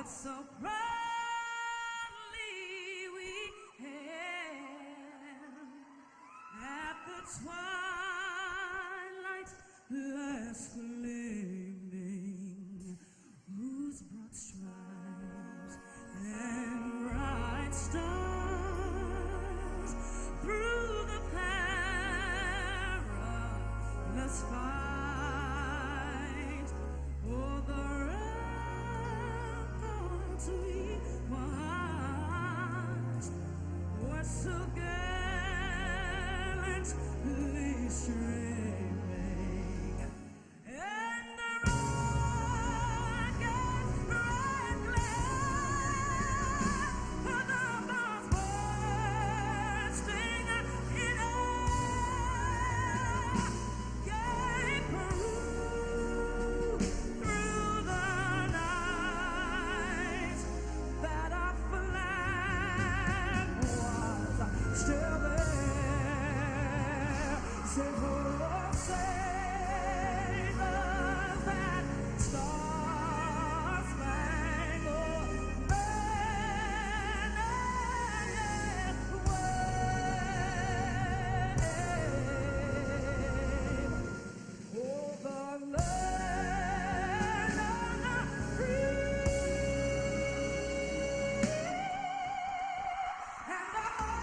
What so proudly we hailed at the twilight's last gleaming, whose broad stripes and bright stars through the perilous fight o'er the ramparts we watched were so gallantly streaming, and the rocket's red glare, the bombs bursting in air, gave proof through the night that our flag was still there. Say, oh, say does that star-spangled banner yet wave o'er the land of the free and the home of the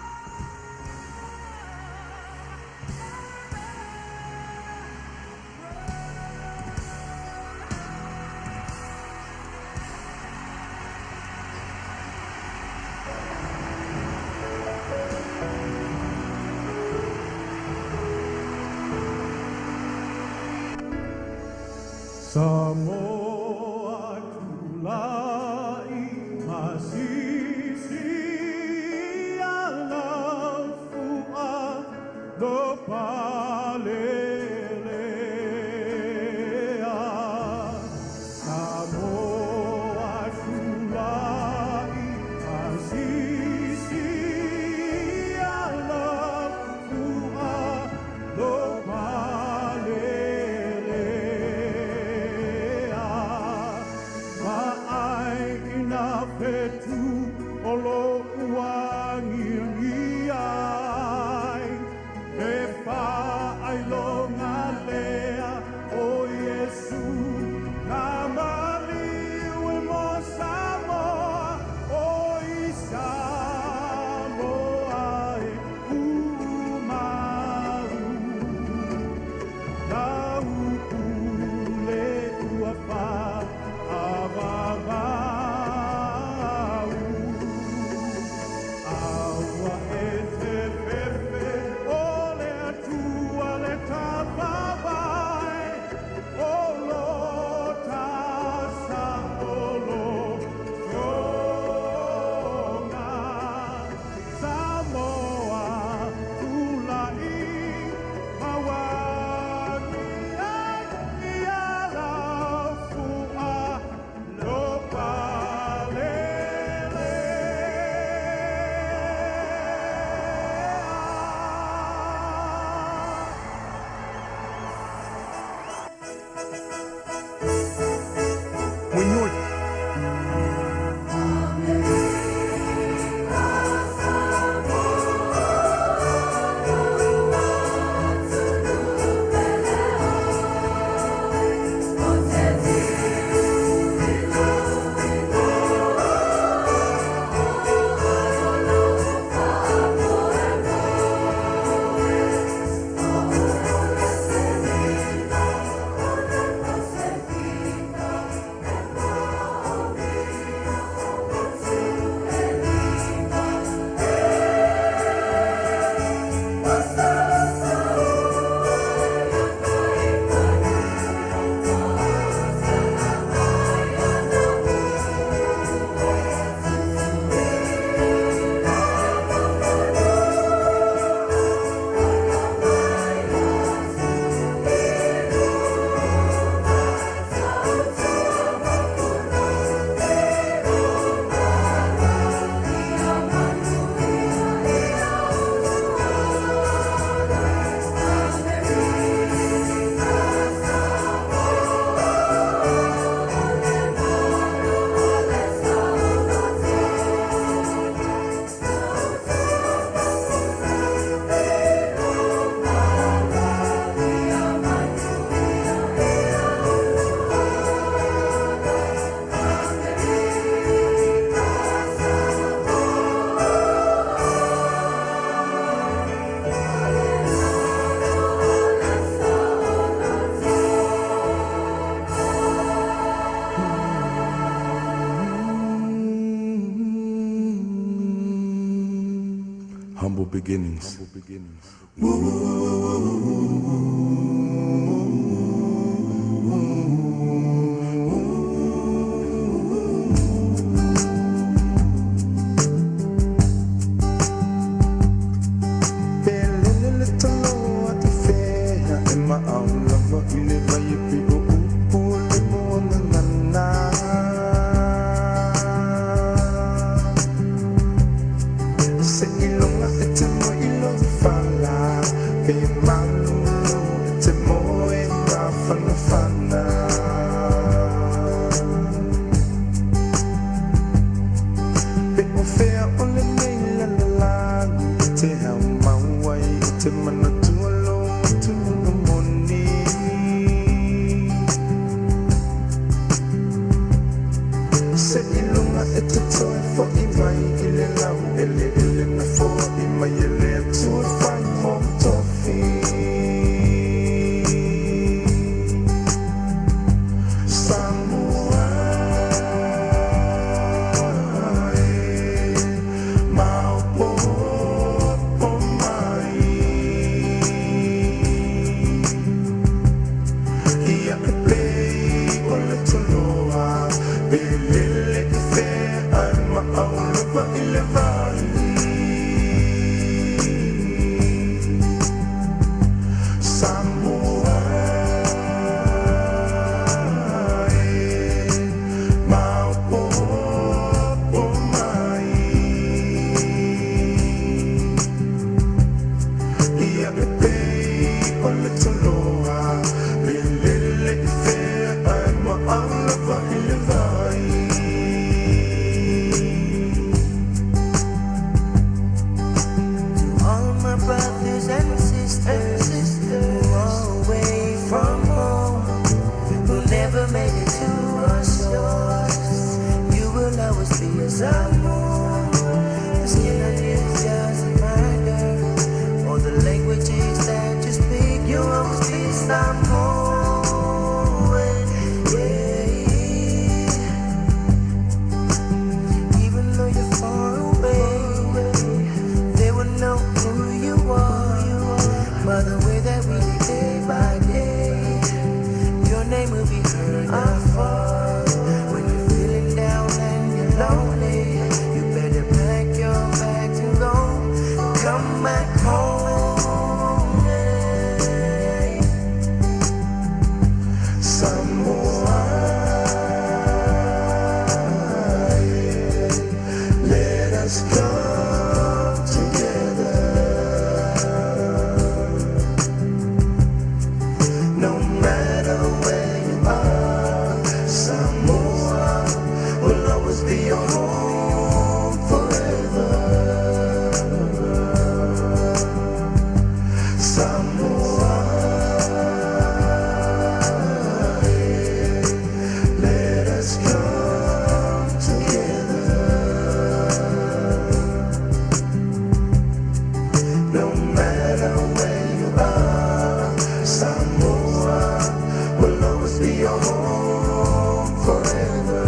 Samoa tulai masisi alafua no palelea. Samoa tulai masisi alafua no palelea. Ma'ai ina fetu o lo uagiagi ai, e fa'ailoga lea o Iesu na maliu e mo Samoa o i Samoa e tumau. Lau pule ua fa'avavau. Aua e te fefe o le Atua le tafavae o lo beginnings. Pelele le talo a te fea e maau lava i le vai e pe o upu o le moana nana. Se ilonga e te mo ilo fala, pe malulu e te mo e whana whana. Pe o fea o le nei la la la, te hau mauai e te manatua lo tunu moni. Se ilunga e te toe fo i mai i le lau ele ele na fo i mai ele atua whai mo tofi. Samoa e maopopo mai. Ia e pei o le toloa, pe lele i fea ai ma au lava i le vai. Samoa e maopopo mai. Ia e pei o le toloa, pe lele i fea ai ma au lava i le vai. To all my brothers and sisters who are away from home, who never made it to our shores, you will always be a Samoan. The skin on you doesn't matter, or the languages that you speak, you'll always be Samoan. Yeah. Even though you're far away, they will know who you are by the way that we live day by day. Your name will be heard afar. When you're feeling down and you're lonely, you better pack your bags and go. Come back home. Yeah. Samoa, let us come together. No matter where you are, Samoa will always be your home forever. Samoa, let us come together. No matter where you are, Samoa will always be your home forever.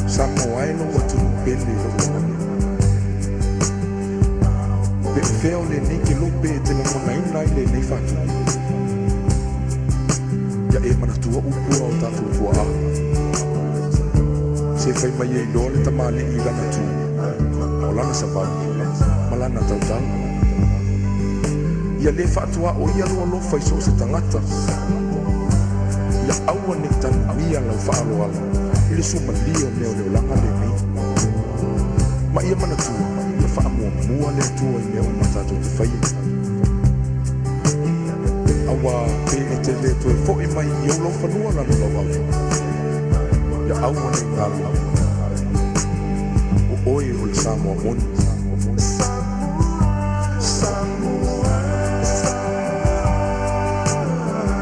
Samoa e lou atunuu pele i lou alofa. Pe o fea o lenei kelope e te lagonaina ai lenei faatupu. Ia e manatua upu a o tatou tuaa. Se fai mai e iloa le tamalii i lana tu, o lana savali, ma lana tautala. Ia lē faatuaʻoia lou alofa i so o se tagata. Ia aua nei tanuia lau faaaloalo i le suamalie o mea o le olaga lenei. Ma ia manatua, ia faamuamua le Atua i mea uma tatou te faia. Auā pe e te lē toe foʻi mai i ou laufanua lalolauau. Ia aua nei galo. O oe o le Samoa moni. Samoa,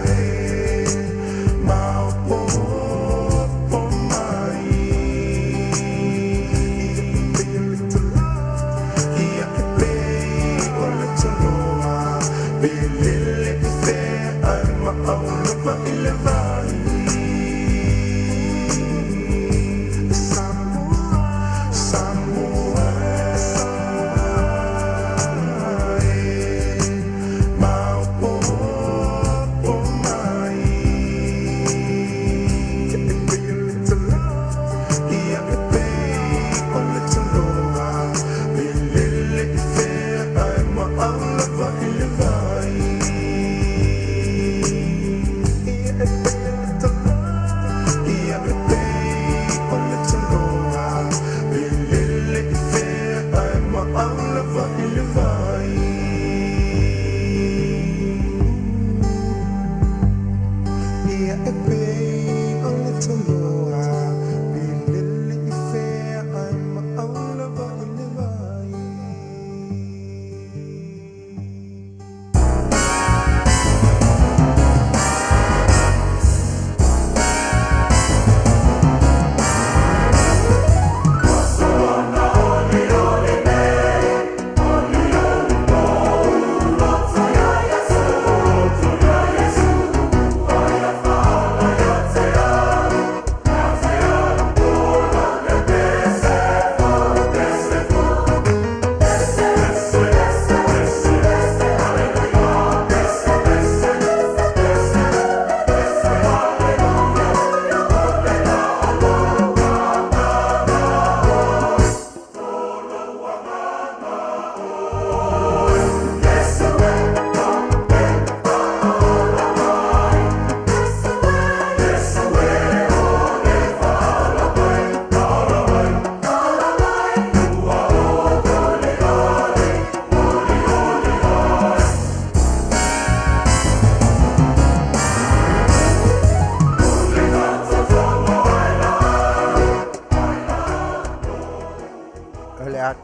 e maopopo mai. Ia e pei o le toloa, pe lele i fea ai ma au lava i le vai. Samoa.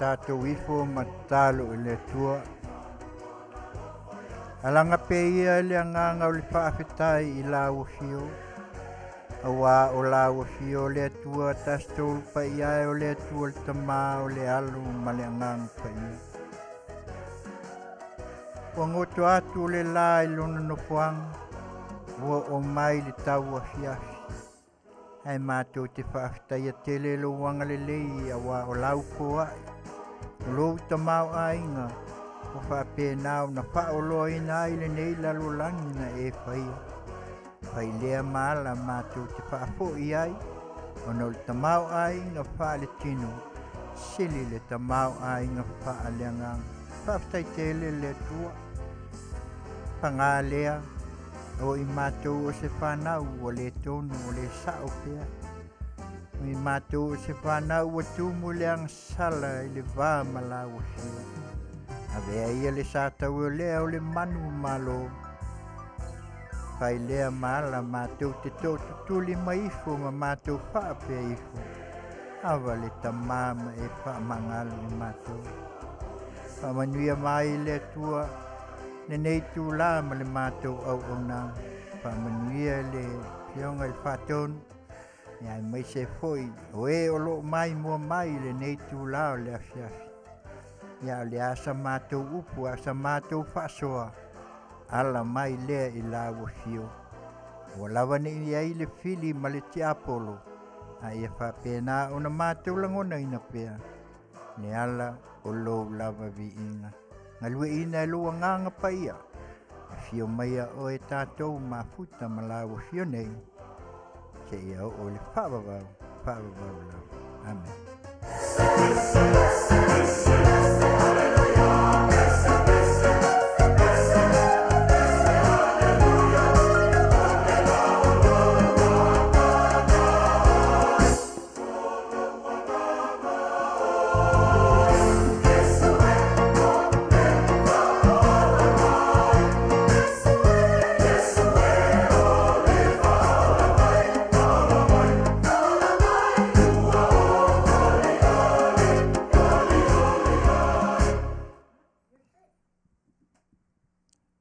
tatou ifo ma tatalo i le Atua. Alaga pea ia le agaga o le faafetai i lau afio, auā o lau afio o le Atua Tasi Tolu Paia e o le Atua le Tama o le Alo ma le Agaga Paia. Ua goto atu le la i lona nofoaga, ua oo mai le tau afiafi. Ae matou te faafetaia tele lou agalelei auā o lau foai, o lou tamaoaiga ua faapena ona faaoloaina ai lenei lalolagi na e faia. Fai lea ma ala matou te faafoi ai ona o le tamaoaiga faaletino sili le tamaoaiga faaleagaga. Faafetai tele le Atua. Paga lea O i matou o se fanau ua le tonu ua le sao pea. O i matou o se fanau ua tumu i le agasala i le va ma lau afio. Avea ia le sa tauolea o le manu malo. Fai lea ma ala matou te tootutuli mai ifo ma matou faapea ifo. Ava le tamā ma e faamagalo i matou. Faamanuia mai le Atua lenei itulā ma le matou auaunaga. Faamanuia le Afioga i le Faatonu, aemaise foi o e o lo o maimoa mai i lenei itulā o le afiafi. Ia, o le a sa matou upu, a o sa matou faasoa, ala mai lea i lau afio. Ua lava ne i ai le fili ma le tiapolo, a ia faapena ona matou lagonaina pea le ala o lou lava viiga. Galueaiina e lou Agaga Paia, afio maia oe tatou mafuta ma lau afio nei, seia oo i le faavavau, faavavau lava. Amene.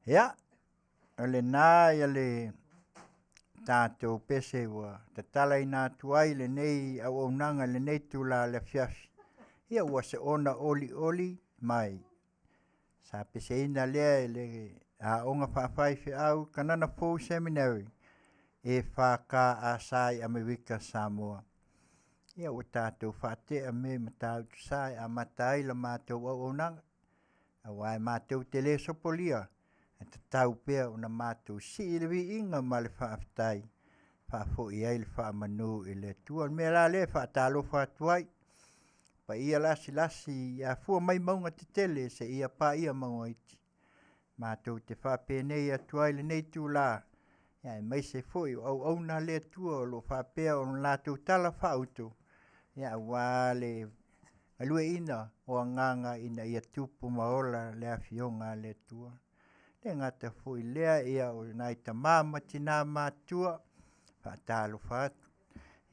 Ia, o lena ia le tatou pese ua tatalaina atu ai lenei auaunaga i lenei itula o le afiafi. Ia ua soona olioli mai. Sa peseina lea e le Aoga Faafaifeau Kanana Fou Seminary EFKS i Amerika Samoa. Ia ua tatou faatea me Matautu Sa e amata ai la matou auaunaga. Aua e matou te le sopolia, e tatau pea ona matou sii le viiga ma le faafetai, faafoi ai le faamanu i le Atua. O le mea la lea e faatalofa atu ai, paia lasilasi i afua mai mauga tetele seia paia mauga iti. Matou te faapenei atu ai i lenei itula, aemaise foi o auauna a le Atua o lo o faapea ona latou tala faauto, aua le galueaiina o agaga ina ia tupu ma ola le afioga a le Atua. E le gata foi i lea, ia o nai tama ma tina matutua, faatalofa atu,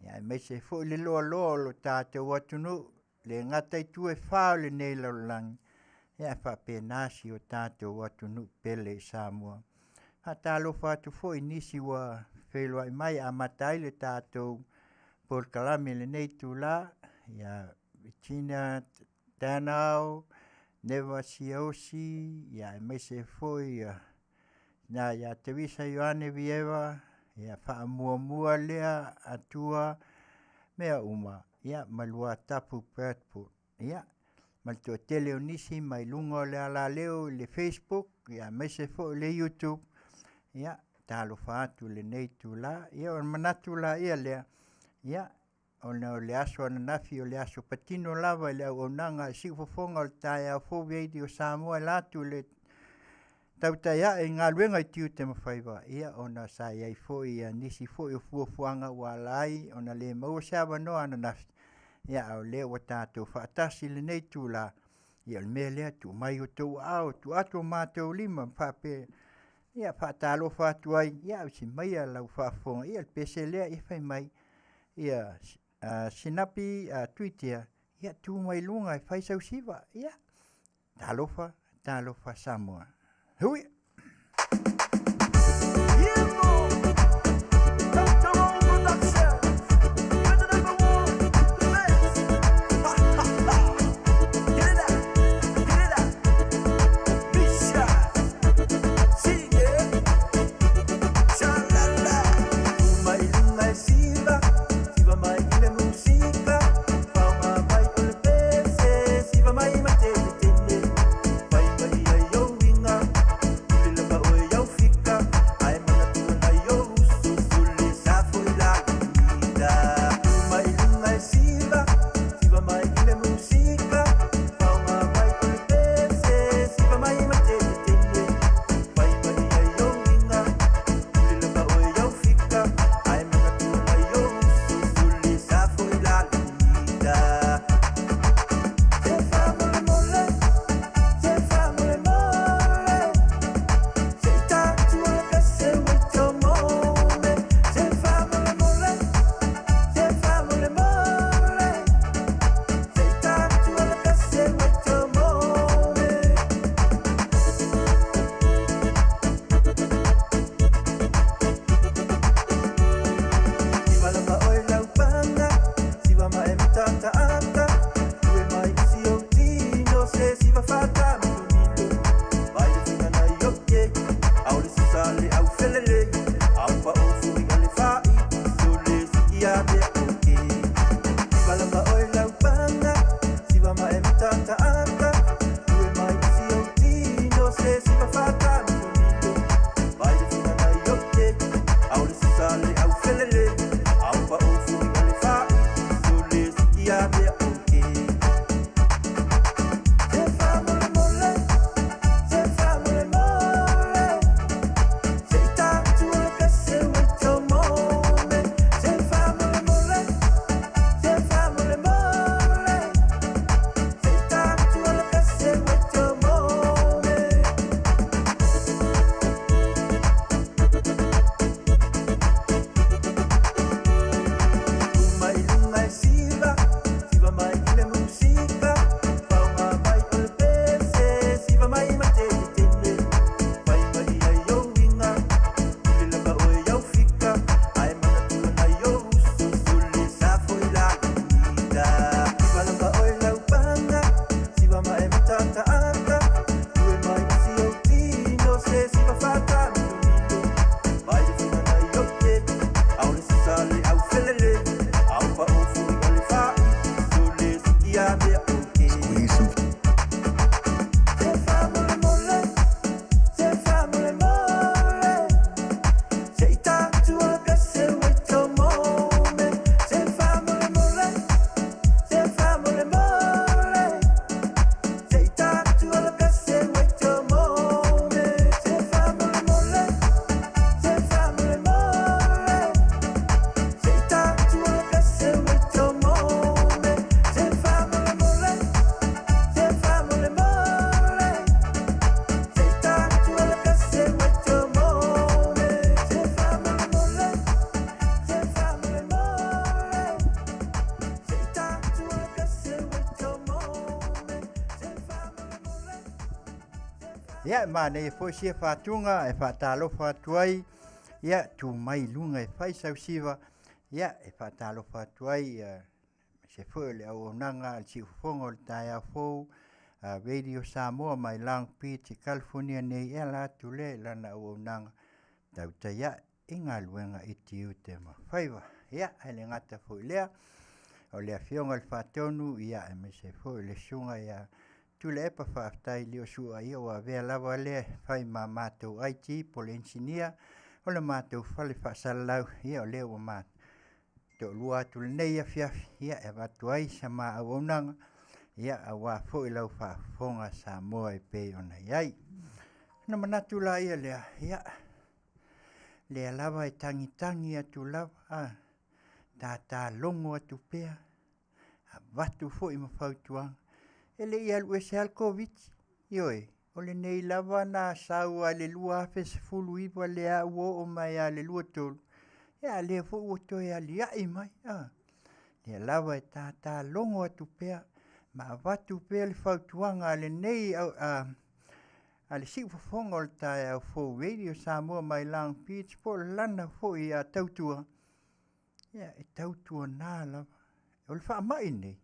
aemaise foi le loaloa o lo tatou atunuu, le gata i itu e fa o lenei lalolagi, ae faapena si o tatou atunuu pele i Samoa. Faatalofa atu foi i nisi ua feiloai mai e amata ai le tatou polokalame i lenei itula, ia Virginia Tanao, Neva Siaosi, aemaise foi ia tina ia Teresa Ioane Vieva, ia faamuamua lea Atua mea uma, ia ma Luatapu Bradford. Ia, ma le toatele o nisi mai luga o le alaleo i le Facebook, ia aemaise foi o le YouTube, ia talofa atu i lenei itula. Ia ona manatu laia lea, ia ona o le aso ananafi o le aso patino lava i le auaunaga i siufofoga o le taeao fou Radio Samoa e la atu i le tautai ae i galuega i tiute ma faiva, ia ona sa i ai foi ia nisi foi o fuafuaga ua ala ai ona le maua se avanoa ananafi, ia a o lea ua tatou faatasi i lenei itula, ia o le mea lea, tuu mai outou aao, tuu atu o matou lima ma faapea, ia faatalofa atu ai, ia ausi maia lau faafofoga, ia o le pese lea, ia fai mai, ia Sinapi Tuitea, Ia tu mai luga e fai sau siva. Ia, talofa, talofa Samoa. Hui! Ia, e manaia foi sia faatuga e faatalofa atu ai, ia, tu mai i luga e fai sau siva, ia, e faatalofa atu ai, ia, se foi o le auaunaga a le siufofoga o le taeao fou, Radio Samoa mai Long Beach i California nei, e ala atu lea i lana auaunaga tautai ae i galuega i tiute ma faiva. Ia, e le gata foi i lea, o le Afioga i le Faatonu, ia, aemaise foi o le Susuga ia Tuilaepa faafetai Liosu'a, ia ua avea lava lea e fai ma matou IT po o le inisinia o le matou fale faasalalau, ia o lea ua ma toalua atu lenei afiafi, ia e avatu ai sa ma auaunaga, ia aua foi lau faafofoga Samoa e pei ona i ai. Ona manatu laia lea, ia, lea lava e tagitagi atu lava, a, tātālogo atu pea, avatu foi ma fautuaga. E le i alu ese lava le Koviti, ioe, o lenei lava na sau lava i le 2019 lea ua oo mai lava i le 23, ia a lea foi ua toe aliae mai. A, lea lava e tātālogo atu pea. ma avatu pea le fautuaga a lenei a le siufofoga o le taeao fou Radio Samoa mai Long Beach po o lana foi a tautua, ia e tautuana lava. O le faamai lenei,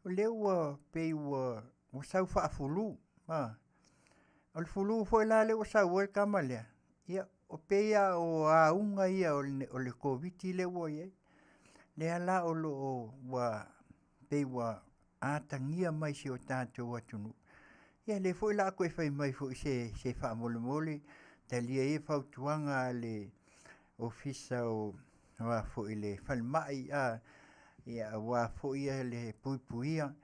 o lea ua pei ua sau faafulu. O le fulu foi la lea ua sau ai le tama lea, ia e pei lava o auga ia o le Koviti lea ua i ai. Lea la o lo o ua pei ua atagia mai i si o tatou atunuu. Ia lea foi o le a toe fai mai foi se faamolemole talia ia fautuaga a le Ofisa o le Falemai ia aua foi le puipuia.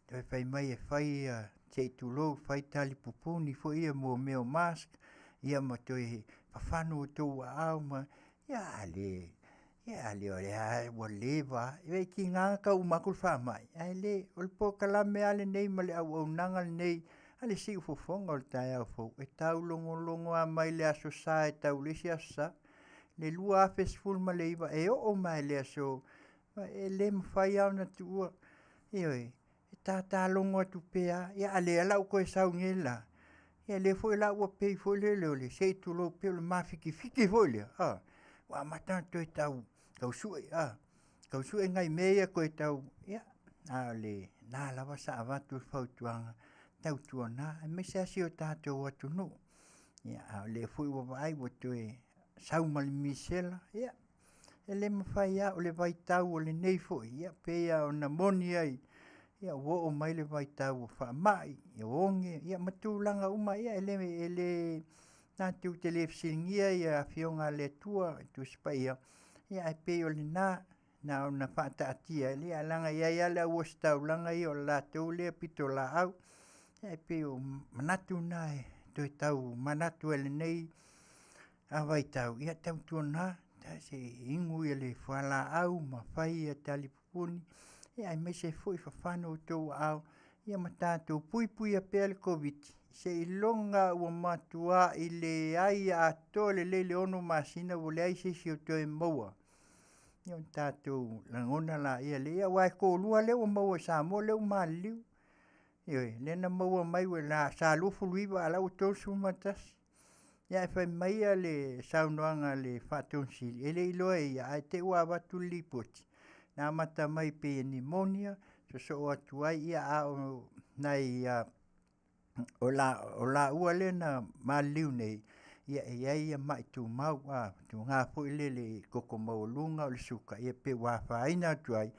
Toe fai mai e fai se i tulou, fai talipupuni foi ia mo mea o mask, ia ma toe fafano outou aao ma... Ia a le o lea lava ua leva lava. E tiga lava ona tau uma atu le faamai, ae le, o le polokalame lava lenei ma le auaunaga lenei a le siufofoga o le taeao fou, e taulogologo lava mai le Aso Sa e tau i le isi Aso Sa, le 2019 e oo mai lava i le aso, e le mafai lava ona tuua. Ioe, e tatalogo atu pea lava, ia a o lea o le a ou toe sau nei la, ia lea foi la ua pei foi lele o le se i tulou, pei o le mafitifiti foi lea, ua amata ona toe tau sue, tau sue nai mea ia toe tau, ia, a o lena lava sa avatu le fautuaga, tautuana, aemaise lava si o tatou atunuu. Ia, a o lea foi ua vaai ua toe sau ma le misela, ia, e le mafai lava, o le vaitau o lenei foi, ia pei lava ona moni ai, ia ua oo mai le vaitau o faamai, o oge, ia ma tulaga uma, ia e le tatou te le fesiligia afioga a le Atua, Tusi Paia, ae pei o lena, na ona faataatia, ia leaga e i ai lava le au ositaulaga ia o le latou lea pitolaau, ae pei o manatu na e toe tau manatu ai i lenei vaitau, ia tautuana, se i inu le fualaau ma fai talipupuni, aemaise foi fafano outou aao, ia ma tatou puipuia pea le Koviti-19, seiloga ua matuai leai atoa lelei le 6 masina ua leai se isi o toe maua, ia ona tatou lagona lea, aua e toalua lea ua maua i Samoa lea ua maliliu. Ioe, lea na maua mai sa 29 a o la e ua 31. Ia ae fai mai le saunoaga a le Faatonu Sili, e le i iloa e ia, ae te i ua avatu le lipoti, na amata mai pei e pneumonia, sosoo atu ai, a o nai o laua lea na maliliu nei, ia e i ai mai tumau, tulaga foi lele toto maualuga, o le suka, ia pei ua afaina atu ai,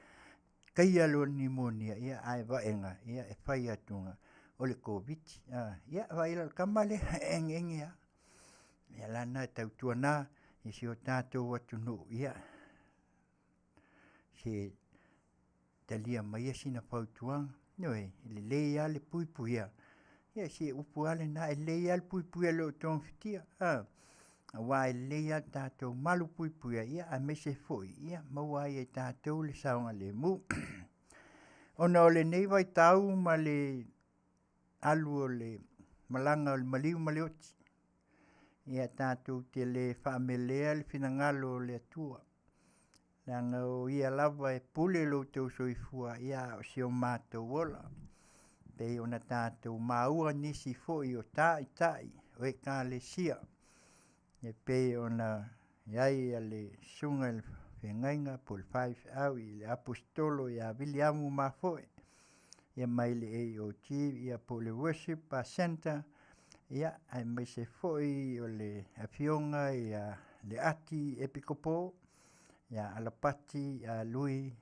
taia loa i le pneumonia, ae vaega e fai atu o le Koviti-19. Ia vaai la i le tama lea e enge lava. O le mea la lena e tautuana i si o tatou atunuu, ia se talia maia sina fautuaga. Ioe, e lelei lava le puipuia. Ia se upu lava lena, e lelei lava le puipuia i lo togafitia, aua e lelei lava le tatou malupuipuia, ia aemaise foi ia maua ai e tatou le saogalemu. Ona o lenei vaitau ma le alu o le malaga o le maliu ma le oti, ia tatou te le faamelea le finagalo o le Atua, leaga o Ia lava e pule lo outou soifua, a o si o matou ola. E pei ona tatou maua nisi foi o taitai o Ekalesia, e pei ona i ai le susuga i le feagaiga po o le faifeau i le Aposetolo ia Viliamu Mafoe, ia mai le AOG po o le Worship Centre, aemaise foi o le afioga ia Leati Epikopo, ia Alapati Lui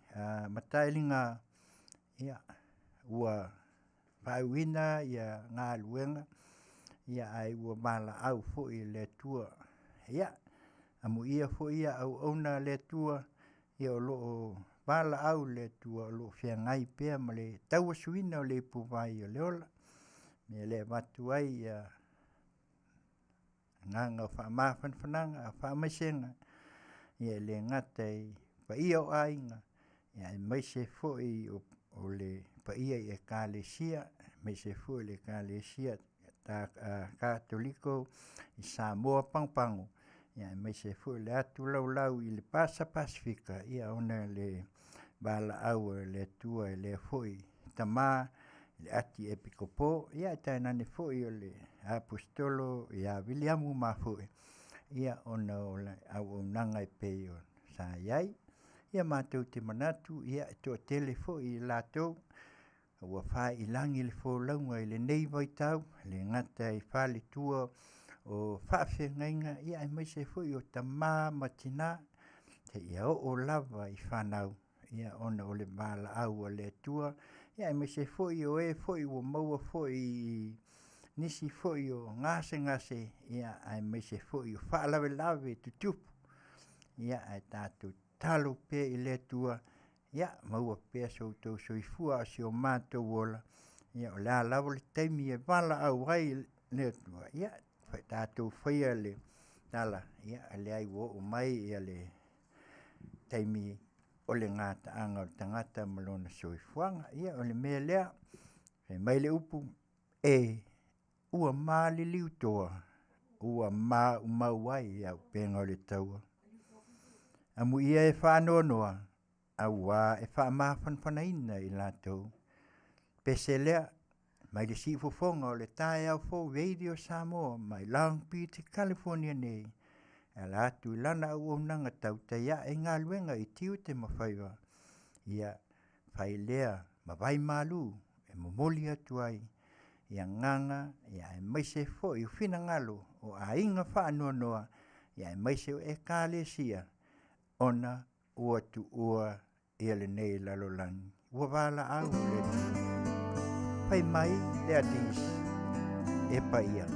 Matailiga, ia, ua faaiuina galuega, ae ua valaau foi e le Atua. Ia, amuia foi ia auauna a le Atua o lo o valaau i le Atua o lo o feagai pea ma le tauasuina o le ipuvai o le ola. O le mea lea e avatu ai agaga o faamafanafanaga, faamaisega, e le gata i le paia o aiga, aemaise foi o le paia i Ekalesia, aemaise foi o le Ekalesia Katoliko i Samoa Pagopago, aemaise foi o le atu laulau i le Pasa Pasefika ona o le valaau a le Atua i lea foi tama i le Ati Epikopo, ia ae tainane foi o le Aposetolo ia Viliamu Mafoe, ia ona o le auaunaga e pei ona sa i ai. Ia matou te manatu, ia e toatele foi i latou ua faiilagi le folauga i lenei vaitau, e le gata i faletua o faafeagaiga, ia aemaise foi o tama ma tina seia oo lava i fanau, ia ona o le valaau a le Atua, ia aemaise foi o e foi ua maua foi i nisi foi o gasegase, ia aemaise foi o faalavelave tutupu, ia ae tatou tatalo pea i le Atua, ia maua pea so outou soifua a o si o matou ola, ia o le a lava le taimi e valaau ai le Atua, ia tatou faia le tala, ia e leai ua oo mai le taimi o le gataaga o le tagata ma lona soifuaga. Ia o le mea lea, fai mai le upu, “E ua maliliu toa ua maumau ai auupega o le taua. Amuia e faanoanoa auā e faamafanafanaina i latou.” Pese lea mai le siufofoga o le taeao fou Radio Samoa mai Long Beach, California nei e ala atu i lana auaunaga tautai ae i galuega i tiute ma faiva, ia fai lea ma vaimalu e momoli atu ai i agaga aemaise foi o finagalo o aiga faanoanoa aemaise o Ekalesia ona ua tuua lenei lalolagi ua valaau le Atua. Fai mai le Ateisi e paia.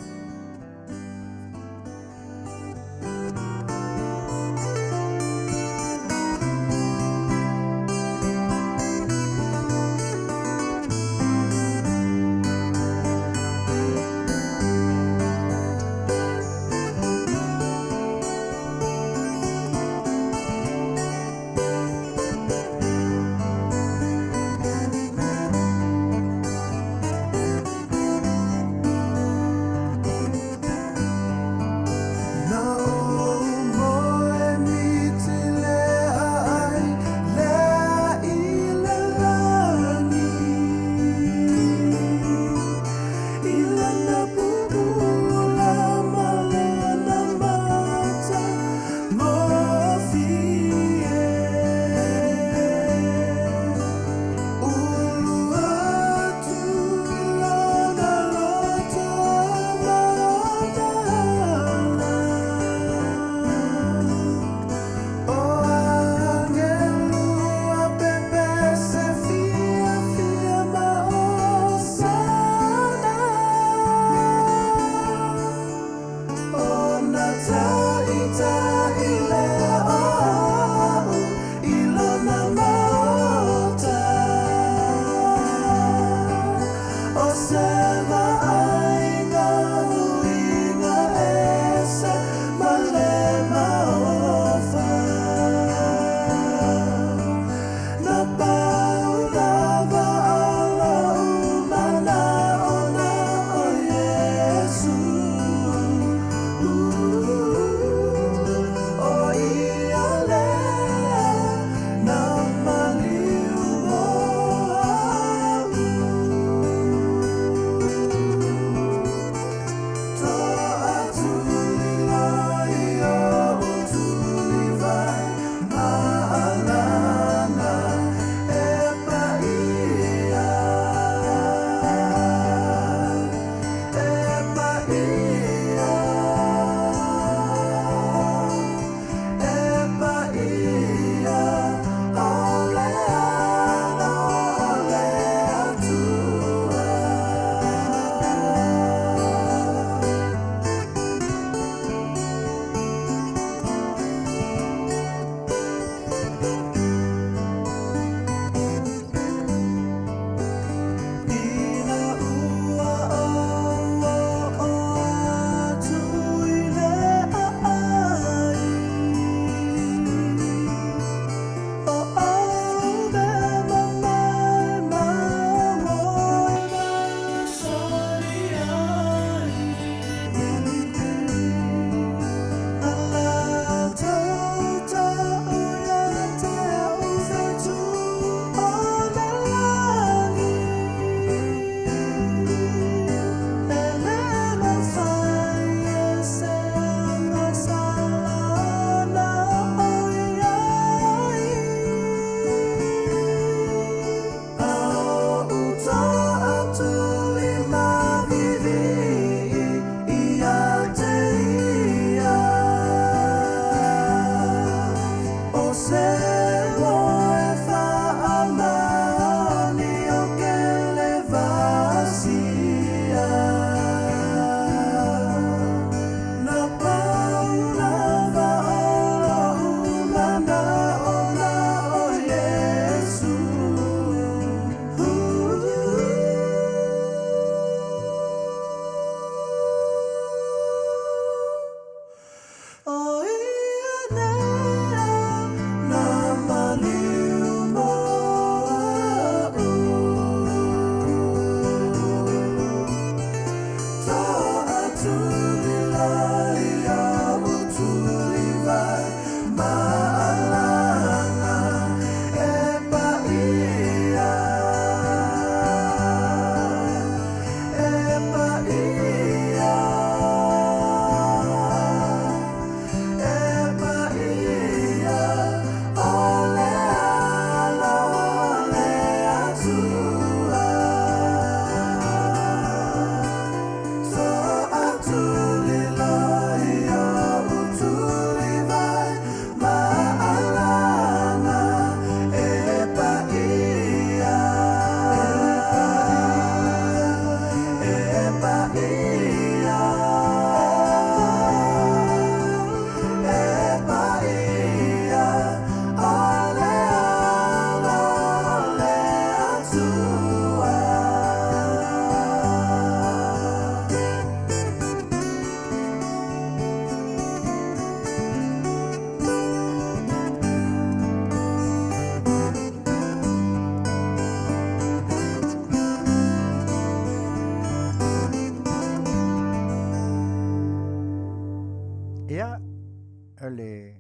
O le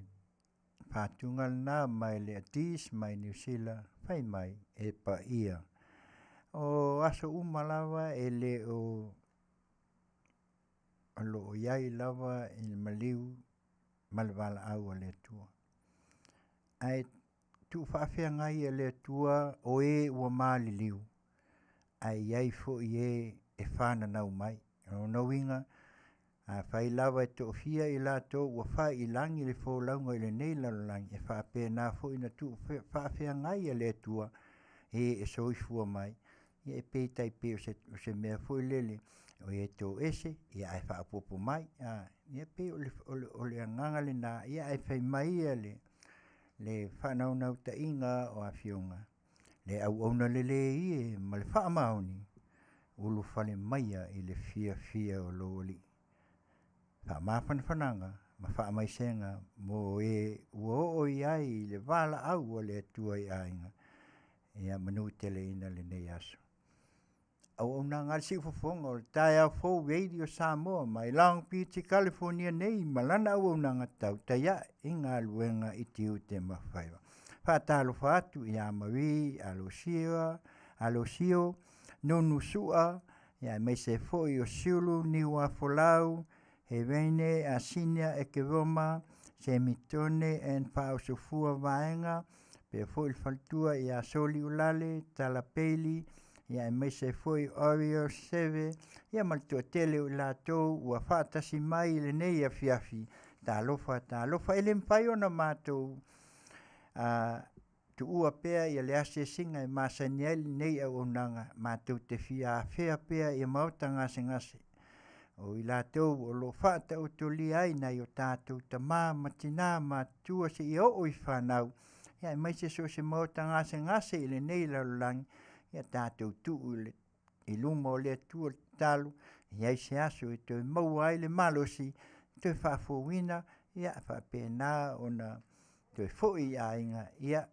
faatuga lena mai le Addis mai Niu Sila fai mai e paia. O aso uma lava e le o o lo o i ai lava i le maliu ma le valaau a le Atua. Ae tuufaafeagai e le Atua o e ua maliliu ae i ai foi e e fananau mai. O lona uiga, afai lava e toafia i latou ua fai i lagi le folauga i lenei lalolagi, e faapena foi ona tuu faafeagai e le Atua e e soifua mai, ia e pei e tai pei o se mea foi lele, o e toese ia ae faaopoopo mai. Ia e pei o le agaga lena, ia ae fai mai le faanaunautaiga o Afioga, le auauna lelei e ma le faamaoni, ulufale maia i le fiafia o lou Alii. Faamafanafanaga ma faamaisega mo e ua oo i ai le valaau a le Atua i aiga, ia manuteleina lenei aso. Auaunaga a le Siufofoga o le taeao fou Radio Samoa mai Long Beach i Kalifonia nei ma lana auaunaga tautai ae i galuega i tiute ma faiva. Faatalofa atu ia Marie Alosio, Alosio Nunu Sua, ia aemaise foi o Siulu Niuafolau, Heveine Asinia Ekeroma, Semitone and Faaosofua Vaega, faapea foi le faletua ia Soliulale Tala Peili, ia aemaise ai foi Orio Seve, ia ma le toatele o i latou ua faatasi mai i lenei afiafi. Talofa, talofa, e le mafai ona matou tuua pea ia le asiasiga e masani ai lenei auaunaga matou te fia afea pea ia maota gasegase o i latou o lo o faataotolia ai nai o tatou tama ma tina matutua seia oo i fanau ia aemaise so o se maota gasegase i lenei lalolagi ia tatou tuu i luma o le Atua le tatalo e i ai se aso e toe maua ai le malosi e toe faafouina ia faapena ona toe foi i aiga ia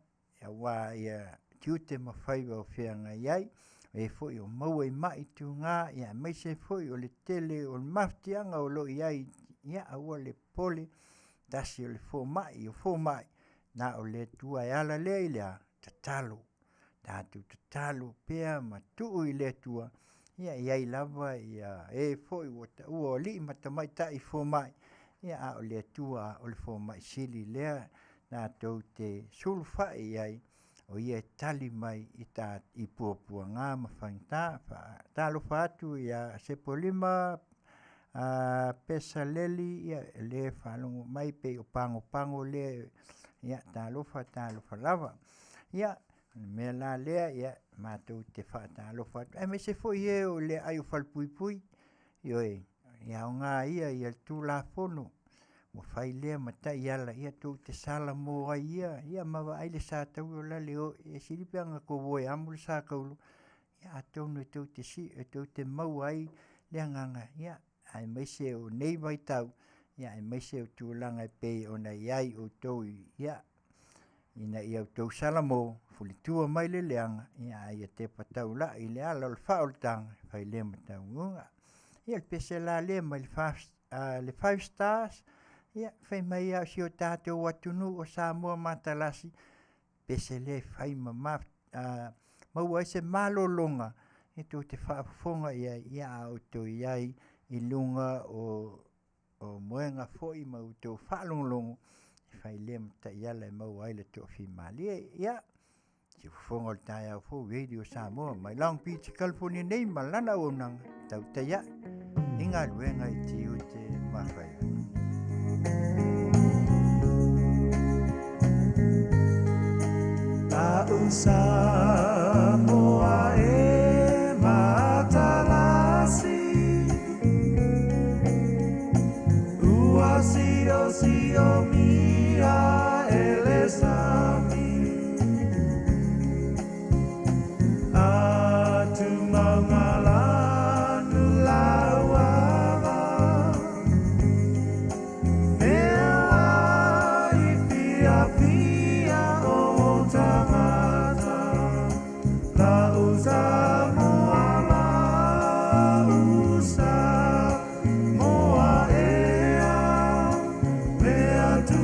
aua ia tiute ma faiva o feagai ai, o e foi o maua i mai tuga ia aemaise foi o le tele o le mafatiaga o lo o i ai, ia aua le popole, tasi o le fomai, o fomai na o le Atua e ala lea i le a? Tatalo. Tatou tatalo pea ma tuu i le Atua, ia e i ai lava ia e foi ua taua o alii ma tamaitai fomai, ia a o le Atua o le fomai sili lea tatou te sulufai i ai, o Ia e tali mai i ta i puapuaga ma faigata. Faatalofa atu ia Sepolima Pesaleli, ia o lea e faalogo mai pei o Pagopago lea, ia talofa, talofa lava. Ia, o le mea la lea, ia matou te faatalofa atu, aemaise foi e o le aai o falepuipui, ioe, e aoga ia le Tulafono ua fai lea ma taiala, ia tou te salamo ai ia, ia ma vaai le sa taulo la le o e sili pe ana tou o e amo le sa taulo, ia atonu e tou te maua ai le agaga, ia aemaise o nei vaitau, ia aemaise o tulaga e pei ona i ai outou ia ina ia outou salamo, fulitua mai le leaga, ia a ia tepa taulai i le ala o le faaolataga, e fai lea ma taunuuga. Ia o le pese la lea mai le Five Stars, ia fai mai lava o si o tatou atunuu o Samoa matalasi, pese lea e fai ma maua ai se malologa e tou te faafofoga i ai, ia a outou i ai i luga o moega foi ma outou faalogologo, e fai lea ma taiala e maua ai le toafimalie. Ia, siufofoga o le taeao fou Radio Samoa mai Long Beach, California nei ma lana auaunaga tautai ae i galuega i tiute ma faiva. A'u Samoa e matalasi Ua siosiomia e le sami Atu maugalanu lauava Mea i fiafia o tagata Lau Samoa lau Samoa ea Mea tu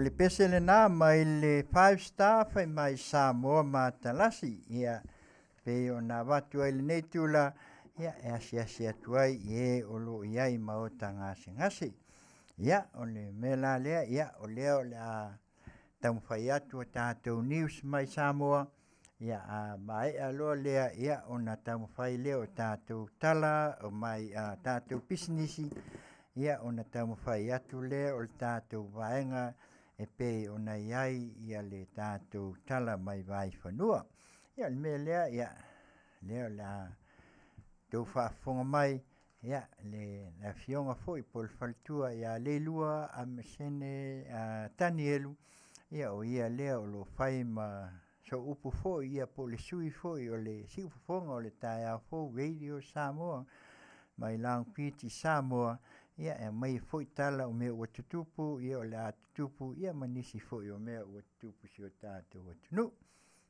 le pese lenā mai le Five Star fai mai Samoa matalasi, ia, pei ona avatu ai lenei tula, ia, e asiasi atu ai i e o lo o i ai maota gasegase. Ia, o le mea la lea, ia, o lea o le a taumafai atu a tatou news mai Samoa, ia, a maea loa lea, ia, ona taumafai lea o tatou tala o mai a tatou pisinisi, ia, ona taumafai atu lea o le tatou vaega e pei ona i ai ia le tatou tala mai Vaifanua. Ia, o le mea lea, ia, lea o le a tou faafofoga mai, ia, le afioga foi po o le faletua ia Leilua Amesene Tanielu, ia, o ia lea o lo o fai ma sooupu foi, ia, po o le sui foi o le siufofoga o le Taeao Fou Radio Samoa mai Long Beach i Samoa, ia, e aumai foi tala o mea ua tutupu, ia, o le a tutupu, ia, ma nisi foi o mea ua tutupu i si o tatou atunuu.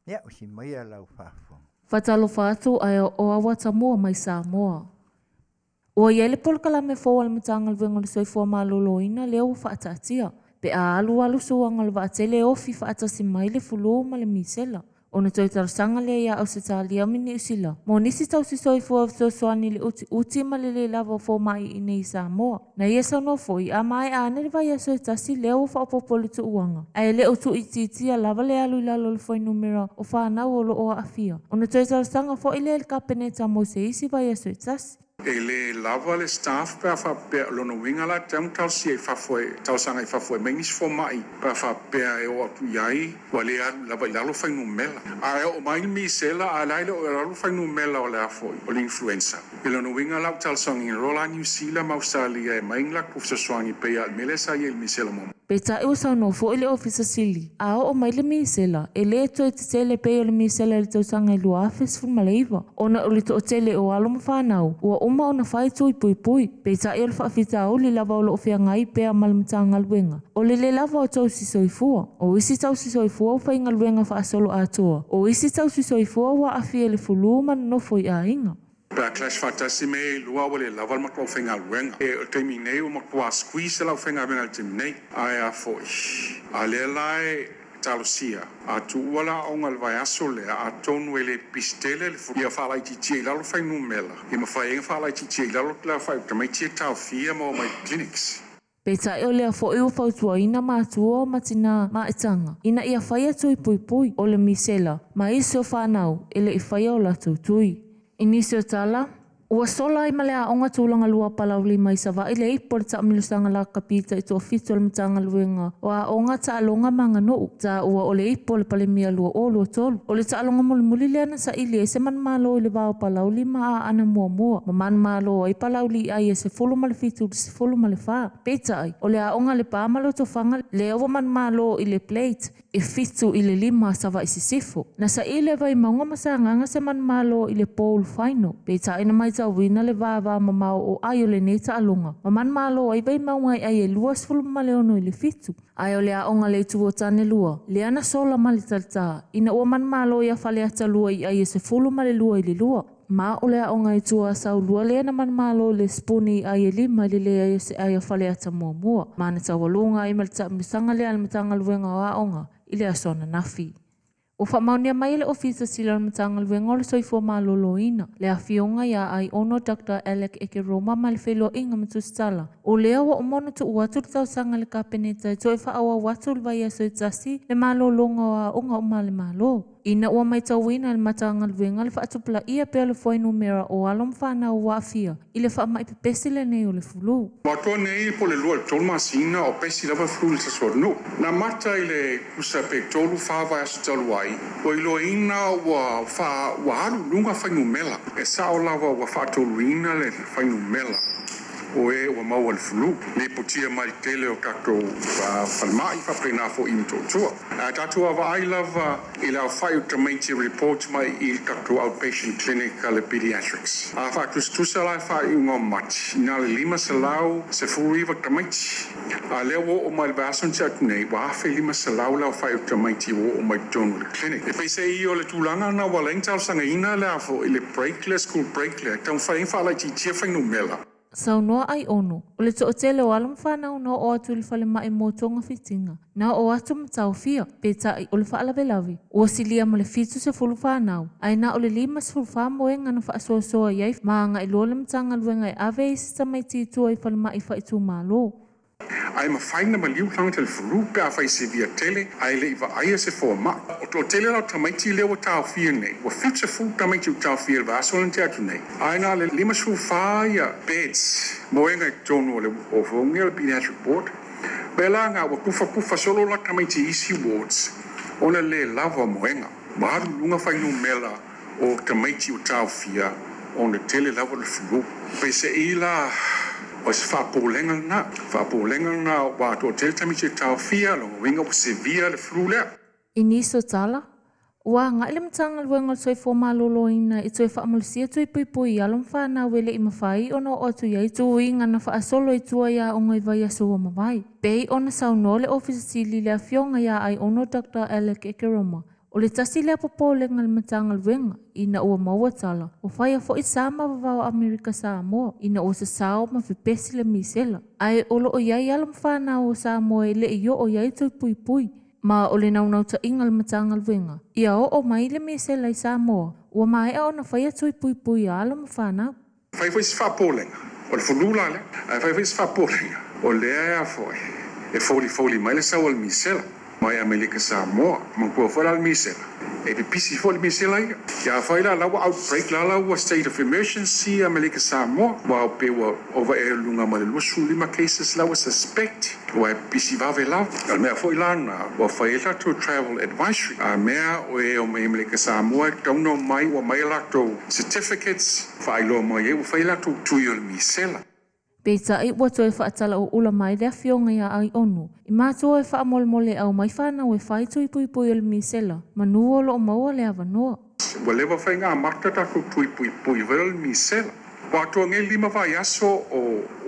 Ia, usi maia lau faafofoga. Faatalofa atu ae o Awatamua mai Samoa. Ua i ai le polokalame fou a le Matagaluega o le Soifua Maloloina lea ua faataatia, pe a alualu suaga o le vaatele e ofi faatasi mai le fulu ma le misela. Ona toe talosaga lea ia Ausetalia ma Niusila mo nisi tausi soifua e fesoasoani i le utiuti ma le le lava o fomai i inei i Samoa. Na ia saunoa foi, a maea ane le vaiaso e tasi lea ua faaopoopo le tuuaga, ae le o tuuitiitia lava le alu i lalo o le fuainumera o fanau o lo o aafia. Ona toe talosaga foi lea i le Kapeneta mo se isi vaiaso e tasi. E le lava le staff pe a faapea, o lona uiga la e tatau ona talosia i fafo e talosaga i fafo e aumai nisi fomai pe a faapea e oo atu i ai ua le alu lava i lalo fuainumera. A e oo mai le misela a o la e le o i lalo fuainumera o le a foi o le influenza. I lona uiga la ua talosagaina loa la Niu Sila ma Ausetalia e aumai ni latou fesoasoani pei lava o le mea lea sa i ai i le misela muamua. Peitai ua saunoa foi le Ofisa Sili, a oo mai le misela, e le toe tetele pei o le misela i le tausaga e 2019, ona o le toatele o alo ma fanau ua uma ona fai tui puipui. Peitai o le faafitauli lava o lo o feagai pea ma le Matagaluega, o le le lava o tausi soifua. O isi tausi soifua ua faigaluega faasoloatoa, o isi tausi soifua ua aafia i le fulu ma nonofo i aiga. Pe a clash faatasi mea ia e lua ua le lava le matou aufaigaluega. O le taimi nei ua matua squeeze le aufaigaluega i le taimi nei. Ae a foi? A lea la e talosia, a tuua le aoga i le vaiaso lea, atonu e le pipisi tele le ia faalaitiitia i lalo fuainumera, ia mafai ai ona faalaitiitia i lalo le aofai o tamaiti e taofia ma omai i clinics. Peitai o lea foi ua fautuaina matua ma tinā maitaga ina ia faia tui puipui o le misela ma isi o fanau e le i faia o latou tui. I nisi o tala, ua sola ai ma le aoga tulaga lua Palauli mai Savaii le ipu o le taamilosaga lakapi taitoafitu a le Matagaluega o Aoga, Taaloga ma Aganuu, taua o le ipu o le Palemia 2023. O le taaloga mulimuli lea na saili ai se manumalo i le va o Palauli ma Aana muamua, ma manumalo ai Palauli i ai e 17 i le 14. Peitai, o le aoga a Lepa ma Lotofaga lea ua manumalo i le Plate e 7-5 a Savaii Sisifo. Na saili e Vaimauga ma Sagaga se manumalo i le Bowl Final. Peitai na matauina le vava mamao o ai o lenei taaloga, ma manumalo ai Vaimauga i ai e 26 i le 7. Ae o le aoga le Itu o Tane lua, lea na sola ma le talitā, ina ua manumalo ia Faleata 2 i ai e 12 i le 2. Ma o le aoga i tua Saulua lea na manumalo i le Sipuni i ai e 5 i le leai o se ai o Faleata muamua. Ma na taualuga ai ma le taamilosaga lea a le Matagaluega o Aoga i le aso ananafi. Ua faamaonia mai e le Ofisa Sili o le Matagaluega o le Soifua Maloloina le afioga ia Aiono Dr. Alec Ekeroma ma le feiloaiga ma tusitala. O lea ua uma ona tuu atu le talosaga i le Kapeneta e toe faaauau atu le vaiaso e tasi le malologa o aoga uma a le Malo. Ina ua matauina e le Matagaluega le faatupulaia pea o le fuainumera o alo ma fanau ua aafia i le faamai pepesi lenei o le fulu. Ua atoa nei po o le 2 i le 3 masina o pesi lava flu i le tatou atunuu. Na amata i le tusa pe 3, 4 vaiaso talu ai, ua iloaina ua fa ua alu i luga fuainumera. E sao lava ua faatoluina le fuainumera o e ua maua i le flu. Lipotia mai le tele o tatou falemai faapena foi i Motootua. Ae tatou vaavaai lava i le aofai o tamaiti report mai i le tatou outpatient clinic a le pediatrics. A faatusatusa la i faaiuga o Mati, na o le 519 tamaiti. A lea ua oo mai i le vaiaso na tea atu nei, ua 1500 le aofai o tamaiti ua oo mai i totonu o le clinic. E peiseai o le tulaga lena ua ala ai ona talosagaina le a foi le break lea, school break lea, e taumafai ai ona faalaitiitia fuainumera. Saunoa Aiono, o le toatele o alo ma fanau na oo atu i le falemai mo togafitiga, na oo atu ma taofia, peitai o le faalavelave, ua silia ma le 70 fanau, ae na o le 54 moega na faasoasoa i ai ma agai loa le Matagaluega e ave ai se tamaiti i tua i falemai faaitumalo. Ae mafai ona maliu tagata i le flu pe afai e severe tele ae le i vaaia se fomai. O toatele la o tamaiti lea ua taofia nei, ua 70 tamaiti ua taofia i le vaiaso lea na tea atu nei, ae na o le 54 ia beds, moega i totonu o le o le pediatric ward. Mea la na ua tufatufa solo la tamaiti i isi wards ona le lava moega. Ua alu i luga fuainumera o tamaiti ua taofia ona tele lava o le flu. Peiseai la o se faapopolega lena. Faapopolega lena ua toatele tamaiti e taofia, lona uiga ua severe le flu lea. I nisi o tala, ua agai le Matagaluega o le Soifua Maloloina e toe faamalosia tui puipui i alo ma fanau e le i mafai ona oo atu i ai tuiga na faasolo i tua i aoga i vaiaso ua mavae. Pei ona saunoa le Ofisa Sili le Afioga ia Aiono Dr Alec Ekeroma, o le tasi lea popolega a le Matagaluega ina ua maua tala, ua faia foi sa ma vavao Amerika Samoa ina ua sasao ma pepesi le misela. Ae o lo o i ai alo ma fanau o Samoa e le i oo i ai tui puipui, ma o le naunautaiga a le Matagaluega ia oo mai le misela i Samoa, ua maea ona faia tui puipui a alo ma fanau. Fai foi se faapopolega, o le flu la lea, ae fai foi se faapopolega, o lea foi e folifoli mai le sau o le misela mai Amerika Samoa. Manatua foi la le misela, e pipisi foi le misela ia. Ia afai la la ua outbreak la la ua state of emergency Amerika Samoa, ua pe ua ova ea i luga ma le 25 cases la ua suspect, ua e pipisi vave lava. O le mea foi la lena ua fai ai tatou travel advisory, a mea o e o mai Amerika Samoa e tatau ona omai ua aumai a latou certificates, faailoa mai ai ua fai latou tui o le misela. Peitai ua toe faatalauula mai le afioga ia Aiono i matua e faamolemole e aumai fanau e fai tui puipui o le misela manu o lo o maua le avanoa. Ua leva faiga amata tatou tui puipui foi o le misela. Ua atoa nei 5 vaiaso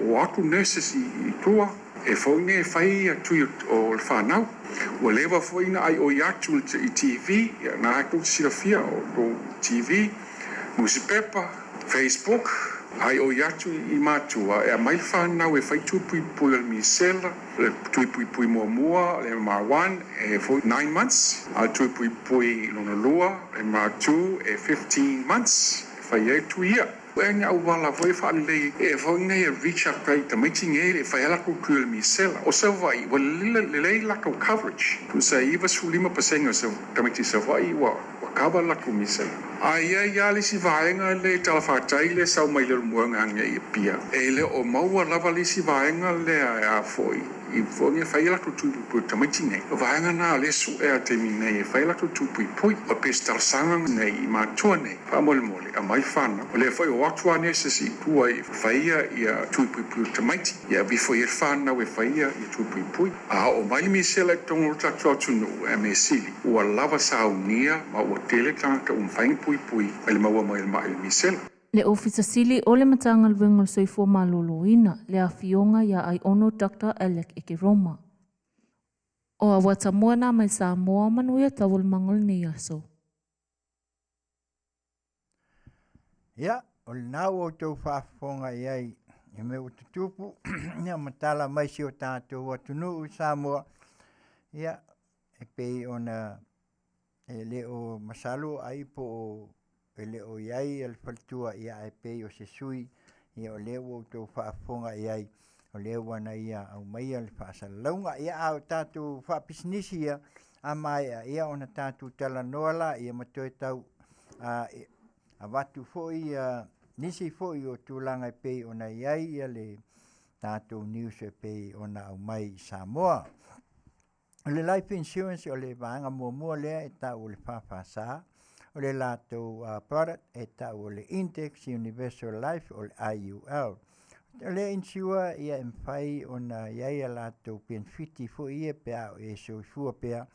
o atu nurses i tua e foi nei e fai ia tui o le fanau. Ua leva foi na aioi atu i TV, na tou te silafia o tou TV, nusipepa, Facebook, aioi atu i matua e aumai le fanau e fai tui puipui o le misela, le tui puipui muamua, le MR1 e foi 9 months, a le tui puipui lona lua, le MR2 e 15 months, e fai ai tui ia. E ni auala foi e faalelei e foi nei e reach atu ai i tamaiti nei e fai ai latou tui o le misela. O Savaii ua lelei latou coverage, tusa e 95% o tamaiti Savaii ua cover latou misela. Ae i ai lava le isi vaega lea i talafatai lea e sau mai Leulumoega agai i Apia, e le o maua lava le isi vaega lea e a foi i foi e fai ai latou tui puipui o tamaiti nei. O vaega na o lea e sue a taimi nei e fai ai latou tui puipui. O pe se talosaga nei i matua nei, faamolemole, aumai fanau. O lea foi o atu lava nurses i tua e faia ia tui puipui o tamaiti, ia aveifo i ai le fanau e faia ia tui puipui. A oo mai le misela i totonu o le tatou atunuu, e mea sili, ua lava saunia ma ua tele tagata ua mafai ona puipui mai le maua mai o le mai o le misela. Le Ofisa Sili o le Matagaluega o le Soifua Maloloina, le Afioga ia Aiono Dr Alec Ekeroma. O Auatamua nā mai Samoa, manuia taualumaga o lenei aso. Ia, o lena ua outou faafofoga i ai i mea ua tutupu, ia ma tala mai si o tatou atunuu i Samoa, ia, e pei ona e le o masalo ai po o e le o i ai le faletua, ia ae pei o se sui, ia o lea ua outou faafofoga i ai, o lea ua na ia aumaia le faasalalauga. Ia a o tatou faapisinisi ia, a maea, ia ona tatou talanoa la, ia ma toe tau avatu foi nisi foi o tulaga e pei ona i ai ia le tatou news e pei ona aumai i Samoa. O le life insurance o le vaega muamua lea e tau o le FFS, o le latou product e tau o le Index Universal Life o le IUL. O le insure ia e mafai ona i ai a latou penefiti foi ia pe a o e soifua pea,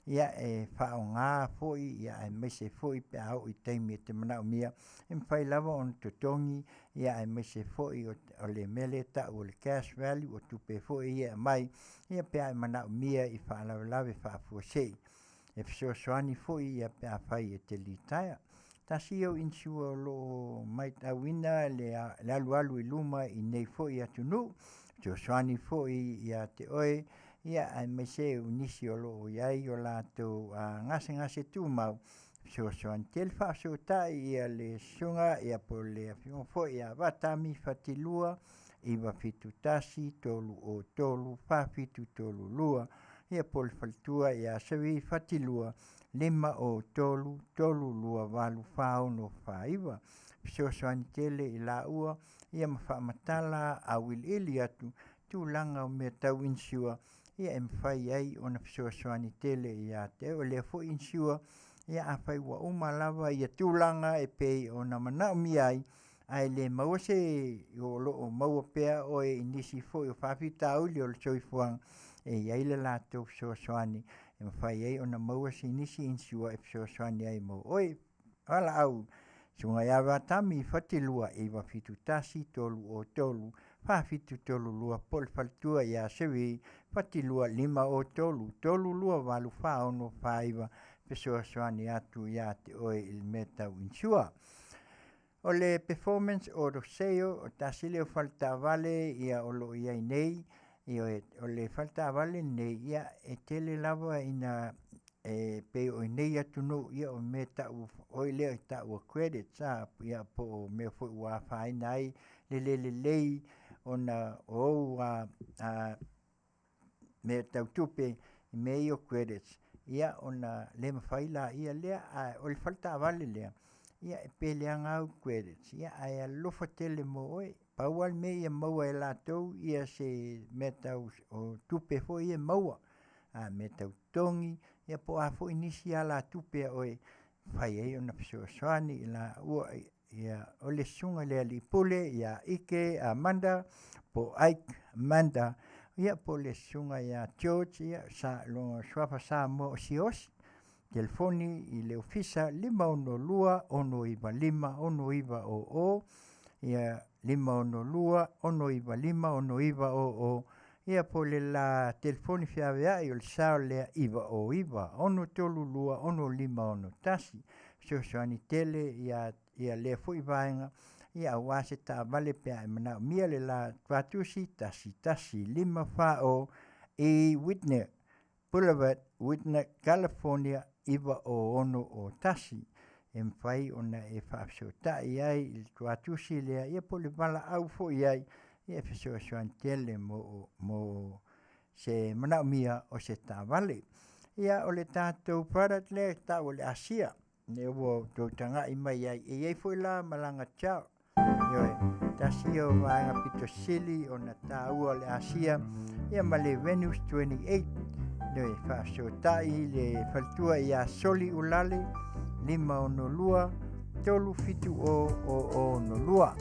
ia e faaaoga foi ia aemaise foi pe a oo i taimi e te manaomia, e mafai lava ona totogi ia aemaise foi o le mea lea e tau o le cash value o tupe foi ia e aumai ia pe a e manaomia i faalavelave faafuasei. E fesoasoani foi ia pe afai e te litaea. Tasi ia o insure o lo o maitauina le le alualu i luma i nei foi atunuu, fesoasoani foi ia te oe, ia aemaise o nisi o lo o i ai o latou gasegase tumau, fesoasoani tele faafesootai ia le susuga ia po o le afioga foi ia Vatami Fatilua 971 303 4732 ia po o le faletua ia Seri Fatilua 503 328 4649. Fesoasoani tele i laua ia ma faamatala auiliili atu tulaga o mea tau insure ia e mafai ai ona fesoasoani tele ia te oe. O lea foi insure ia afai ua uma lava ia tulaga e pei ona manaomia ai ae le maua se o lo o maua pea oe i nisi foi o faafitauli o le soifuaga, e i ai le latou fesoasoani e mafai ai ona maua se nisi insure e fesoasoani ai mo oe. Valaau Susuga ia Vatami Fatilua 971 303 4732 po o le faletua ia Seri Fatilua 503 328 4649 fesoasoani atu ia te oe i le mea tau insure. O le Performance Auto Sale, o tasi lea o fale taavale ia o lo o i ai nei, ioe, o le fale taavale lenei, ia e tele lava ina e pei o inei atunuu, ia o mea e tau oi lea e tau o credits a, ia po o mea foi ua afaina ai le le lelei ona o ou mea tau tupe i mea ia o credits, ia ona le mafai laia lea. Ae o le fale taavale lea, ia pe leaga au credits, ia ae alofa tele mo oe. Pau lava le mea ia maua e latou ia se mea tau o tupe foi ia e maua, a mea tau totogi, ia po o a foi nisi alatupe a oe e mafai ai ona fesoasoani i laua ia o le susuga i le alii pule ia Ike Amanda po o Ike Amanda, ia po o le susuga ia George ia sa lona suafa Samoa o Siaosi. Telefoni i le ofisa 562 695 6900 ia 562 695 6900 ia po o le la telefoni feaveai o le sao lea 909 632 6561. Fesoasoani tele ia ia lea foi vaega ia aua se taavale pe a e manaomia le la tuatusi 11540 i Whitner Boulevard, Whitner, California 90601. E mafai ona e faafesootai ai i le tuatusi lea ia po o le valaau foi i ai ia e fesoasoani tele mo mo se manaomia o se taavale. Ia o le tatou product lea e tau o le Asia lea ua outou tagai mai ai, e i ai foi la malaga child. Ioe, tasi ia o vaega pito sili ona taua o le Asia, ia ma le Venus 28. Ioe, faafesootai le faletua ia Soli Ulale 562 370 0062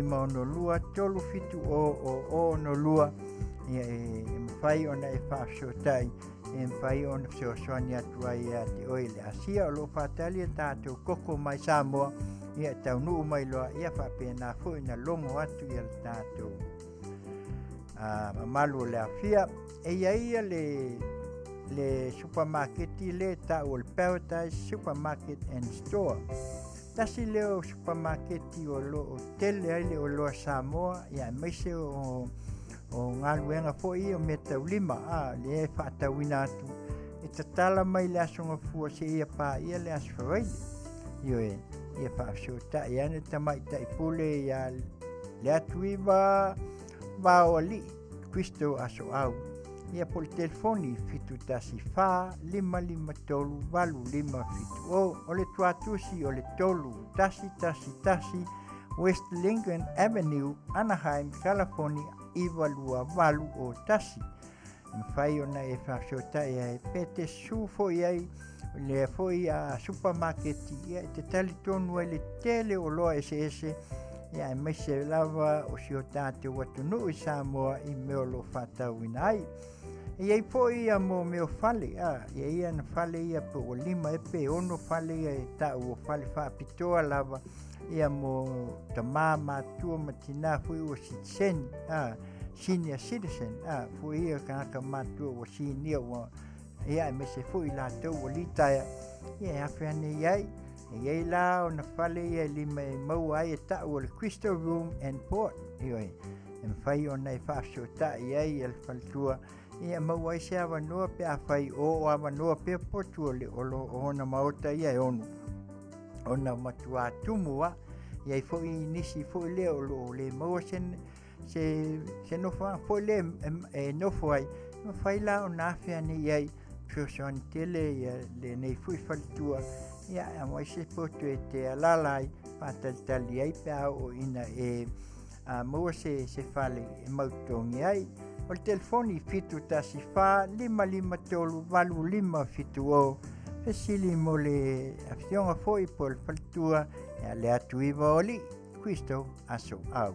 562 370 0062 ia e mafai ona e faafesootai e mafai ona fesoasoani atu ai ia te oe i le Asia o lo o faatali a tatou koko mai Samoa ia e taunuu mai loa ia faapena foi na logo atu ia le tatou mamalu o le afia. E i ai ia le le supamaketi le tau o le Paradise Supermarket and Store. Tasi lea o supamaketi o lo o tele ai le oloa Samoa, ia aemaise o, o galuega foi ia o meataulima, a, lea e faatauina atu. E tatala mai le Aso Gafua seia paia le Aso Faraile. Ioe, ia faafesootai ane tamaitai pule ia Leatuiva Vaoalii Kristo Asoau. Ia po o le telefoni 714 553 8570. O le tuatusi o le 3111 West Lincoln Avenue, Anaheim, California 92801. E mafai ona e faafesootai ai pe te susu foi ai lea foi a supamaketi ia e te talitonu ai le tele o oloa eseese ia aemaise lava o si o tatou atunuu i Samoa i mea o lo o faatauina ai. E i ai foi ia mo mea o fale, a, e i ai ana fale ia pe ua 5 ea pe 6 fale ia e tau o fale faapitoa lava ia mo tamā matua ma tinā foi ua sitiseni, a, senior citizen, a, foi ia tagata matua ua sinia ua, ia aemaise foi i latou ua litaea, ia e afe ane i ai. E i ai la ona fale ia e lima e maua ai e ta'u o le Crystal Room and Port, ioe, e mafai ona e faafesootai ai le faletua, ia maua ai se avanoa pe afai o o avanoa pea potu o le o ona maota ia e ono ona matuā tumu a i ai foi nisi foi lea o lo o le maua se se se nofoaga foi lea e nofo ai, mafai la ona afe ane i ai fesoasoani tele ia lenei foi faletua, ia aumai se poto e te alaala ai faatalitali ai pe a oo ina e maua se se fale e mautotogi ai. O le telefoni 714 553 8570. Fesili mo le afioga foi po o le faletua ia le atu iva o alii Kristo aso au.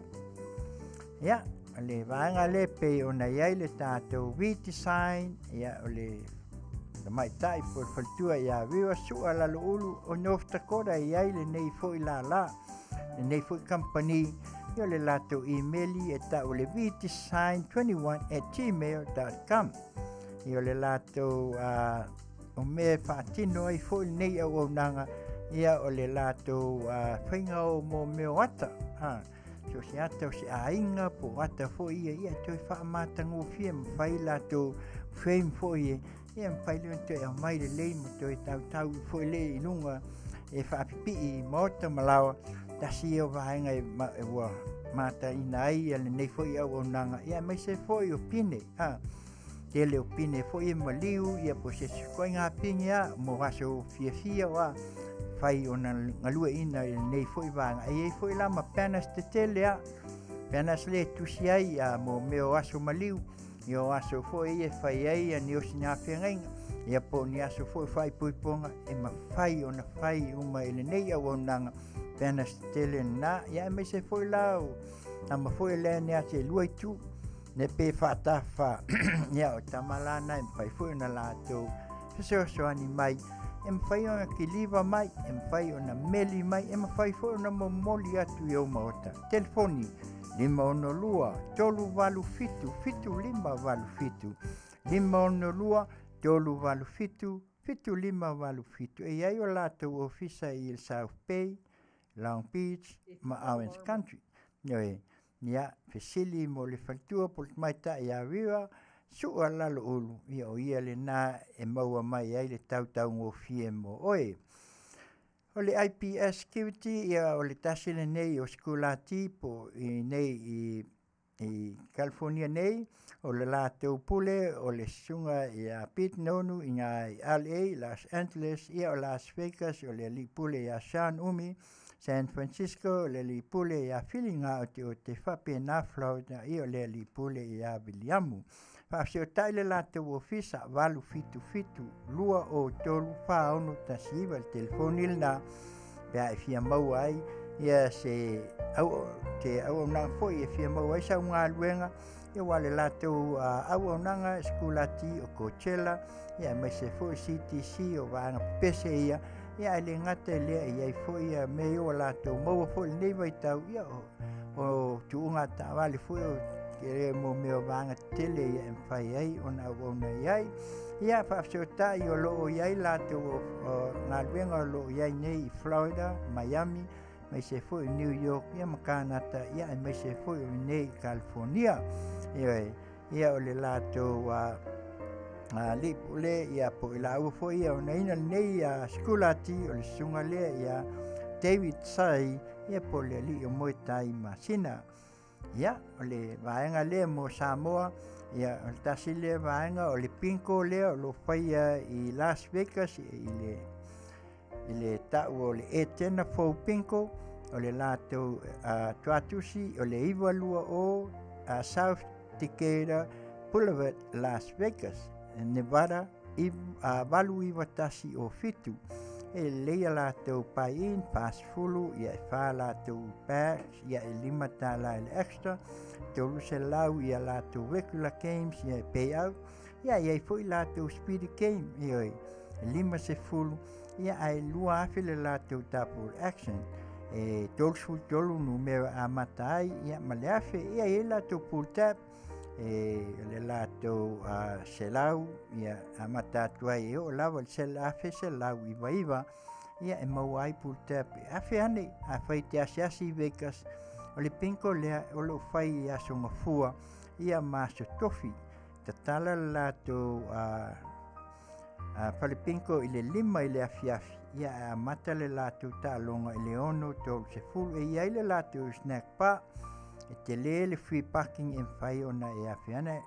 Ia, o le vaega lea pei ona i ai le tatou redesign, ia o le tamaitai po o le faletua ia Riwa Sua Laloulu o North Dakota e i ai lenei foi lālā, lenei foi kamupani, ia o le latou imeli e ta'u o le vdesign21@gmail.com. Ia o le latou o mea e faatino ai foi lenei auaunaga, ia o le latou faiga o mo mea o ata, so o se ata o se aiga po o ata foi ia, ia e toe faamatagofie ma fai latou frame foi e, ia mafai lea ona toe aumai lelei ma toe tautau foi lea i luga e faapipii i maota ma laoa. Tasi ia o vaega e, e ua mataina ai ia lenei foi auaunaga, ia aemaise foi o pine, tele o pine foi e maliu, ia po o se isi ituaiga pine a mo aso fiafia o a fai ona galueaiina i lenei foi vaega. E i ai foi la ma banners tetele a banners lea e tusi ai a mo mea o aso maliu, ia o aso foi ia e fai ai ia ni osina feagaiga, ia po o ni aso foi faaipoipoga e mafai ona fai uma i lenei auaunaga banners tetele lena, ia aemaise foi la o ama foi lea ni ase e lua itu ne pe faatafa, ia o tama la na e mafai foi ona latou fesoasoani mai, e mafai ona kiliva mai, e mafai ona meli mai, e mafai foi ona momoli atu i ou maota. Telefoni 562 387 7587, 562 387 7587. E i ai o latou ofisa i le South Bay, Long Beach ma Orange Country. Ioe, ia, fesili mo le faletua po o le tamaitai ia Riva, Sua Laloulu, ia o ia lena e maua mai ai le tautaugofie mo oe. O le IPS Security, ia o le tasi lenei o sikulati po i nei i i California nei, o le latou pule o le susuga ia Pete Nonu i ngā i LA, Los Angeles, ia o Las Vegas, o le alii pule ia Sean Umi, San Francisco, o le alii pule ia Fili Gaote o te faapena Florida, ia o le alii pule ia Viliamu. Faafeotai le latou ofisa 877 203 4619 le telefoni lena pe a e fia maua ai ia se au te auaunaga foi e fia maua ai sau galuega, ia ua le latou auaunaga sikulati o Coachella, ia aemaise foi CTC o vaega pepese ia, ia ae le gata i lea e i ai foi ia mea ia ua latou maua foi i lenei vaitau, ia o tuuga taavale foi o ke mo mea o vaega tetele ia e mafai ai ona auauna i ai. Ia faafesootai o lo o i ai latou o galuega o lo o i ai nei i Florida, Miami, aemaise foi New York, ia ma Kanata, ia aemaise foi o nei i California. Ioe, ia o le latou alii pule, ia po i laua foi ia onaina lenei sikulati o le susuga lea ia David Sai, ia po o le alii o Moetai Masina. Ia, o le vaega lea mo Samoa, ia o le tasi lea vaega o le bingo lea o lo o faia i Las Vegas i le i le ta'u o le Etena Fou Bingo, o le latou tuatusi o le 920 South Decatur Boulevard, Las Vegas, Nevada 89107. E lelei a latou buy-in 40, ia e 4 latou bags, ia e $5 i le extra, 300 ia latou regular games, ia e pay out, ia e i ai foi latou speedy game, ioe, e 50, ia ae 2,000 le latou double action. E 33 numera amata ai, ia ma le 1,000, ia e i ai latou pull tab, e le latou 100, ia amata atu ai e oo lava i le 1,199. Ia e maua ai pull tab e afe ane afai e te asiasi i Vegas, o le bingo lea o lo o fai i aso gafua ia ma aso tofi. Tatala le latou fale bingo i le 5 i le afiafi, ia ae amata le latou taaloga i le 6:30. E i ai le latou snack bar, e tele le free parking e mafai ona e afe ane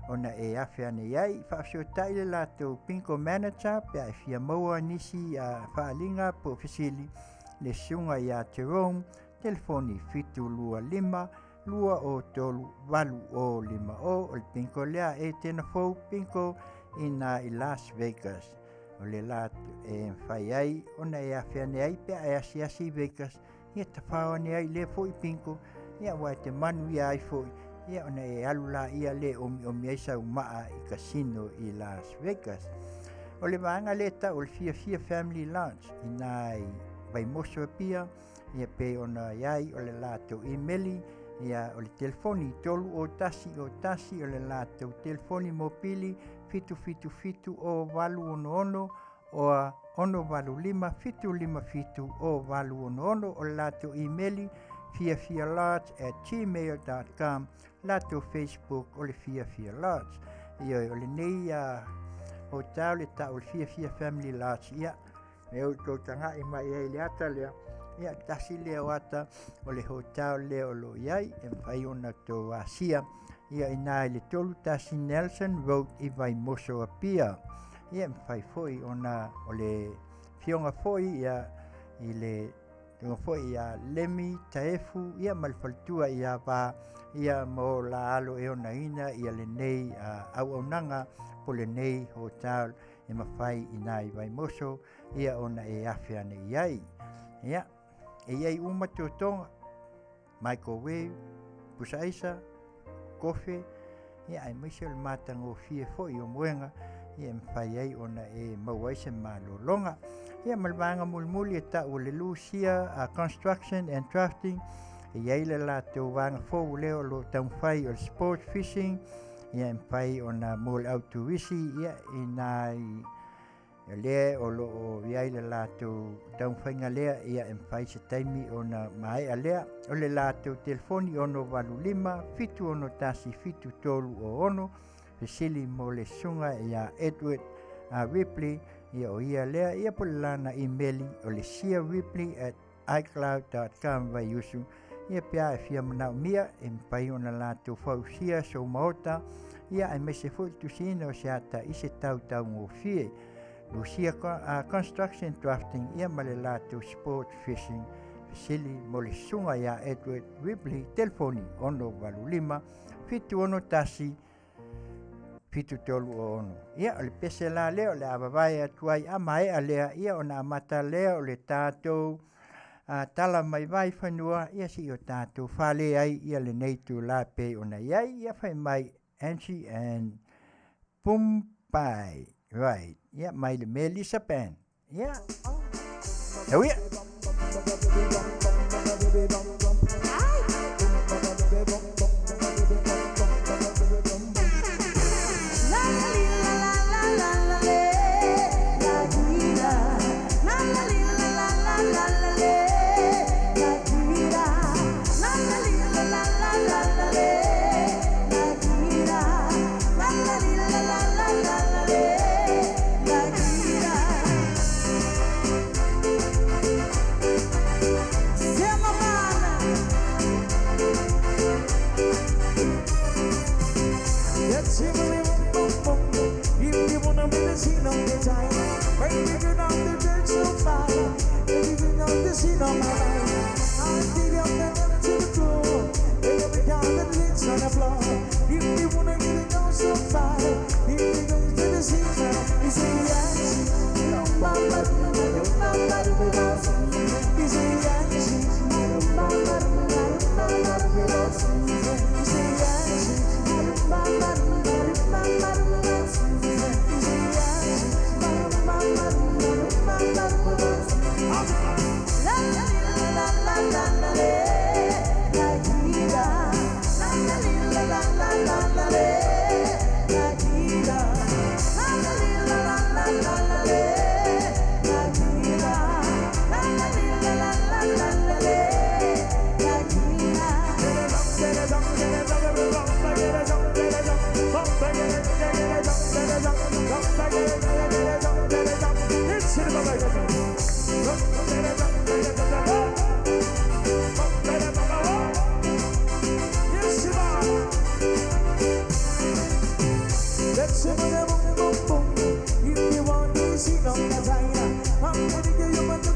ona e afe ane i ai. Faafesootai le latou bingo manager pe a e fia maua nisi faaaliga po o fesili, le susuga ia Jerome, telefoni 725 203 8050. O le bingo lea e tena fou bingo ina i Las Vegas. O le la e mafai ai ona e afe ane ai pe a e asiasi i Vegas, ia tafao ane ai lea foi bingo, ia aua e te manu ia ai foi, ia ona e alu la ia le omiomi ai sau maa i casino i Las Vegas. O le vaega lea e tau o le Fiafia Family Lounge ina i Vaimoso Apia, ia pei ona iai o le latou imeli, ia o le telefoni 301 01, o le latou telefoni mopili 777 0866 oa 685 757 0866, o le latou imeli fiafialodge@gmail.com, latou Facebook o le Fiafia Lodge. Ioe, o lenei hotel le tau o le Fiafia Family Lodge, ia me o tou taga'i mai ai le ata lea, ia tasi lea o ata o le hotel lea o lo o i ai e mafai ona tou asia, ia ina i le 31 Nelson Road i Vaimoso Apia. Ia e mafai foi ona o le fioga foi ia i le Tunga foi ia Lemi Taefu ia ma le faletua ia Va ia mo la alo e onaina ia lenei auaunaga po lenei hotel e mafai ina i Vaimoso ia ona e afe ane i ai. Ia, e i ai uma totoga, microwave, pusa aisa, kofe, ia aemaise o le matagofie foi o moega, ia e mafai ai ona e maua ai se malologa. Ia ma le vaega mulimuli e tau o le Lucia Construction and Drafting, e i ai le latou vaega fou lea o lo o taumafai o le sport fishing, ia e mafai ona mo le au turisi, ia ina i lea o lo o i ai le latou taumafaiga lea, ia e mafai se taimi ona maea lea. O le latou telefoni 685 761 7306, fesili mo le susuga ia Edward Ripley, ia o ia lea, ia po le lana imeli o le siaripley@icloud.com vaiusu, ia pe a e fia manaomia e mafai ona latou fausia sou maota, ia aemaise foi le tusiina o se ata i se tautaugofie. Lucia Construction Drafting ia ma le latou sport fishing, fesili mo le susuga ia Edward Ripley, telefoni 685 761 7306. Ia, o le pese la lea o le a vavae atu ai a maea lea, ia ona amata lea o le tatou tala mai vai fanua, ia seia o tatou fale ai ia lenei itula pei ona i ai. Ia fai mai Angie and Pumpai. Right. Ia mai le Melissa Band. Ia. Tau ia.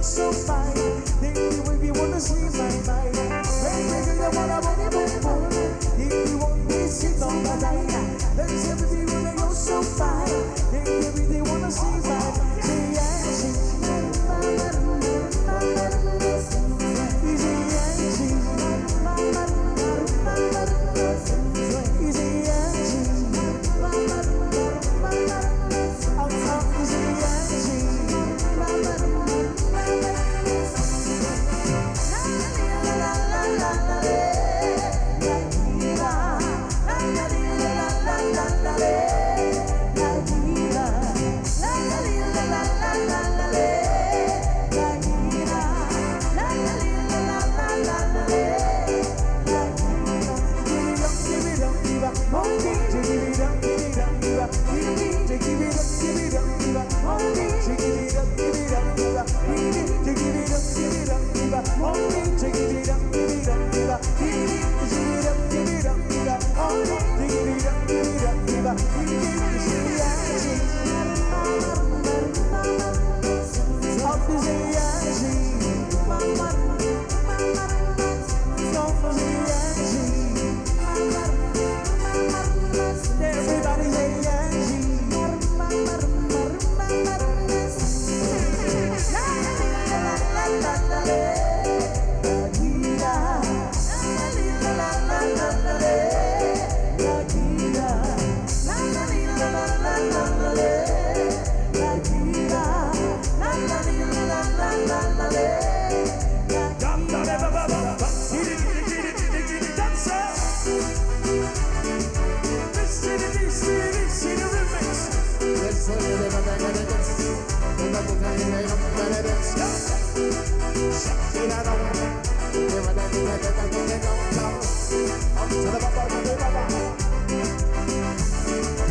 so fine. Think you if you wanna see my mind. Baby girl, you wanna boom boom boom. If you want me, sit on the line. There's everything wanna go so fine. Think everything wanna see my say yeah, she. Easy, yeah, she. Easy, yeah, she. I'm easy, yeah, she. Everybody say yeah,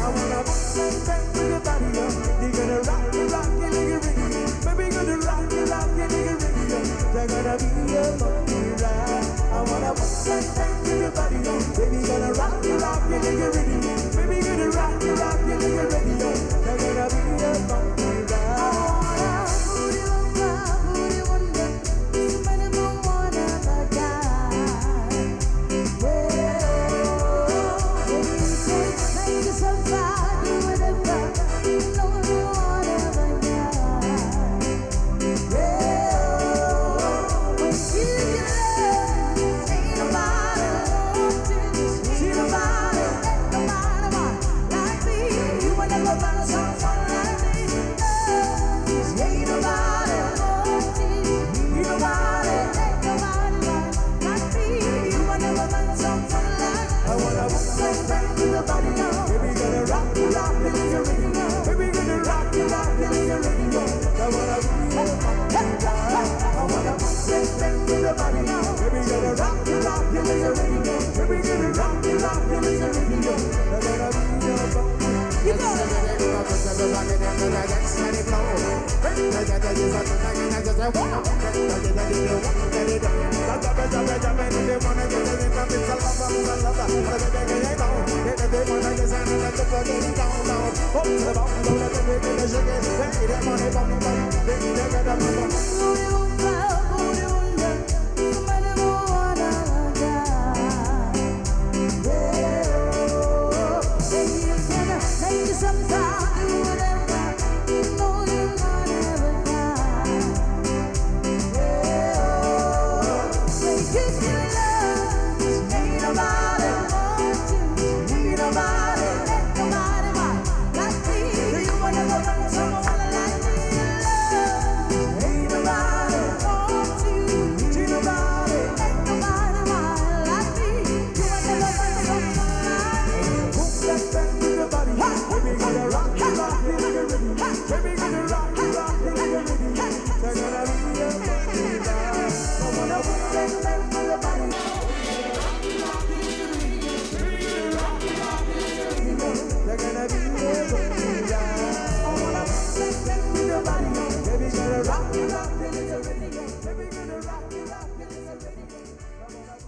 I wanna bang bang with your body, yo. You gonna rock it, rock it like a radio. Baby, gonna rock it, rock it like a radio. They're gonna be a monkey ride. I wanna bang bang with your body, yo. Baby, gonna rock it, rock it like a radio. Baby, gonna rock it, rock it like a radio. They're gonna be a monkey ride. I wanna bang bang with your body, yo. Baby, gonna rock it, rock it like a radio. Baby, gonna rock it, rock it like a radio. I wanna be a monkey ride. I wanna bang bang with your body, yo. Baby, gonna rock it, rock it like a radio. Baby, gonna rock it, rock it like a radio. I wanna be a monkey.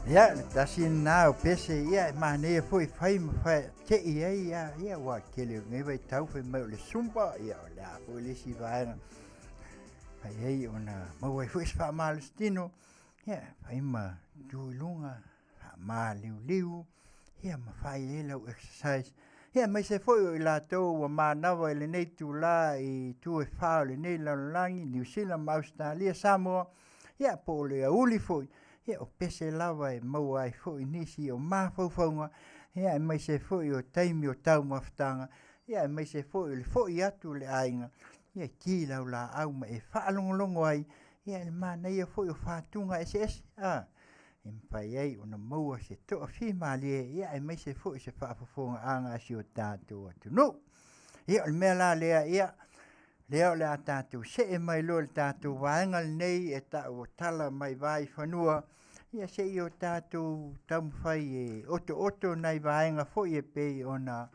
Ia, le tasi lena o pese, ia, e manaia foi fai ma faate'i ai a, ia, ua tele o lenei vaitau fai mai o le Zumba, ia, o le a foi le isi vaega. Mafai ai ona maua ai foi se faamalositino, ia e fai ma tu i luga, faamaliuliu, ia ma fai ai lau exercise. Ia aemaise foi o i latou ua manava i lenei itula i itu e fa o lenei lalolagi, Niu Sila ma Ausetalia, Samoa, ia po o le aoauli foi, ia o pese lava e maua ai foi nisi o mafaufauga, ia aemaise foi o taimi o taumafataga, ia aemaise foi o le foi atu i le aiga, ia e ki lau laau ma e faalogologo ai ia i le manaia foi o fatuga eseese a e mafai ai ona maua se toafimalie, ia aemaise foi o se faafofogaaga a si o tatou atunuu. Ia o le mea la lea, ia lea o le a tatou see mai loa i le tatou vaega lenei e tau o Tala Mai Vaifanua, ia se i o tatou taumafai e otooto nai vaega foi e pei ona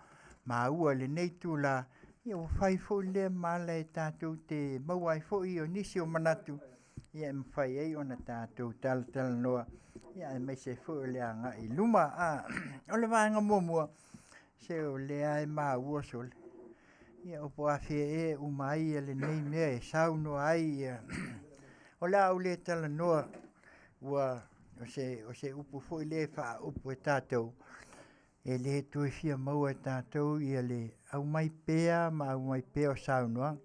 maua i lenei itula, ia ua fai foi lea ma ala e tatou te maua ai foi nisi o manatu ia e mafai ai ona tatou talatalanoa, ia aemaise foi o le agai i luma. O le vaega muamua, se o lea e maua sole, ia po o afea ea e uma ai lenei mea e saunoa ai ia. O le a ou le talanoa, ua o se upu foi lea e faaupu e tatou, e le toe fia maua e tatou ia le aumai pea ma aumai pea o saunoaga.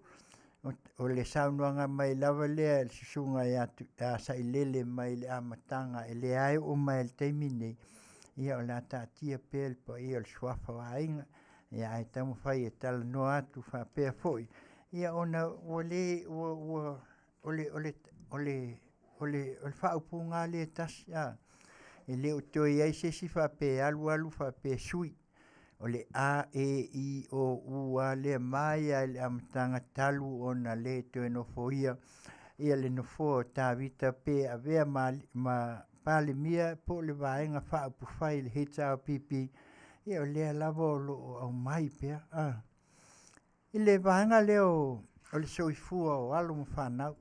O le saunoaga mai lava lea i le susuga ia Sailele mai le amataga e lea e oo mai i le taimi lenei, ia o le a taatia pea le paia o le suafa o aiga, ia ae taumafai e talanoa atu faapea foi, ia ona ua le ua ua o le o le o le o le o le faaupuga lava lea e tasi, a e le o toe i ai se isi faapea e alu alu faapea e sui. O le a, e, i, o, u lava lea mai lava i le amataga talu ona le toe nofoia ia le nofoa o Tavita pe avea ma Palemia po o le Vaega Faaupufai le HRPP, ia o lea lava o lo o aumai pea. I le vaega lea o le soifua o alo ma fanau,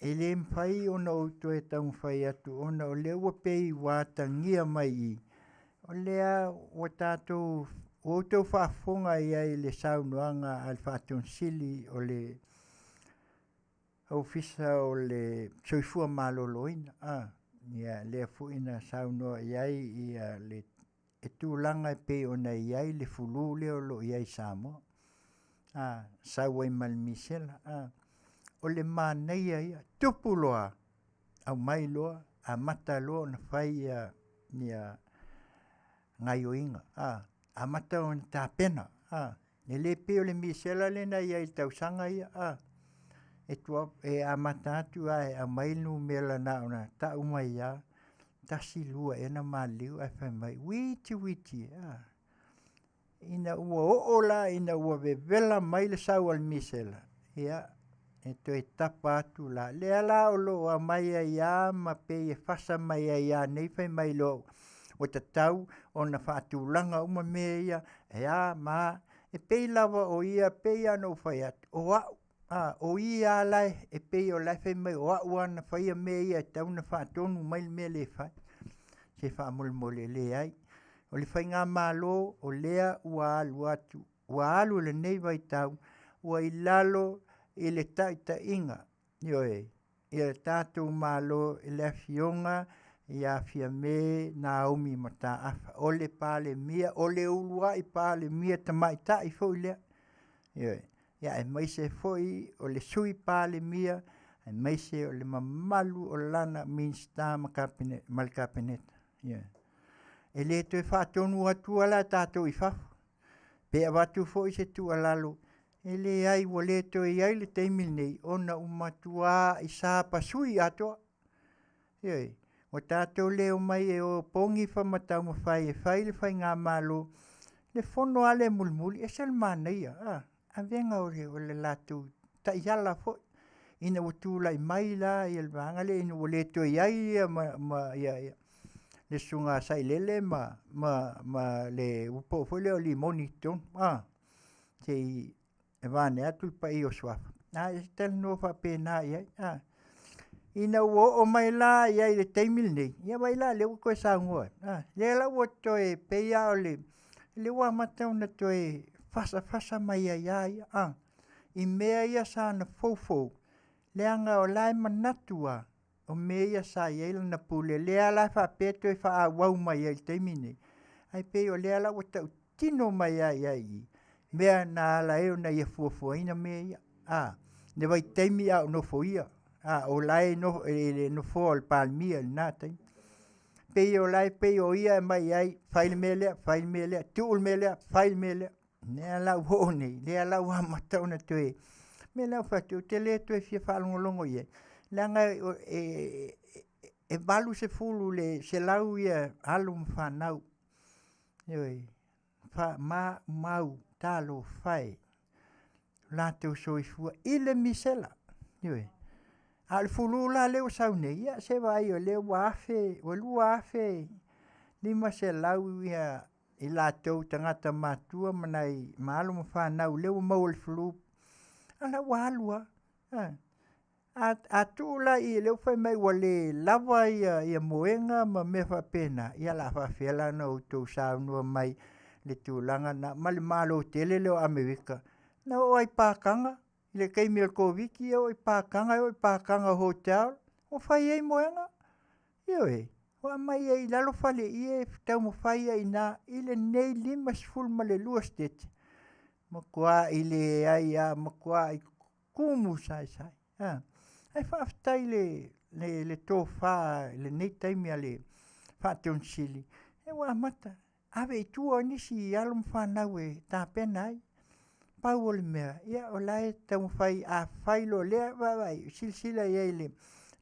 e le mafai ona ou toe taumafai atu ona o lea ua pei ua atagia mai i i, o lea ua tatou ua outou faafofoga i ai i le saunoaga a le Faatonu Sili o le Ofisa o le Soifua Maloloina, ia lea foi na saunoa i ai ia le e tulaga e pei ona i ai le flu lea o lo o i ai i Samoa, a sau ai ma le misela. A o le manaia ia, tupu loa, aumai loa, amata loa ona fai ia ia gaioiga, a amata ona tapena, a e le pei o le misela lea na i ai i tausaga ia, a e tua e amata atu ae aumai le numera na ona tau mai lava, tasi lua ea na maliliu ae fai mai, uiti uiti e, a. Ina ua oo la ina ua vevela mai le sau a le misela, ia, e toe tapa atu la. Lea la o lo o aumai ai lava ma pei e fasa mai ai lava nei fai mai loa ua tatau ona faatulaga uma mea ia, e a ma a. E pei lava o ia, pei lava ona ou fai atu, o au, a, o ia lava la e pei o la e fai mai o au lava na faia mea ia e tatau ona faatonu mai le mea lea e fai. Se faamolemole e leai. O le faigamalo o lea ua alu atu, ua alu lenei vaitau ua i lalo i le taitaiga, ioe, ia le tatou Malo i le afioga ia Fiame Naomi Mataafa, o le Palemia, o le uluai Palemia tamaitai foi lea. Ioe, ia aemaise foi o le Sui Palemia, aemaise o le mamalu o lana Minisita ma Kapeneta, ma le Kapeneta. Ioe. E le toe faatonu atua la tatou i fafo. Pe avatu foi se tuualalo, e leai ua le toe i ai le taimi lenei ona ua matua i sapasui atoa. Ioe, ua tatou le omai e o pogi ma taumafai e fai le faigamalo. Le fono lava lea mulimuli, e ese le manaia, a, avega o le latou taiala foi ina ua tulai mai la ia le vaega lea ina ua le toe i ai ia ma, ma ia, ia le susuga Sailele ma, ma, ma le upu foi lea o Limoni i totonu, a, se i vaeane atu le paia o Suafa, a e talanoa faapena i ai, a. Ina ua oo mai la i ai i le taimi lenei, ia vaai la o lea ua toe saunoa ai, a, lea la ua toe pei lava o le, lea ua amata ona toe fasafasa mai ai lava ia, a. i mea ia sa na foufou, leaga o la e manatu lava o mea ia sa i ai lana pule, lea la e faapea e toe faaauau mai ai i le taimi lenei, ae pei o lea la ua tautino mai lava i ai i i, mea na ala ai ona ia fuafuaina mea ia, a, le vaitaimi a o nofoia, a o la e i le nofoa o le Palemia i lena taimi. Pei o la e pei o ia e aumai ai, fai le mea lea, fai le mea lea, tuu le mea lea, fai le mea lea. Lea la ua oo nei, lea la ua amata ona toe... O le mea lea ou fai atu ai, ou te le toe fia faalogologo i ai, leaga e 80 i le 100 alo ma fanau, ioe, maumau talofa e, lo latou soifua i le misela. Ioe. A o le fulu la lea ua sau nei, ia se i vaai o lea ua 1,000, ua 2,500 i latou tagata matutua ma nai ma alo ma fanau lea ua maua i le flu, a o la ua alu lava. A tuu la i i lea ua fai mai ua le lava moega ma mea faapena, ia o le a faapefea la ona outou saunoa mai i le tulaga lena ma le Malo tele lea o Amerika, na oo lava i pakaga i le taimi o le Koviti-19, e oo i pakaga, e oo i pakaga o hotel ua fai ai moega. Ioe, ua aumai ai i lalo faleie taumafai ai i ina i lenei 52 Setete, matuai leai lava, matuai tumu saesae. Ae faafetai i le tofa i lenei taimi a le Faatonu Sili, ia ua amata, ave i tua nisi alo ma fanau e tapena ai. Pau o le mea, ia o la e taumafai, a fai loa lea, vaavaai, silasila i ai i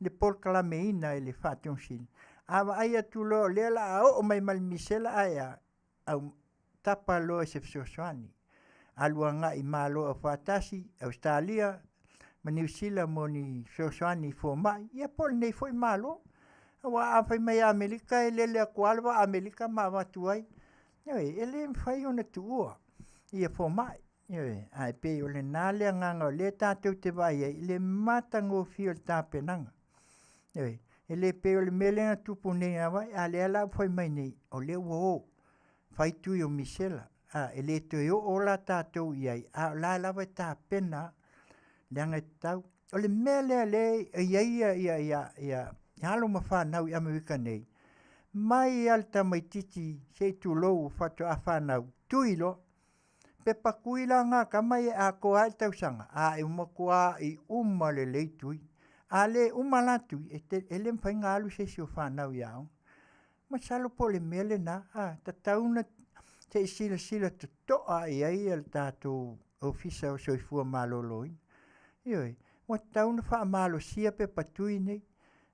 le polokalameina e le Faatonu Sili. A vaai atu loa o lea o le a oo mai ma le misela ae a, tapa loa i se fesoasoani. Alu agai i Malo Aufaatasi, Ausetalia ma Niu Sila mo ni fesoasoani i fomai, ia po o lenei foi Malo. Aua a fai mai e Amerika e lele atu lava le vaa Amerika ma avatu ai. Ioe, e le mafai ona tuua ia fomai. Ioe, ae pei o lena le agaga o lea tatou te vaai ai i le matagofie o le tapenaga. Ioe, e le pei o le mea lea na tupu nei i Hawaii, a o lea la ua fai mai nei, o lea ua o, fai tui o misela. A, e le toe oo la tatou i ai, a o la lava e tapena leaga e tatau. O le mea lea lea e i ai alo ma fanau i Amerika nei, mai lava le tamaitiiti se i tulou faatoa fanau, tui loa. Pepa tui la na a tama ia e atoa ai le tausaga, a e matuai uma lelei tui. A le uma la tui, e le mafai ona alu se isi o fanau i aoga. Masalo po o le mea lena, a tatau ona se i silasila totoa i ai le tatou Ofisa o Soifua Maloloina. Ioe, ua tatau ona faamalosia pepa tui nei.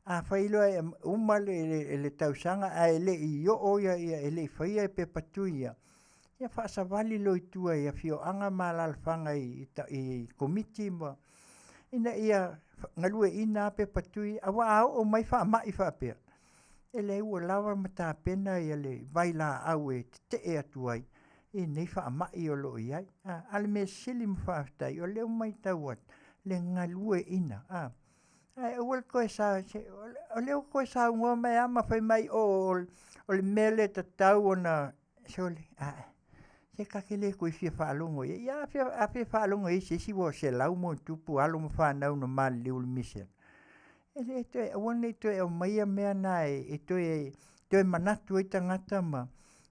Afai loa e uma le tausaga ae le i oo ia, e le i faia pepa tui ia, ia faasavali loa i tua i afioaga ma alaalafaga i komiti ma ina ia galueaiina pepa tui, aua a oo mai faamai faapea, e leai ua lava ma tapena le vailaau e tetee atu ai i nei faamai o lo o i ai. A o le mea sili ma faafetai, o lea ua matau atu le galueaiina, ae aua le toe sa, o lea ua toe saunoa mai lava ma fai mai o le mea lea e tatau ona, sole, ae, se ta te le toe fia faalogo i ai. Ia a fia faalogo i ai i se isi ua 100+ alo ma fanau na maliliu i le misela, e le toe, aua ne i toe aumaia mea na e toe manatu ai tagata ma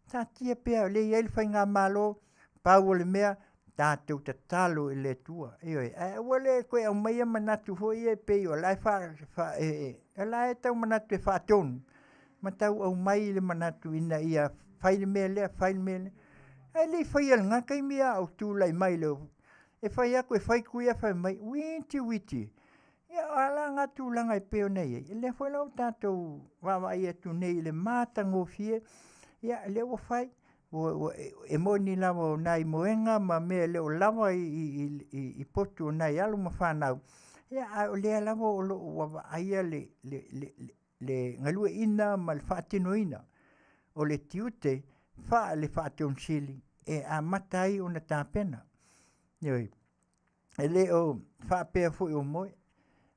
taatia pea o lea e i ai le faigamalo, pau o le mea, tatou tatalo i le Atua. Ioe, ae aua le toe aumaia manatu foi ia e pei o la e, o la e tau manatu e faatonu, ma tau aumai le manatu ina ia fai le mea lea, fai le mea lea. Ae le i faia i lena taimi a o tulai mai le, e fai atu e fai tui ae fai mai, uiti uiti. Ia o a la na tulaga e pei ona i ai, lea foi la ua tatou vaavaai atu nei i le matagofie, ia lea ua fai, e moni lava o nai moega ma mea e le o lava i potu o nai alo ma fanau, ia a o lea lava o lo o ua vaaia le galueaiina ma le faatinoina o le tiute faale Faatonu Sili e amata ai ona tapena. Ioe, e le o faapea foi o moe,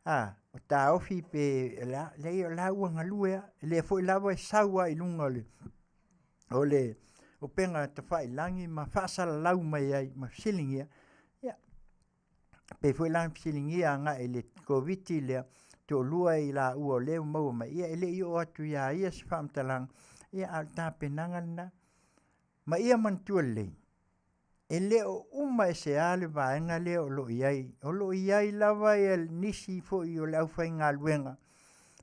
a o taofi pe o le a, leai o la ua galue lava, lea foi lava e sau lava i luga o le upega tafailagi ma faasalalau mai ai ma fesiligia, ia. Pei foi la na fesiligia agai i le Koviti lea, toalua i laua o lea ua maua mai, ia e le i oo atu ia ia se faamatalaga, ia a o le tapenaga lena. Ma ia manatua lelei, e le o uma esea le vaega lea o lo o i ai. O lo o i ai lava ia nisi foi o le aufaigaluega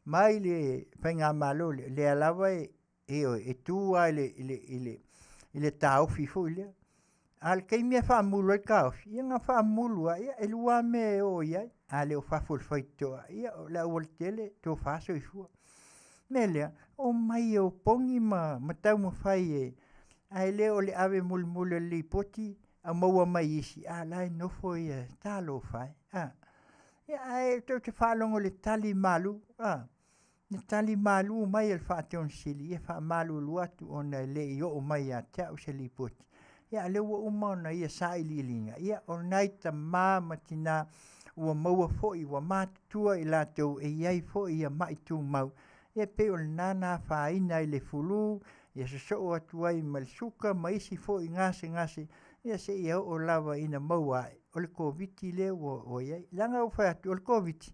mai le faigamalo lea, lea lava e, ioe, e tu lava i le taofi foi lea. A o le taimi e faamulu ai le taofi, ia na faamulu lava, ia e lua lava mea e oo i ai, a le o fafo i le faitotoa, ia o le aualatele e tofa soifua. O le mea lea, omai e opogi ma taumafai e, ae le o le ave mulimuli o le lipoti a maua mai e isi, a o la e nofo ia, talofa e, a. Ia ae tou te faalogo i le tali malu, a, le tali malu mai a le Faatonu Sili, ia faamalulu atu ona e le i oo mai ia te au se lipoti. Ia a o lea ua uma ona ia sailiiliga, ia o nai tama ma tina ua maua foi ua matutua i latou e i ai foi ia mai tumau, ia pei o lena na afaina ai le fulu, ia sosoo atu ai ma le suka ma isi foi gasegase, ia seia oo lava ina maua ae o le Koviti lea ua i ai. Leaga ua fai atu o le Koviti,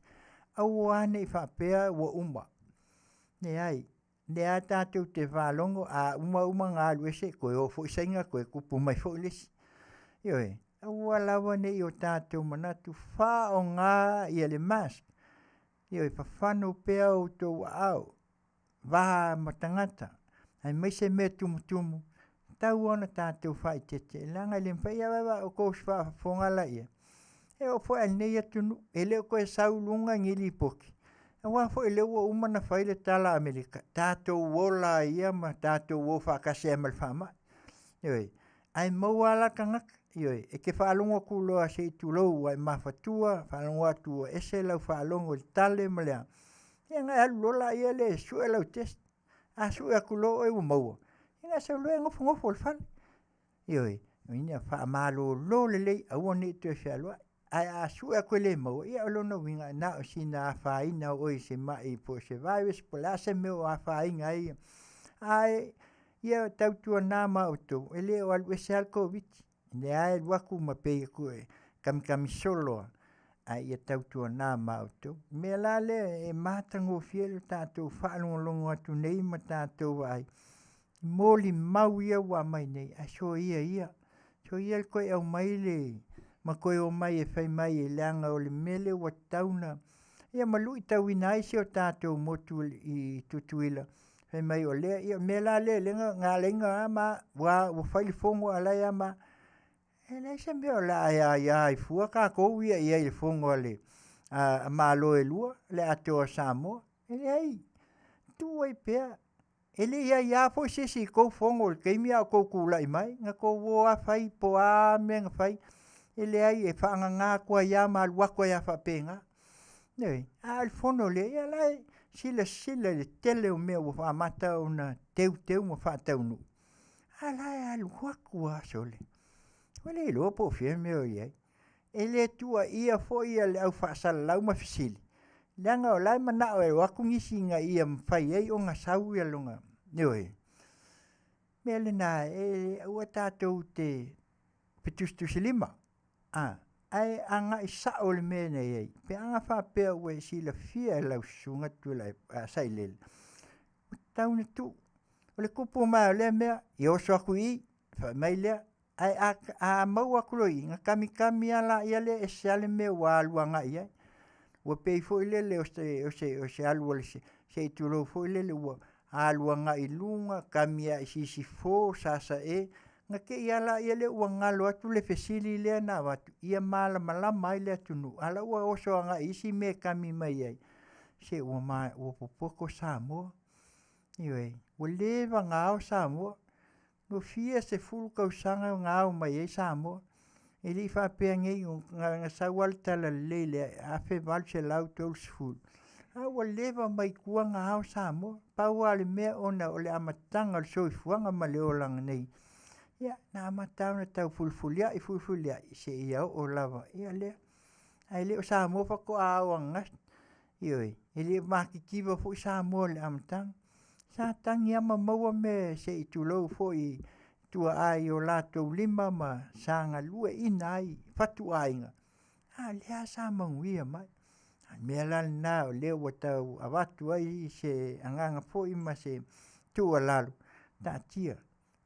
aua ne i faapea ua uma. Leai, lea lava tatou te faalogo a uma uma ona alu ese toe o foi Saina toe tupu mai foi le isi. Ioe, aua lava ne i o tatou manatu, faaaoga ia le mask. Ioe, fafano pea outou aao, va ma tagata, aemaise mea tumutumu, tatau lava ona tatou faaeteete, leaga e le mafai. Ia vaai o tou faafofoga la i ai, e oo foi lava i lenei atunuu, e le o toe sau i luga ni lipoti, aua foi o lea ua uma ona fai le tala a Amerika, tatou ola ai ia ma tatou o faatasi ai ma le faamai. Ioe, ae maua lava la tagata, ioe, e te faalogo atu loa se i tulou, ua e mafatua, faalogo atu ua ese lau faalogo i le tale ma le a, ia ona e alu loa lea e sue lau test. A sue atu loa oe ua maua, ia ona e sau loa lea e nofonofo i le fale. Ioe, ina ia faamalolo lelei aua ne i toe fealuai. Ae a sue atu e le maua, ia o lona uiga na o sina afaina o oe i se mai po o se virus po o le a se mea o afaina ai. Ae ia tautuana ma outou, e le o alu ese lava le Koviti. O lea lava e alu atu ma pei atu e kamikami solo lava, ae ia tautuana ma outou. O le mea la lea e matagofie lo tatou faalogologo atu nei ma tatou vaai, molimau ia ua aumai nei, ae soia ia, soia le toe aumai le ma toe omai e fai mai leaga o le mea lea ua tatau ona ia ma luitauina ai si o tatou motu i Tutuila, fai mai o lea, ia o le mea la lea na ala ai ona ma ua fai le fono a o la e ama. E leai se mea o le a e aia ai fua tatou ia i ai i le fono a le a Malo e lua, le Atoa o Samoa. E leai, tuu ai pea. E le i aia foi se isi i tou fono i le taimi a o tou tulai mai, na tou o lava fai po o a mea na fai, e leai e faanana atu ai lava ma alu atu ai lava faapena. Ioe, a o le fono lea, ia o la e silasila i le tele o mea ua amata ona teuteu ma faataunuu, a o la e alu atu lava sole. Ua le iloa po o fea le mea o i ai. E le tuuaia foi le au faasalalau ma fesili, leaga o la e manao e o atu nisi ina ia mafai ai ona sau lona, ioe. O le mea lena, aua tatou te fetusitusilima, ae agai sao i le mea na i ai. Pe ana faapea ua e silafia e lau susuga Tuilaepa Sailele, ua tatau ona tuu. O le tupu mai lava o lea mea, ia oso atu i i, fai mai lea, ae a maua atu loa i i, ona kamikami lava lea, e ese lava le mea ua alu agai i ai. Ua pei foi lele o se alu a le, se i tulou foi lele, ua alu agai i luga, kami lava i sisifo, sasae, ona te i lava lea ua galo atu le fesili lea na avatu, ia malamalama ai le atunuu, a o la e ua oso agai i isi mea e kami mai ai, se ua popoto Samoa. Ioe, ua leva ona ao Samoa. Ua fia sefulu tausaga na ao mai ai Samoa. E le i faapea nei na sau lava le talalelei i le 1830, a ua leva mai tua ona ao Samoa. Pau lava o le mea ona o le amataga o le soifuaga ma le olaga nei, ia na amata lava ona taufulifuliai fulifuliai seia oo lava ia lea. Ae le o Samoa faatoa ao ananafi. Ioe, e le matitiva foi Samoa i le amataga. Sa tagi lava ma maua mea se i tulou foi i tuaa i o latou lima ma sa galueaiina ai fatuaiga. A o lea sa manuia mai. A o le mea la lena o lea ua tau avatu ai se agaga foi ma se tuualalo, taatia,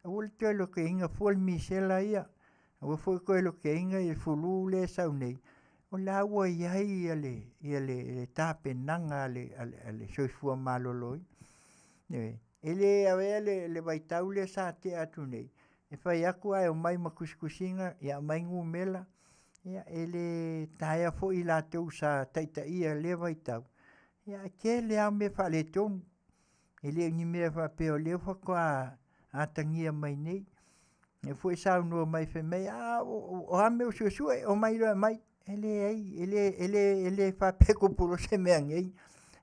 aua le toe lokeina fua le misela ia, aua foi le toe lokeina le flu lea e sau nei, o la ua i ai le tapenaga a le Soifua Maloloina. Ioe. E le avea le vaitau lea sa tea atu nei e fai atu ae omai ma tusitusiga, ia aumai numera, ia e le taea foi i latou sa taitaia i lea vaitau, ae tele lava mea faaletonu. E le o ni mea faapea o lea faatoa atagia mai nei. O lea foi e saunoa mai fai mai, a o a mea ua suesue, omai loa e aumai. E leai, e le faapea e tupu loa se mea nei. O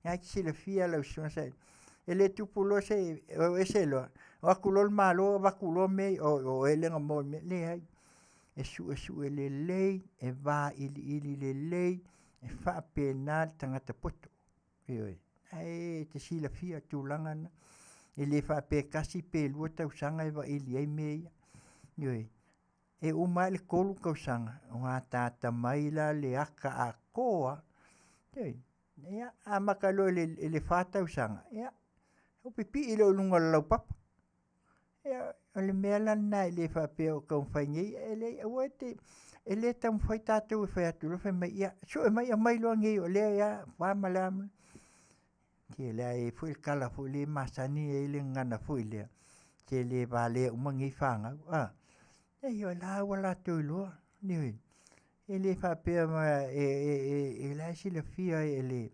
lena e te silafia lau Susuga Saili, e le tupu loa se… o ese loa, o atu loa le Malo avatu loa mea ia, o oe lea na maua i le mea lea. E leai, e suesue lelei, e vailiili lelei, e faapena le tagata poto. Ioe. Ae e te silafia tulaga na, e le faapea e tasi pe lua tausaga e vaili ai mea ia. Ioe. E uma ae le 3 tausaga ona ataata mai lea o le ata atoa lava. Ioe. Ia, amata loa i le 4 tausaga, ia ua pipii loa i luga o le laupapa. Ia, o le mea la lena e le faapea o taumafai nei, e leai, aua e te… e le taumafai tatou e fai atu loa fai mai, ia sue mai aumai loa nei o lea e a, o a ma a. Se o le a i ai foi le tala foi lea e masani e i ai le gagana foi lea, se le valea uma nei fanau, a. Leai o la e ua latou iloa, ioe. E le faapea o la e silafia e le…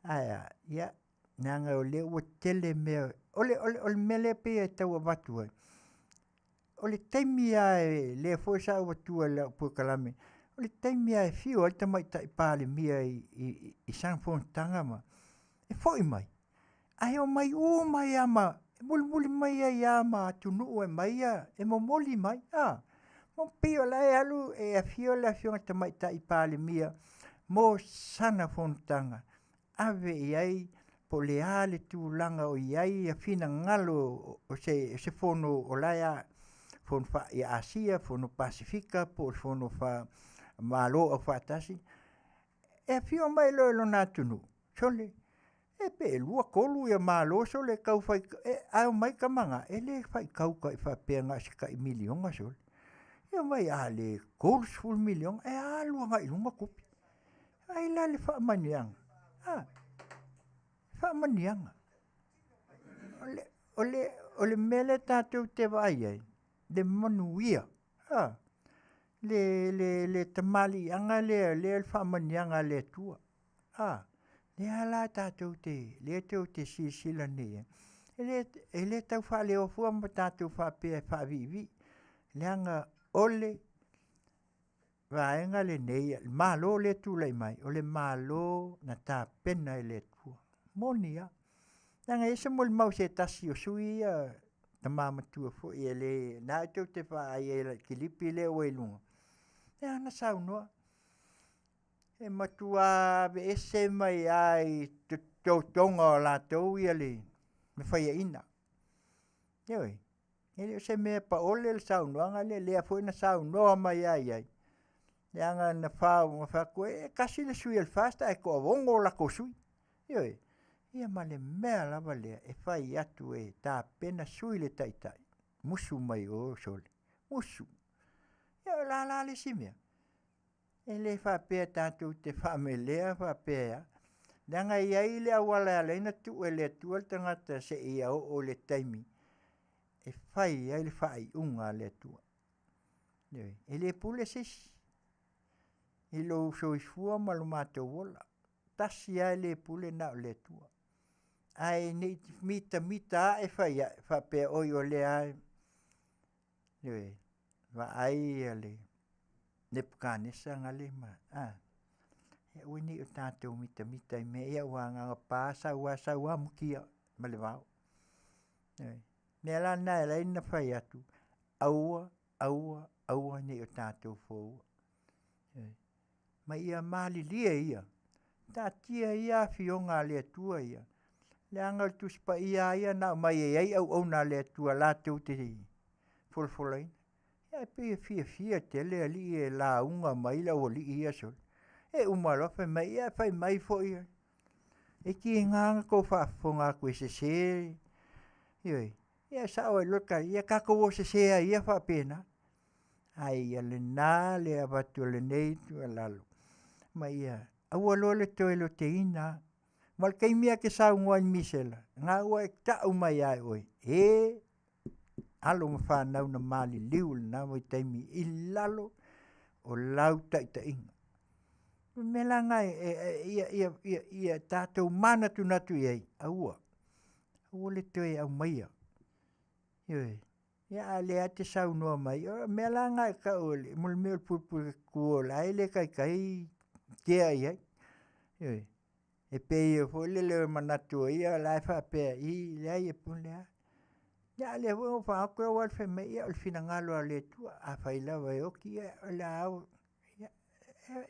Ae a? Ia, leaga o lea ua tele mea, o le mea lea e pei e tau avatu ai, o le taimi lava lea foi sa ou avatua i lau polokalame, o le taimi lava e afio ai le Tamaitai Palemia i sana fonotaga ma… e foi mai, ae omai uma ai lava ma, mulimuli mai ai lava ma atunuu e aumai e momoli mai, a. E pei o la e alu e afio le Afioga i le Tamaitai Palemia mo sana fonotaga, ave i ai po o le a le tulaga o i ai finagalo o se fono o la e fono Asia, fono Pasefika po o le fono Malo Aufaatasi, e afio mai loa i lona atunuu, sole, ia pe 2, 3 Malo sole e tau fai, ae omai tama na, e le faitau faapea na o se tai $1 miliona sole. E omai a le $30 miliona, e alu agai i luga tupe. Vaai la i le faamanuiaga? A, faamanuiaga. O le mea lea tatou te vaai ai, le manuia, le tamaliiaga lea o le faamanuiaga a le Atua. A, lea la tatou te, lea tou te silasila nei i ai, e le tau faaleoa fua ma tatou faapea e faaviivii, leaga o le Vaega lenei, le Malo lea e tulai mai, o le Malo na tapena e le Atua. E moni lava. Leaga e i ai se molimau a se tasi o sui usufono ia, tama matua foi e le… o lena tou te vaai i ai i le kilipi lea ua i luga, lea na saunoa, e matua aveese mai lava i totoga o latou le faiaina. Ioe. E le o se mea paole le saunoaga lea, lea foi na saunoa mai lava i ai, leaga na fai atu e tasi le sui o le FAST ae toa-6 latou sui. Ioe. Ia ma le mea lava lea e fai atu e tapena sui le Taitai, musu mai o sole, musu. Ia o le a la le isi mea? E le faapea tatou te faamelea faapea e a, leaga e i ai le auala e ala ai ona tuu e le Atua le tagata seia oo i le taimi e fai ai le faaiuga a le Atua. Ioe. E le pule se isi i lou soifua ma lo matou ola, tasi lava e le pule na o le Atua. Ae ne i mitamita ae fai ae faapea oi o lea lava e… Ioe. Vaai le Nepukatanesa na aua ne i o tatou mitamita i mea ia aua na ona pa sau lava sau lava mutia ma le vao. Ioe. O le mea la lena e ala ai ona fai atu, aua, aua, aua ne i o tatou foua. Ioe. Ma ia malilie ia, taatia ia afioga a le Atua ia, leaga o le Tusi Paia lava ia na aumai e i ai auauna a le Atua latou te folafolaina. Ia e pei e fiafia tele alii e lauga mai le aualii ia sole. E uma loa fai mai, ia fai mai foi e tiga ona tou faafofoga atu e sese. Ioe, ia e sao ai loa le tali, ia tatou o sese ai ia faapena. Ae ia lena le avatu o lenei tuualalo, ma ia aua loa le toe loteina lava. Ma o le taimi lava e te saunoa ai i le misela, na ua e tau mai lava e oe, e alo ma fanau na maliliu i lena vaitaimi i lalo o lau taitaiga. O le mea la lena ia tatou manatunatu i ai, aua, aua le toe aumaia. Ioe. Ia a o lea lava e te saunoa mai, o le mea la lena e tau o le mea o le pulepuletutu o la e le taitai tea i ai. Ioe. E pei foi lele o manatu o ia la e faapea, i, leai e pule lava. Ia a o lea foi na ou fai atu aua fai mai, ia o le finagalo lava o le Atua, afai lava e oti, ia o le a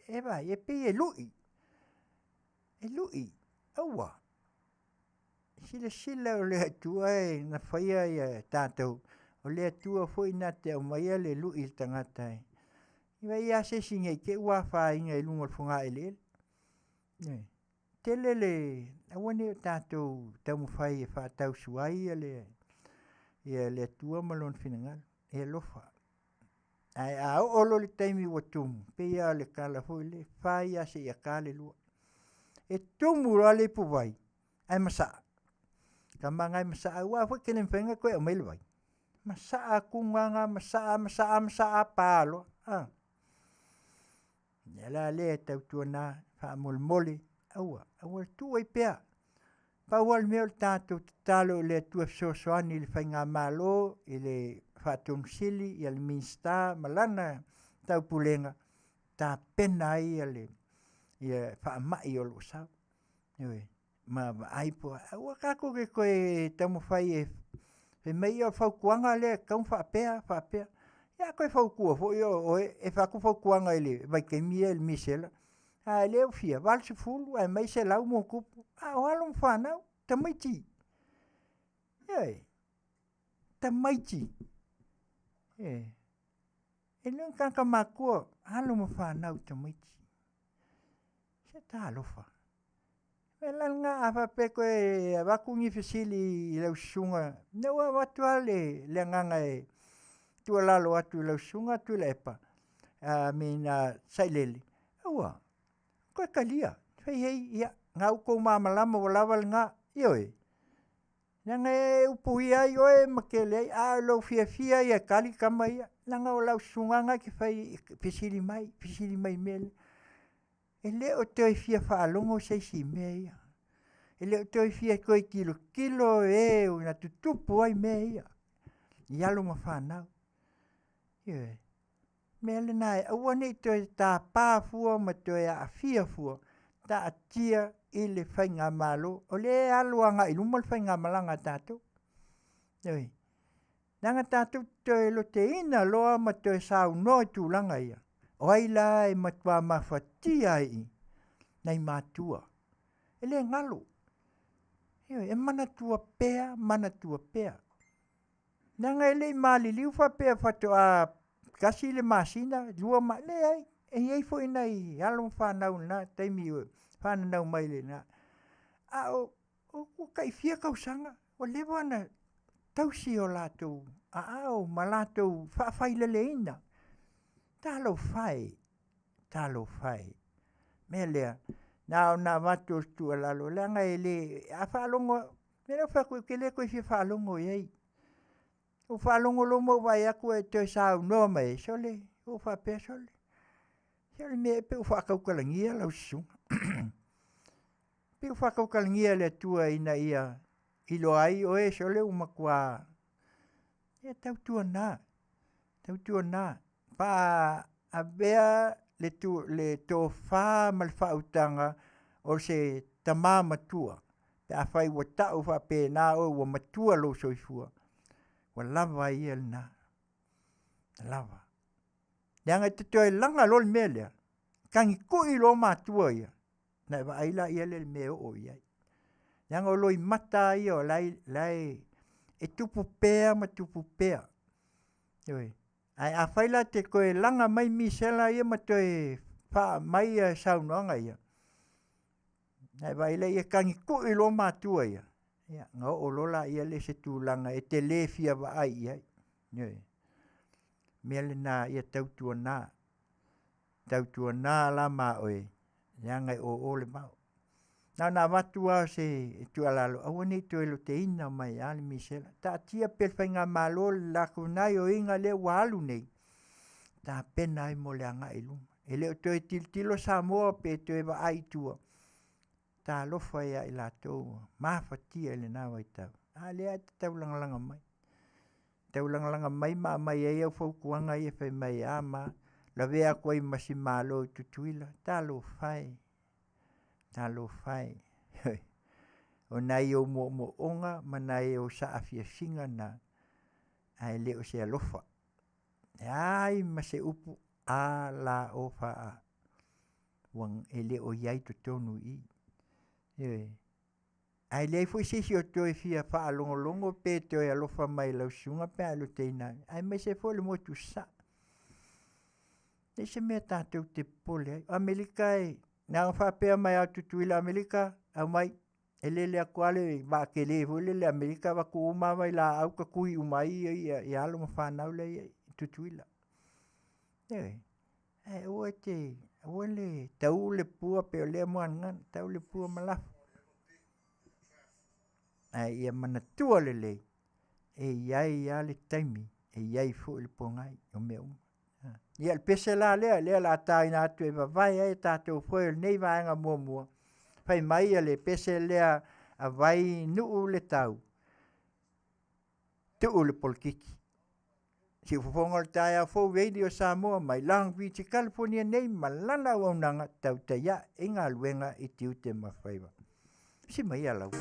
E vaai, e pei e lui, e lui, aua. Silasila o le Atua na faia tatou, o le Atua foi na te aumaia le lui i le tagata e vaai lava se isi ne i te i ua afaina i luga o le fogaeleele. Ioe. Tele le aua ne i o tatou taumafai e faatausuai le Atua ma Lona finagalo, e alofa. Ae a oo loa i le taimi ua tumu, e pei lava o le tala foi lea, e fai lava seia ta le 2. E tumu loa le ipuvai, ae masaa, o tama na e masaa aua foi e te le mafai ona toe aumaia le vai. Masaa atu lava masaa, masaa, masaa, pa loa. O le mea la lea tautuana faamolemole, aua, aua, tuu ai pea. Pau lava le mea o le tatou tatalo i le Atua e fesoasoani i le faigamalo, i le Faatonu Sili, le Minisita ma lana Taupulega, e tapena ai faamai o lo o sau. Ioe. Ma vaai po o a, aua tatou te toe taumafai e fai mai o le fautuaga lea e tatau ona faapea, faapea. Ia a toe fautua foi o oe, e fai atu fautuaga i le vaitaimi ia i le misela, a o lea ua fia? 80 ae aumai 100+, a o alo ma fanau, tamaiti. Ioe, tamaiti. E le o ni tagata matutua, o alo ma fanau tamaiti. Se talofa. O le mea la lena a faapea e toe avatu ni fesili i lau susuga, ia ua avatu lava le agaga e tuualalo atu i lau susuga Tuilaepa, I mean Sailele, aua, toe talia. Fai ai, ia, o lena ua outou malamalama ua lava lena. Ioe, leaga e upuia ai oe ma tele ai, a o lou fiafia ia e tali tama ia, leaga o lau susuga lava lena e te fai e fesili mai, fesili mai i mea ia. E le o toe fia faalogo se isi i mea ia. E le o toe fia tilotilo e na tutupu ai mea ia i alo ma fanau. Ioe. O le mea lena e aua ne i toe tapa fua ma toe aafia fua, taatia i le faigamalo, o lea e alu agai i luma le faigamalaga a tatou. Ioe. Leaga tatou te toe loteina loa ma toe saunoa i tulaga ia, o ai la e matua mafatia ai i i? Nai matua. E le galo. Ioe, e manatua pea, manatua pea. Leaga e le i maliliu faapea faatoa tasi le masina, lua masina, leai, e i ai foi nai alo ma fanau i lena taimi e fananau mai i lena, a o ua tai fia tausaga ua leva ona tausi i o latou aao ma latou faafaileleina. Talofa e, talofa e. O le mea lea, na ona avatu o se tuualalo, leaga e le, a faalogo lava, o lea ou te fai atu ai, ou te le toe fia faalogo i ai. Ua ou faalogo loa ma ou vaai atu ua e toe saunoa mai ai, sole, ua ou faapea, sole, se o le mea ea pei ua faatautalagia lau susuga. Pei ua faatautalagia e le Atua ina ia iloa ai oe sole ua matua, ia tautuana, tautuana, avea le tofa ma le faautaga o se tama matua pe afai ua tau faapena oe ua matua lou soifua, ua lava ia lena, ua lava. Leaga e te toe laga loa le mea lea, tagitui loa matua ia, ona e vaai lea i le mea e oo i ai. Leaga o loimata lava ia o la e tupu pea ma tupu pea. Ioe. Ae afai la te toe laga mai misela ia ma toe faamai ia saunoaga ia, ae vaai la ia tagitui loa matua ia, ia ona oo loa laia lea i se tulaga e te le fia vaai i ai. Ioe. O le mea lena ia tautuana, tautuana la ma oe, leaga e o o le vao. Na ona avatu lava o se tuualalo, aua ne i toe loteina mai lava le misela. Taatia pea i le faigamalo le latou gaoioiga lea ua alu nei, tapena ai mo le agai i luma. E le o toe tilotilo Samoa pe toe vaai i tua, talofa ia i latou ua mafatia i lena vaitau, a lea e te taulagalaga mai. Taulagalaga mai ma aumai ai au fautuaga ia fai mai e a ma a, lavea atu ai ma si Malo i Tutuila, talofa e, talofa e, o nai ou moomooga ma nai ou saafiafiga na, ae le o se alofa. E leai ma se upu a l o f a e le o i ai i totonu i i. Ioe. Ae leai foi se isi o toe fia faalogologo pe toe alofa mai i lau susuga pe a e loteina ai, aemaise foi o le motu i Sasae. E leai se mea tatou te popole ai. O Amerika e na ona faapea mai lava o Tutuila, Amerika, aumai, e lele atu lava le vaa tele foi lele a Amerika avatu uma lava vailaau tatui uma ai ia alo ma fanau la e i Tutuila. Ioe. Ae aua e te, aua le tau le pua pei o lea muagaga, tau le pua ma lafo. Ae ia manatua lelei, e i ai lava le taimi e i ai foi le pogai o mea uma. Ia o le pese la lea, lea o le a taina atu e vavae ai a tatou foe o lenei vaega muamua, fai mai le pese lea a Vainuu le tau, tuu le polokiki. Siufofoga o le taeao fou Radio Samoa mai Long Beach i California nei ma lana auaunaga tautai ae i galuega i tiute ma faiva. Si mai ia lau.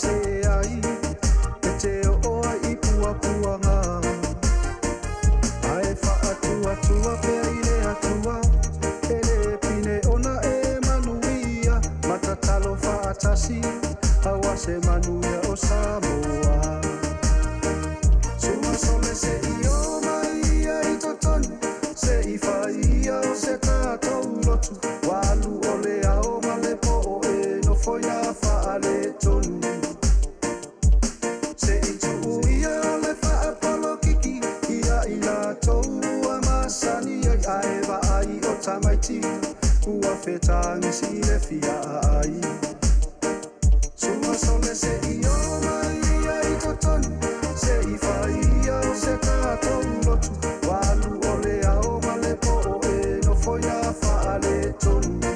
se ai E te oo ai i puapuaga Ae faatuatua pea i le Atua E le pine ona e manuia Ma tatalo faatasi aua se manuia o Samoa Sua sole se i o mai ia i totonu Se i fai ia o se tatou lotu Ua alu o le ao ma le po e nofo ia faaletonu Se i tuu ia le faapolokiki Ia i latou ua masani ai Ae vaai o tamaiti ua fetagisi i le fia ai Sua sole se i o mai ia i totonu Se i fai ia o se tatou lotu Ua alu o le ao ma le po e nofo ia faaletonu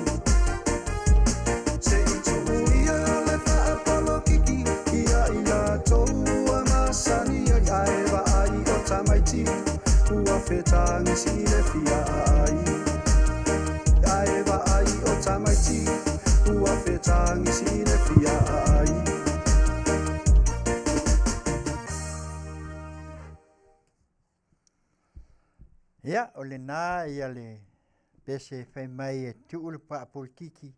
Se i tuu ia le faapolokiki Ia i latou ua masani ai Ae vaai o tamaiti ua fetagisi i le fia ai Ae vaai o tamaiti ua fetagisi i le fia ai Ia, o lena ia le pese fai mai e tuu le paapolitiki,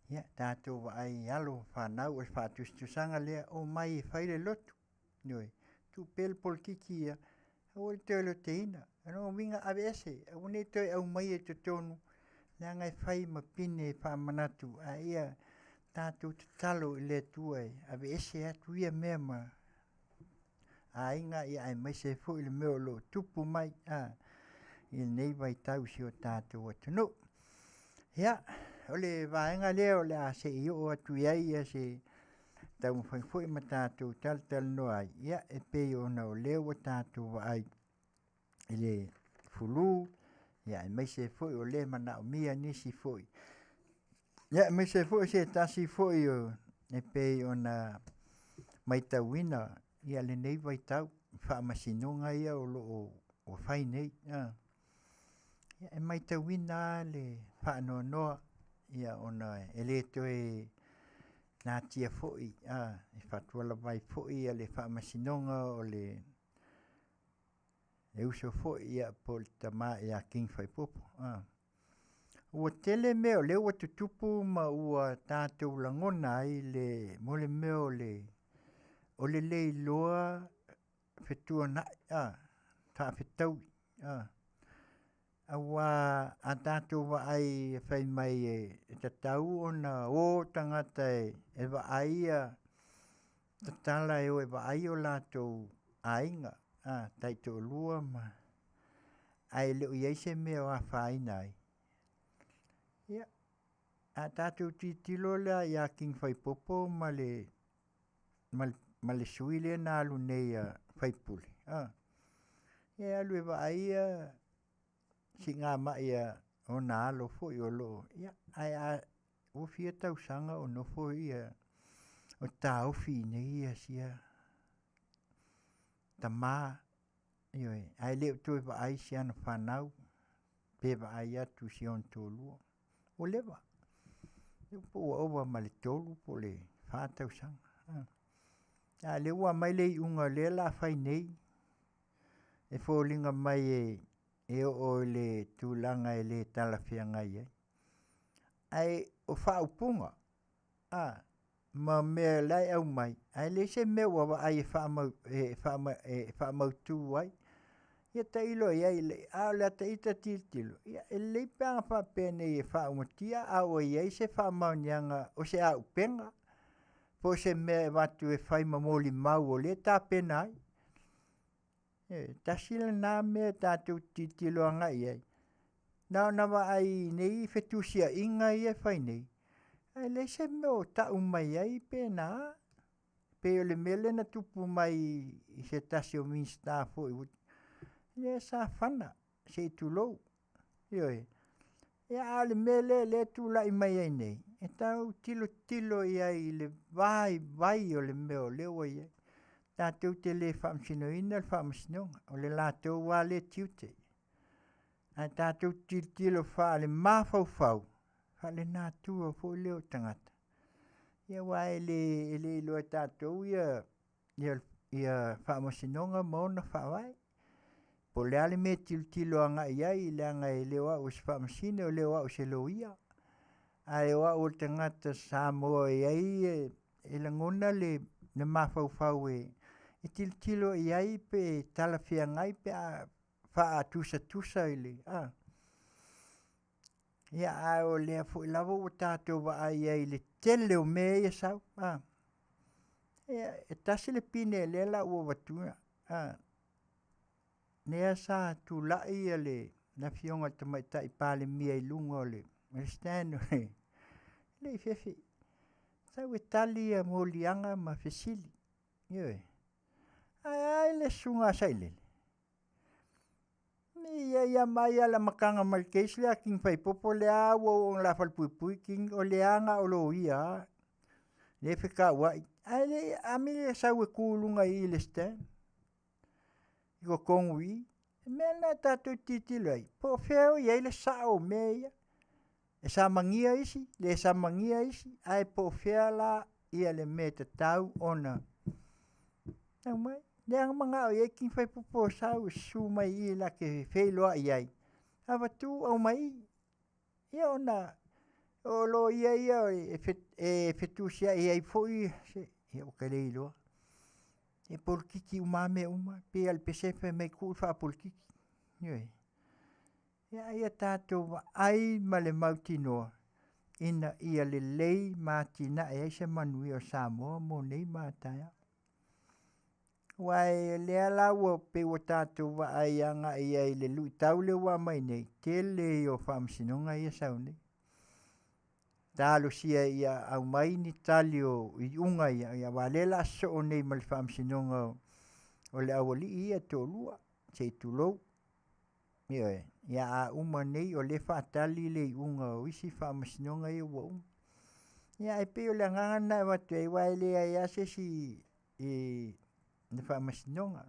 ia tatou vaai i alo ma fanau o le faatusatusaga lea, omai e fai le lotu. Ioe, tuu pea le polokiki ia, aua le toe loteina. O lona uiga aveese, aua ne i toe aumaia i totonu, leaga e fai ma pine e faamanatu, a ia tatou tatalo i le Atua e aveese atu ia mea ma aiga, ia aemaise ai foi le mea o lo o tupu mai i lenei vaitau i si o tatou atunuu. Ia, o le vaega lea o le a se i oo atu i ai ia se taumafai foi ma tatou talatalanoa ai, ia e pei ona o lea ua tatou vaai i le fulu, ia aemaise foi o lea e manaomia nisi foi. Ia aemaise foi se tasi foi o e pei ona maitauina ia lenei vaitau i faamasinoga ia o lo o fai nei. Ia e maitauina lava le faanoanoa ia ona e le toe natia foi e fatualavai foi le faamasinoga o le uso foi ia po o le tama ia King Faipupu. Ua tele mea o lea ua tutupu ma ua tatou lagona ai le mo le mea o le o le le iloa fetuanai faafetaui aua a tatou vaai e fai mai e tatau ona o tagata e vaai ia tatala e o e vaai o latou aiga taitoalua ma ae le o i ai se mea o afaina ai. Ia, a tatou tilotilo la ia King Faipopo ma le ma le sui lea na alu nei a faipule, e alu e vaai ia siigamai a ona alo foi o lo o ia, ae a ua fia tausaga o nofo ia o taofi i inei ia sia tama, ioe, ae le o toe vaai si ana fanau pe vaai atu i si ona toalua. Ua leva, po ua ova ma le 3 po o le 4 tausaga. A o lea ua aumai le iuga o lea o le a fai nei, e foliga mai e oo i le tulaga e le talafeagai ai. Ae o faaupuga, ma mea la e aumai, ae leai se mea ua vaai e faamautu ai. Ia tailo i ai, a o le ata ita tilotilo, ia e lelei pe ana faapea nei e faaumatia a ua i ai se faamaoniaga o se aupega po o se mea e avatu e fai ma molimau o lea e tapena ai. E tasi lena mea tatou te tilotilo agai i ai, na ona vaai i nei fetusiaiga ia e fai nei, ae leai se mea o tau mai ai pe na, pei o le mea lea na tupu mai i se tasi o Minisita foi lea sa fana, se i tulou. Ioe. Ia a o le mea lea lea e tulai mai ai nei, e tau tilotilo i ai i le vaivai o le mea o lea ua i ai. Tatou te le faamasinoina le faamasinoga, o le latou lava lea tiute. Ae tatou tilotilo faale-mafaufau, faale-natura foi lea o tagata. Ia aua e le e le iloa e tatou ia ia ia faamasinoga ma ona faavae. Po o le a le mea e tilotilo agai i ai leaga e le o au o se faamasino e le o au o se loia, ae o au o le tagata Samoa e i ai e lagona le mafaufau e tilotilo i ai pe talafeagai pe a faatusatusa i le Ia ae o lea foi lava ua tatou vaai ai i le tele o mea ia e sau Ia e tasi le pine lea la ua avatua lea sa tulai le afioga i le Tamaitai Palemia i luga o le stand o le e le i fefe, sau e tali moliaga ma fesili, ioe. Ae a le susuga a Sailele? Ia ia mai lava i le amataga mai le case lea a King Faaipopo lea ua oo ina falepuipui King, o lea na o loia lava lea e fetauai, ae le i a mea e sau e tu i luga i i le stand i totonu i i. O le mea lena tatou te tilotilo ai, po o fea o i ai le sao o mea ia. E samania isi, le samania isi, ae po o fea la le mea e tatau ona aumai. Lea na manao i ai King Faaipopo e sau e susu mai i i la te feiloai ai, avatu aumai i i. Ia ona o loia ia e fetusiai ai foi, ia ou te le iloa. E polokiki uma lava mea uma, e pei lava o le pese fai mai tuu le faapolokiki. Ioe. Ia a ia tatou vaai ma le mautinoa ina ia lelei ma atinae ai se manuia o Samoa mo nei ma a taeao. Aua o lea la ua pei ua tatou vaai agai i ai i le luitau lea ua aumai nei, tele ia o faamasinoga ia e sau nei. Talosia ia aumai ni tali o iuga ia, aua o lea o le a sosoo nei ma le faamasinoga o le aualii ia e toalua, se i tulou. Ioe. Ia a uma nei o lea e faatali le iuga o isi faamasinoga ia ua uma. Ia ae pei o le agaga lena e avatu ai aua e leai lava se isi i le Faamasinoga.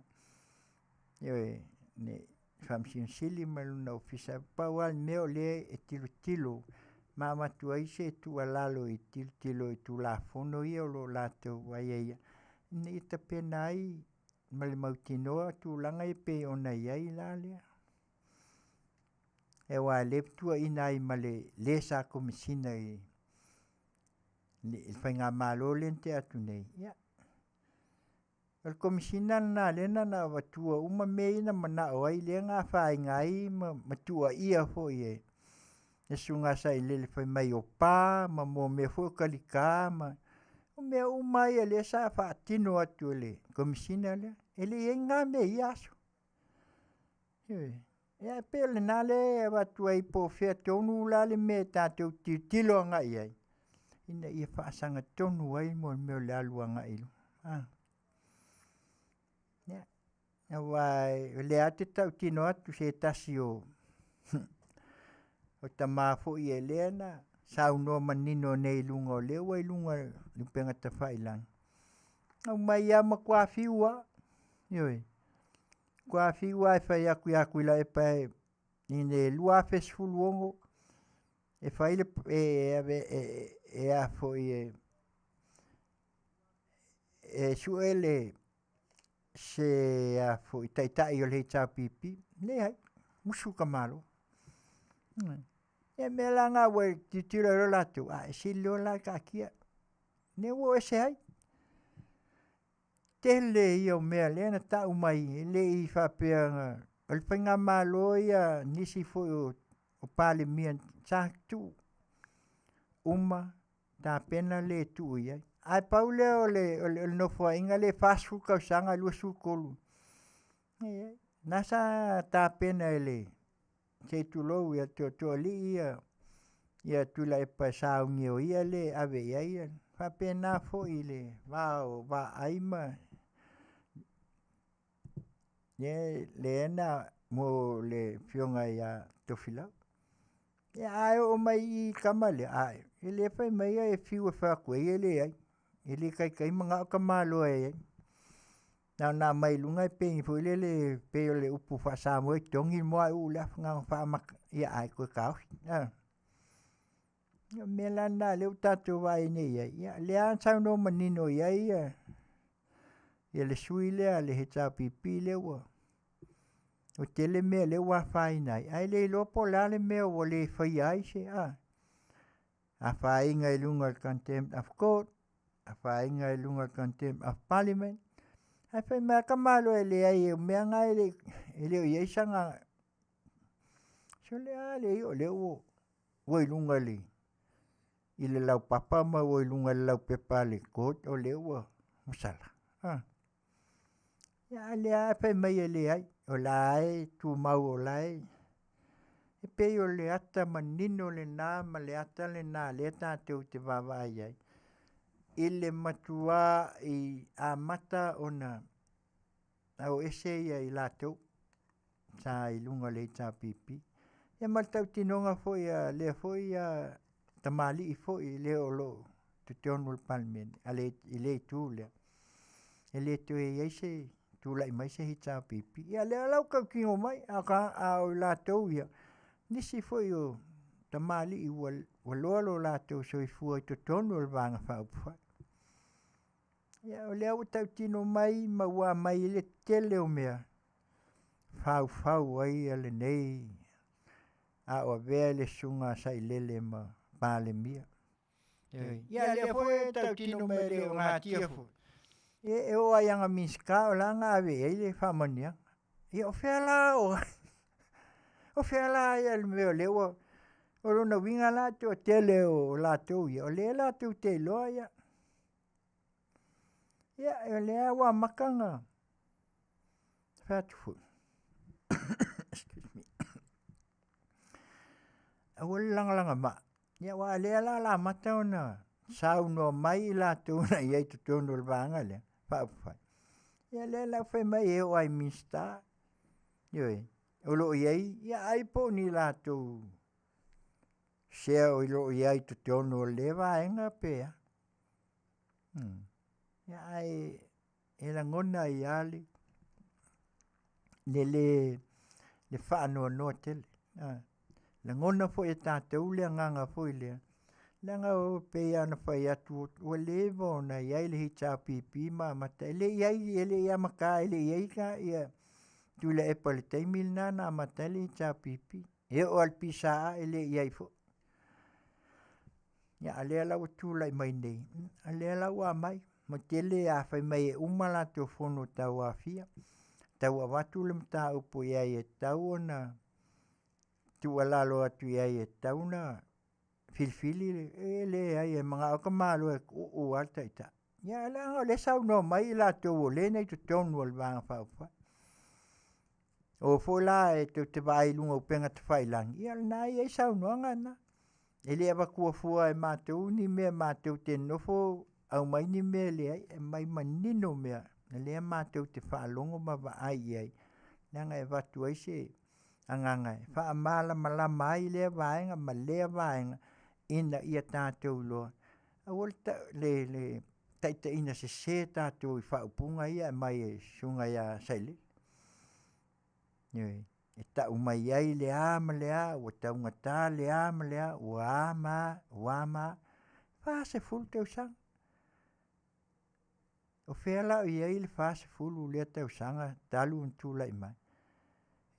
Ioe, le Faamasino Sili ma lona Ofisa, pau lava le mea o lea e tilotilo ma avatu ai se tuualalo e tilotilo i Tulafono ia o lo o latou aiaia ina ia tapena ai ma le mautinoa tulaga ia pei ona i ai la lea. Aua o lea e tuuaina ai ma le sa Komesina i le faigamalo lea na tea atu nei, ia, o le Komesina lena lea na ona avatua uma mea ia na manao ai lea na afaina ai ma tuuaia foi e le Susuga ia Sailele fai mai o pa ma mea foi o talita ma o mea uma lava ia lea sa faatino atu e le Komesina lea. E le i i ai ni na mea i ia aso. Ioe. Ia e pei o lena lea e avatu ai po o fea tonu la le mea tatou te tilotilo agai i ai ina ia faasagatonu ai le mea o le alu agai i luma. Ia, aua o lea lava ou te tautino atu o se tasi o tama foi o lea na saunoa manino nei i luga o lea ua i luga o le upega tafailagi, aumai lava matua fiu lava, ioe, matua fiu lava e fai atu ia Tuilaepa i le 2016 e fai le e a foi e sue le se a foi taitai o le HRPP, leai, musu tamaloa. Ia o le mea la lena ua tilotilo ai loa latou, a e sili loa la le taatia. Lea ua o ese ai. Tele ia o mea lea na tau mai e le i faapea na... O le faigamalo ia a nisi foi o Palemia sa tuu uma tapena le e tuu i ai. Ae pau lea o le nofoaiga lea e 40 tausaga 23, leai, na sa tapena e le se i tulou le tootooalii ia Tuilaepa e sauni o ia lea e ave i ai e faapena foi i le va o Vaai ma lea na mo le afioga ia Tofilau. Ia ae oo mai i i i le tama lea, e le fai mai e fiu e fai atu e ia e leai. E le taitai manao tamaloa e na ona aumai i luga e pei foi lele pei o le upu faa-Samoa e togi le moa ae uu i le afa na ona faamata ia ae toe taofi. Ia o mea la na lea ua tatou vaai nei i ai, ia lea lava na saunoa manino i ai ia ia le sui lea a le HRPP lea ua ua tele mea lea ua afaina ai, ae le iloa po o le a le mea ua le faia ai se afaina i luga o le Contempt of Court, afaina i luga o le Contempt of Parliament. Ae fai mai lava le tamaloa e leai o mea na e le o i ai sana. Sole a leai o lea ua ua i luga i le laupapa ma ua i luga i le laupepa a le court o lea ua sala. Ia a o lea lava e fai mai e leai, o la e tumau o la e... E pei o le ata manino lena ma le ata lena o lea tatou te vaavaai i ai i le matua amata ona o ese i latou sa i luga o le HRPP. Ia ma le tautinoga foi a lea foi tamalii foi le o lo o i totonu o le Palemene i lea itu lea, e le toe i ai se tulai mai se HRPP. Ia lea la ua tautino mai, a o latou ia, nisi foi o tamalii ua loa lo latou soifua i totonu o le Vaega Faaupufai. Ia o lea ua tautino mai ma ua aumai ai le tele o mea e faufau ai lenei a o avea le susuga a Sailele ma Palemia. Ia lea foi e tautino mai e le o natia foi. E oo lava i ana Minisita o la na ave i ai le faamanuiaga. Ia o fea la o o fea la ia le mea o lea ua o lona uiga la toatele o latou ia o lea latou te iloa ia ia o lea ua amata ona fai atu foi excuse me aua le lagalaga ia aua o lea o le a amata ona saunoa mai i latou na i ai i totonu o le Vaega lea Faaupufai, ia lea la ua fai mai e oo lava i Minisita, ioe, o lo o i ai, ia ai po o ni latou share o lo o i ai i totonu o lea vaega pe a. Ia ae e lagona ai lava le le le faanoanoa tele. Lagona foi e tatou le agaga foi lea, leaga e pei lava ona fai atu ua leva ona i ai le HRPP ma amata, e le i i ai e le i amata e le i i ai Tuilaepa i le taimi lena na amata ai le HRPP. E oo lava i le PSA e le i i ai foi. Ia a o lea la ua tulai mai nei, o lea la ua aumai, ua tele a fai mai e uma latou fono tauaofia, tau avatu le mataupu i ai e tatau ona tuualalo atu i ai e tatau ona filifili le... E leai e manao lava le tamaloa e tuu lava le taitai. Ia leaga o lea e saunoa mai i latou o lea na i totonu o le Vaega Faaupufai. O foi la e tou te vaai i luga o upega tafailagi, ia o lena e i ai saunoaga na. E le avatua fua e matou ni mea matou te nonofo aumai ni mea e leai, e aumai manino mea o lea matou te faalogo ma vaai i ai, leaga e avatu ai se agaga e faamalamalama ai lea vaega ma lea vaega ina ia tatou iloa, aua le taitaiina sese tatou i faaupuga ia e aumai e le Susuga ia Sailele. Ioe. E tau mai ai le a ma le a, ua taugata le a ma le a, ua a ma a, ua a ma a, 40 tausaga. O fea la o i ai le 40 lea tausaga talu ona tulai mai?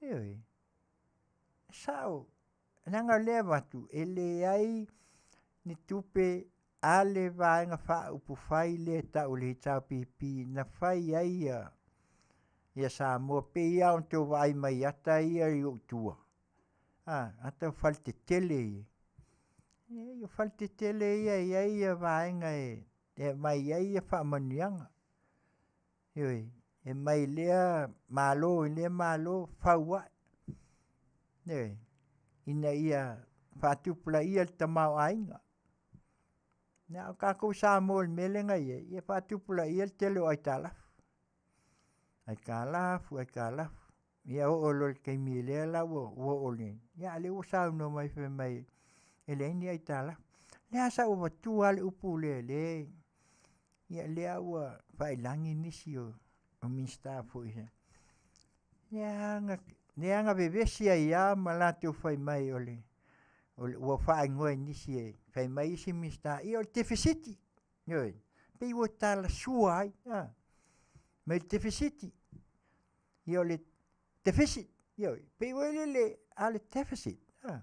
Ioe. E sao, leaga o lea e avatu, e leai ni tupe a le Vaega Faaupufai lea e tau o le HRPP na fai ai ia Samoa, pei lava ona outou vaai mai i ata ia i ou tua, ata o faletetele ia. Leai o faletetele ia e i ai vaega e aumai ai faamanuiaga. Ioe. E mai lea Malo i lea Malo fau ai. Ioe. Ina ia faatupulaia le tamaoaiga. A o tatou Samoa i le mea lea na i ai, ia faatupulaia le tele o aitalafu, aitalafu, aitalafu. Ia oo loa i le taimi lea la ua oo i le... a o lea ua saunoa mai fai mai e leai ni aitalafu. Lea sa ou avatua lava le upu lea, lea ia lea ua faiilagi nisi o Minisita foi lea na vevesi ai lava ma latou fai mai ua faaigoa e nisi e Fai mai isi Minisita, ia o le tefesiti, ioe, pei ua talasua ai, a, mai le tefesiti, ia o le deficit, ioe, pei ua lele a le deficit, a.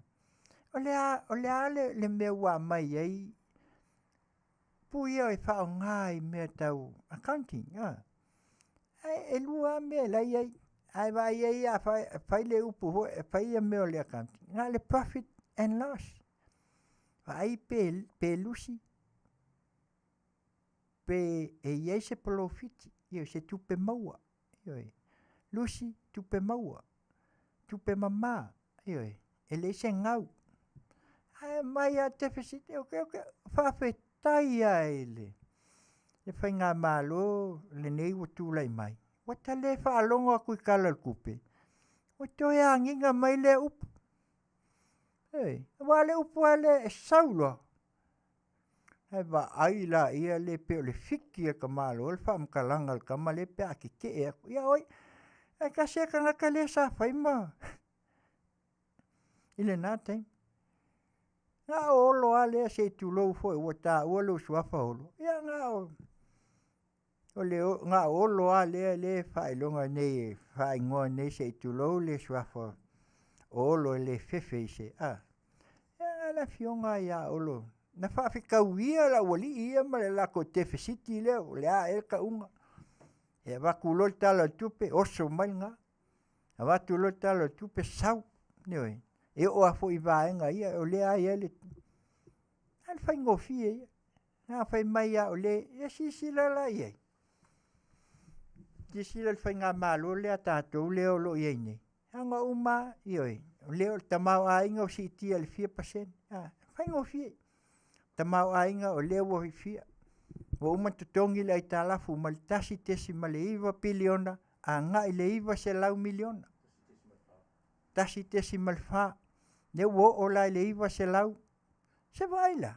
O le a, o le a le, le mea ua aumai ai upu ia e faaaoga i mea tau accounting, a. Ae e lua lava mea la e i ai, ae vaai i ai a fai le upu foi, e fai ia mea o le accounting, na o le profit and loss. Vaai pe, pe lusi, pe e i ai se polofiti, ioe, se tupe maua, ioe. Lusi, tupe maua, tupe mama, ioe, e leai se gau. Ae aumai lava deficit, ok, faafetai lava i le le faigamalo lenei ua tulai mai, ua ta le faalogo atu i Tala o le Tupe, ua toe agiga mai lea upu. Ioe, aua o le upu lava lea e sau loa, ae vaai laia le pei o le fiki a le tamaloa le faamatalaga a le tama lea pe a tetee atu. Ia oi, ae tasi lava le tagata lea sa fai ma i lena taimi. Na o Olo lava lea se i tulou foi ua taua lou suafa Olo, ia na o o le na o Olo lava lea lea e faailoga nei e faaigoa nei se i tulou le suafa o Olo e le fefe i se a. Ia na o le afioga ia Olo na faafetauia le aualii ia ma le latou tefesiti lea, o le a ea le tauga. E avatu loa le Tala o le Tupe, oso mai lena. Avatu loa le Tala o le Tupe, sau. Ioe. E oo lava foi i vaega ia, o lea lava e i ai le... A o le faigofie ia. Na fai mai lava o le... Ia silasila la i ai? Silasila i le faigamalo lea a tatou lea o lo o i ai nei, na ona uma lava, ioe, o lea o le tamaoaiga ua siitia i le fia pasene, a, faigofie. Tamaoaiga o lea ua fia, ua uma ona totogi le aitalafu mai le 1.9 piliona agai i le 900 miliona. 1.4, lea ua oo la i le 900, se vaai la?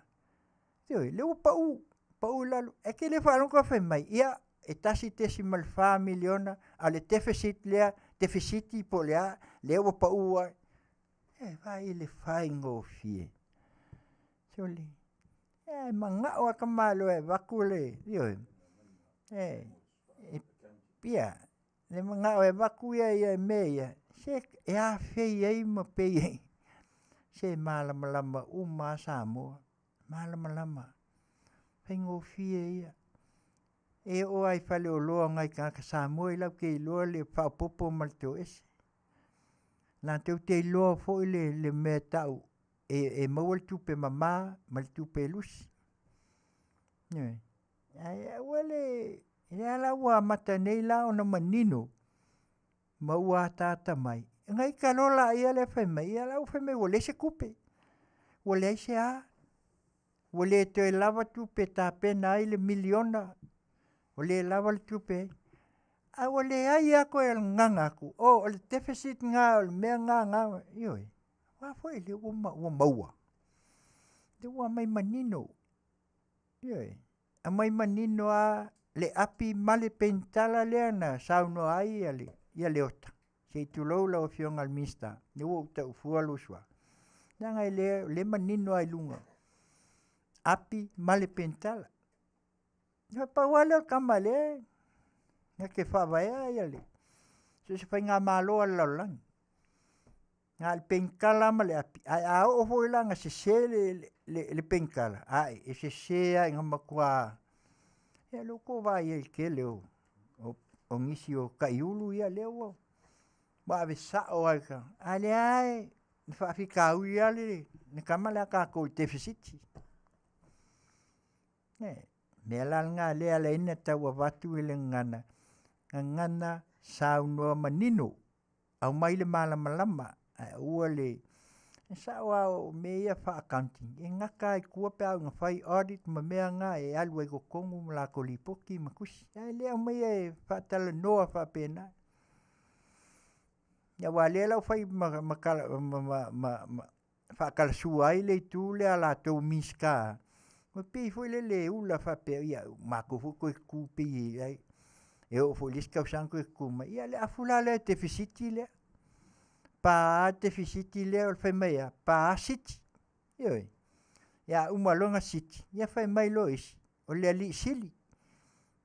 Ioe, lea ua pau, pau i lalo. E te le faalogo o fai mai, ia, e 1.4 miliona, a o le deficit lea, tefesiti po o le a, lea ua pau ai. E vaai i le faigofie. Sole, e manao lava le tamaloa e avatu le, ioe, e, ia, le manao e avatu ia ia mea ia, se e afei ai ma pei ai, se malamalama uma lava Samoa, malamalama, faigofie ia. E oo lava i faleoloa a nai tagata Samoa latou te iloa le faaopoopo ma le toese. Latou te iloa foi le, le mea e tau e, e maua le tupe mama ma le tupe lusi. Ioe. Ae aua le, lea la ua amata nei la ona manino ma ua ataata mai. Ona ita loa laia lea fai mai, ia la ua fai mai ua leai se tupe, ua leai se a, ua le toe lava tupe e tapena ai le miliona, ua le lava le tupe. Ae ua leai lava toe gagana atu, oh o le deficit lena o le mea lena, lena, ioe. Aua foi o lea ua maua, lea ua aumai manino, ioe, aumai manino lava le api ma le penitala lea na saunoa ai Leota, se i tulou lau Afioga i le Minisita, lea ua ou tau fua lou suafa, leaga e le, o lea e manino lava i luga, api ma le penitala. Na pau lava lea o le tama lea na te faavaea ia le, so o se faigamalo lava a le lalolagi. Na o le penitala ma le api, ae a oo foi la ina sese le, le, le penitala, ae, e sese lava ina matua... Ia lea ua tou vaai ai i le tele o, o, o nisi o taiulu, ia lea ua, ua ave sao lava i le... A o lea lava e faafitauli lava le, le tama lea a tatou i le tefesiti. E, mea la lena lea e ala ai ona tau avatu i le gagana, gagana saunoa manino, aumai le malamalama, ae aua le... E sao lava o mea ia faa-accounting, e gata lava i tua pe a oo ina fai audit ma mea na e alu ai i totonu ma latou lipoti ma tusi, ae le aumaia e faatalanoa faapena. Aua o lea la ua fai ma, ma, ma, ma, ma, ma faatalasua ai le itu lea a latou Minisita, ua pei foi lele e ula faapea, ia matou foi toe tutu pei e ai, e oo foi i le isi tausaga toe tutu mai. Ia le afu la lea tefesiti lea, pa tefesiti lea fai mai e a? Pa siti. Ioe. Ia a uma loa ona siti, ia fai mai loa isi, o le alii sili.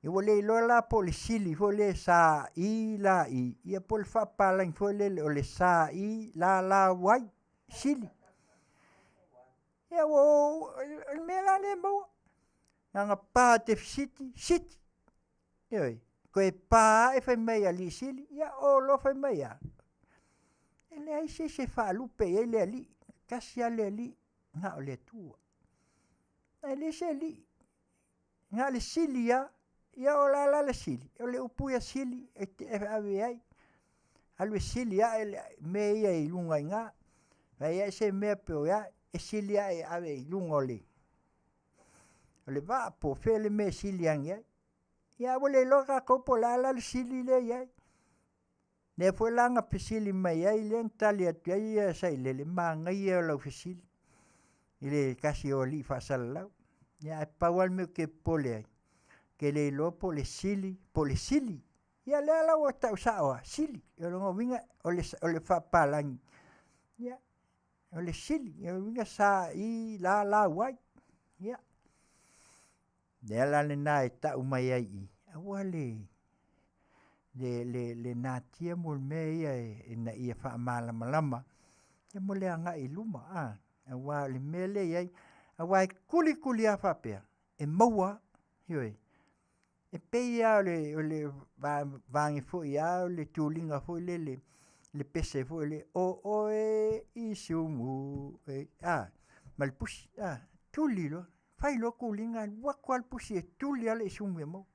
Ia ua le iloa la po o le sili foi lea sa i la i, ia po o le faapapalagi foi lele o le sa i la la wai, sili. Ia ua o le mea la lea e maua. Na ona pa lava e te fesiti, siti. Ioe, toe pa ae fai mai e alii sili, ia o loa fai mai e a? E leai se isi e faalupe i ai le Alii, tasi lava le Alii, na o le Atua. Ae leai se alii, na o le sili lava. Ia o le a la le sili? O le upu ia sili e te ave ai, alu e sili ae le mea ia i luga i ina. Fai ae se mea pe o e a, e sili ae ave i luga o le vaa po o fea le mea e sili ane ai. Ia ae ua le iloa tatou po o le a la le sili lea e i ai. Lea foi la na fesili mai ai lea na tali atu ai Sailele, manaia ia o lau fesili i le tasi o alii faasalalau. Ia ae pau lava le mea ou te popole ai, ou te le iloa po o le sili po o le sili. Ia lea la ua tau sao lava, sili. O lona uiga o le faapapalagi, ia o le sili, o lona uiga sa i la la wai. Ia, lea la lena e tau mai ai i i, aua le natia mo mea ia ina ia faamalamalama ia mo le agai i luma, a, aua o le mea lea e i ai, aua e tuli tuli lava faapea, e maua lava, ioe. E pei lava o le vaega foi lava o le tuliga foi lele, le pese foi lele, o oe isumu e, a, ma le pusi, a, tuli loa, fai loa tuliga, alu atu lava le pusi e tuli lava le isumu ia maua.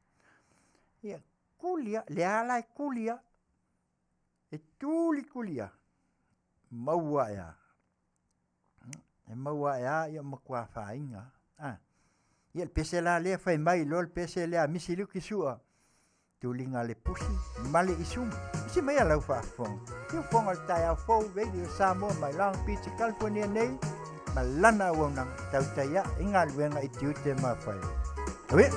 Ia tuli lava, lea la e tuli lava, e tuli tuli lava, maua ae lava. E maua ae lava, ia matua afaina lava. A, ia le pese la lea fai mai loa le pese lea a Misi Luki Sua, tuliga a le pusi ma le isumu. Isi mai a lau faafofoga. Siufofoga o le taeao fou, Radio Samoa mai Long Beach, California nei, ma lana auaunaga tautai ae i galuega i tiute ma faiva. Aue!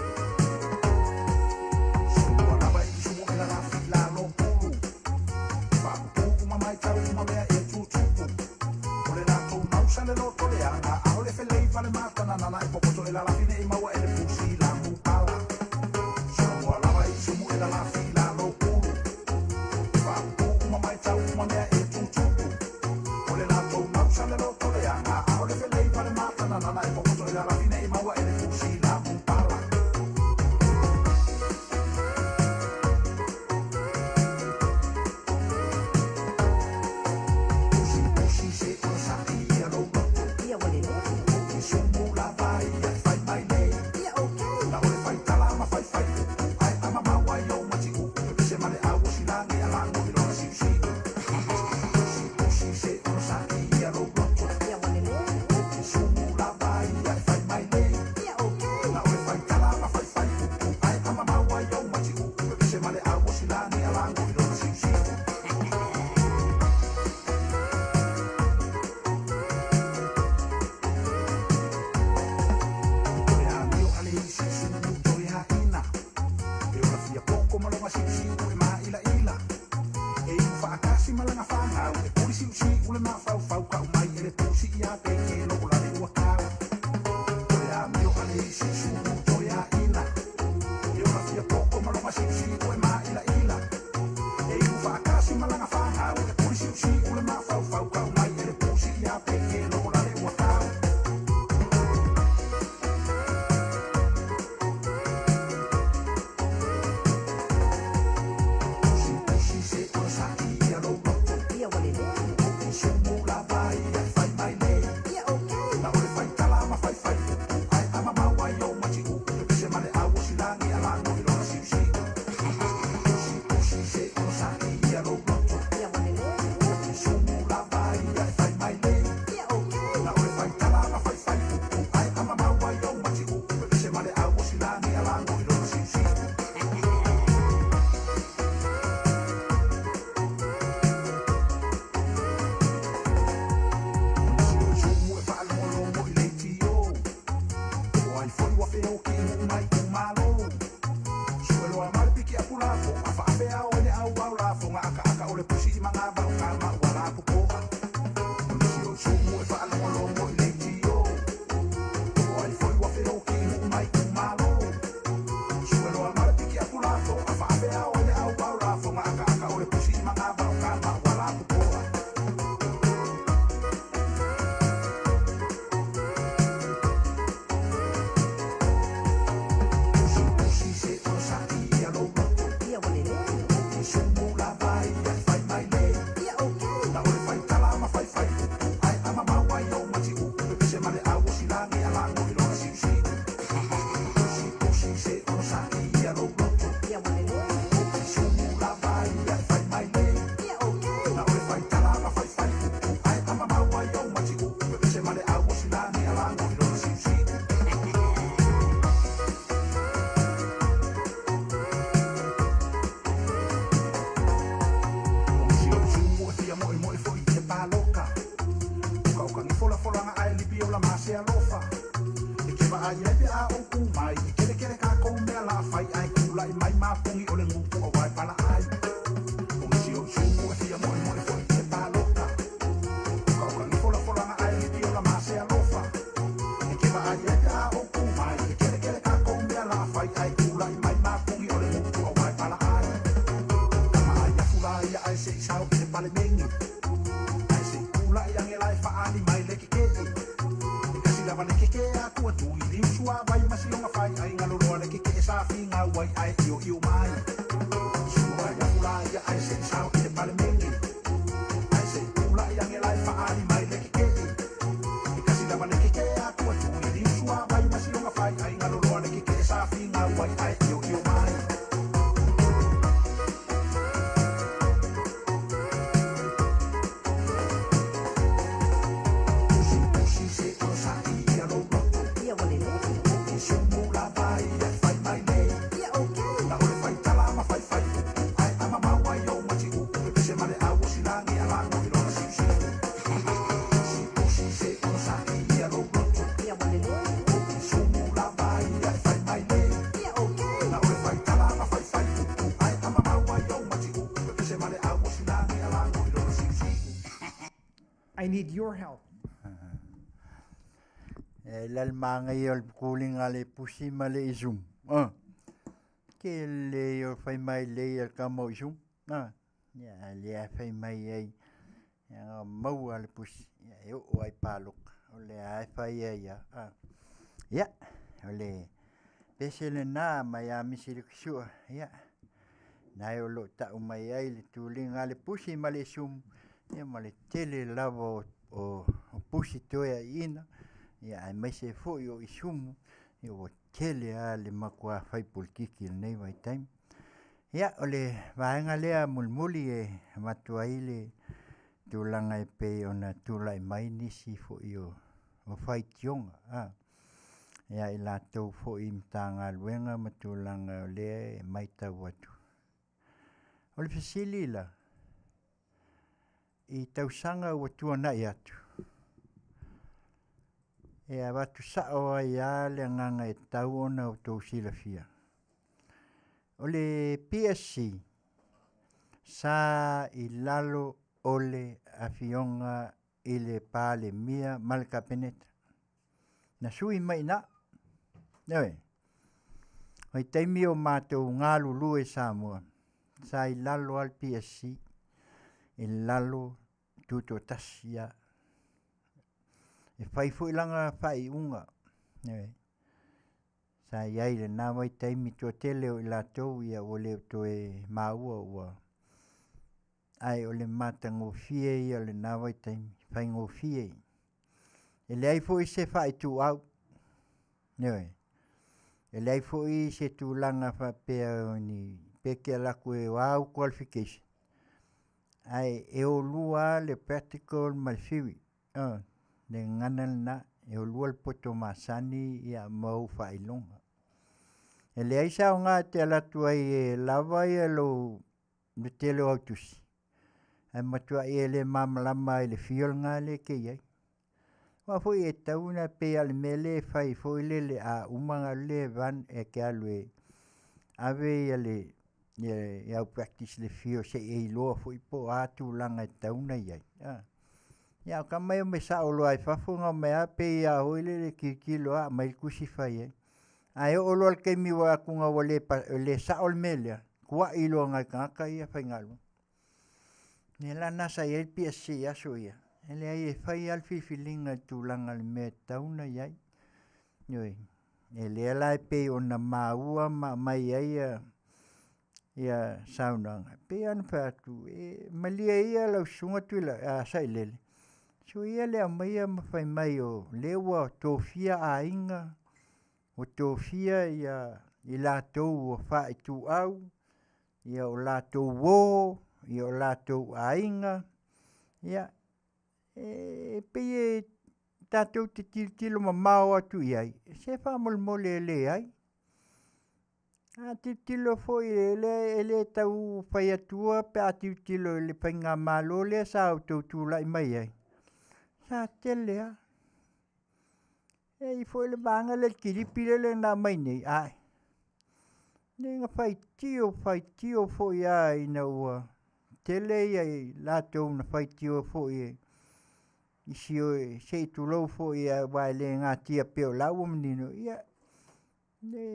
I need your help. E la le magaia o le pukuliga a le pusi ma le isumu a ke le o fai mai lei a le kama o isumu a ia a lea e fai mai ai ia maua le pusi ia e oo ai paloka o lea e fai ai a a ia o le pese lena mai a misi le sua ia nae o loo tau mai ai le tuliga a le pusi ma le isumu ia ma le tele lava o pusi toe aiina ia aemaise foi o isumu ia ua tele a le matua fai polokiki i lenei vaitaimi. Ia o le vaega lea mulimuli e avatu ai le tulaga e pei ona tulai mai nisi foi o faitioga a ia i latou foi i Matagaluega ma tulaga o lea e matau atu. O le fesili la, i tausaga ua tuanai atu, e avatu sao ai lava le agaga e tatau ona outou silafia. O le PSC sa i lalo o le afioga i le Palemia ma le Kapeneta. Na sui mai i ina. Ioe. Vaitaimi o matou galulue i Samoa, sa i lalo lava le PSC, i lalo tutoatasi ia. E fai foi lana faaiuga. Ioe. Sa i ai i lena vaitaimi toatele o i latou ia ua le toe maua ua ae o le matagofie ia o lena vaitaimi, faigofie. E leai foi se faaituau, ioe, e leai foi se tulaga faapea o ni pe e te alu atu e o a au qualification, ae e o lua lava le practical ma le theory. O le gagana lena, e o lua le poto masani ma ou faailoga. E leai se aoga e te alu atu ai e lava lou le tele o au tusi, ae matuai e le malamalama lava i le field lena lea e te i ai. Aua foi e tatau ona pei lava o le mea lea e fai foi lele a uma ona alu lea e run e te alu e ave le au practice i le field se i e iloa foi po o a tulaga e tatau ona i ai. Ia a o tama ia e omai sao loa lava i fafo na omai lava pei lava foi lele e tilotilo lava aumai le tusi fai ai. Ae oo loa i le taimi ua vaai atu ua le sao le mea lea, Kua'i loa nai tagata ia faigaluega. Ia la lena sa i ai le PSC i aso ia, e leai e fai lava le filifiliga i le tulaga i le mea e tatau ona i ai. Ioe. E lea la e pei ona maua ma aumai ai ia saunoaga, e pei lava ona fai atu, e malie ia lau Susuga Sailele, soia le aumaia ma fai mai o lea ua tofia aiga, ua tofia i latou ua faaituau, ia o latou uo, o latou aiga. Ia, e pei e tatou te tilotilo mamao atu i ai, se faamolemole e leai. A tilotilo foi e le tau fai atua pe a tilotilo i le faigamalo lea sa outou tulai mai ai, sa tele lava. E i ai foi le vaega lea le kilipi lea na aumai nei, ae, lea na faitio faitio foi lava ina ua tele i latou na faitio foi i si se i tulou foi aua e le natia pei o la ua manino, ia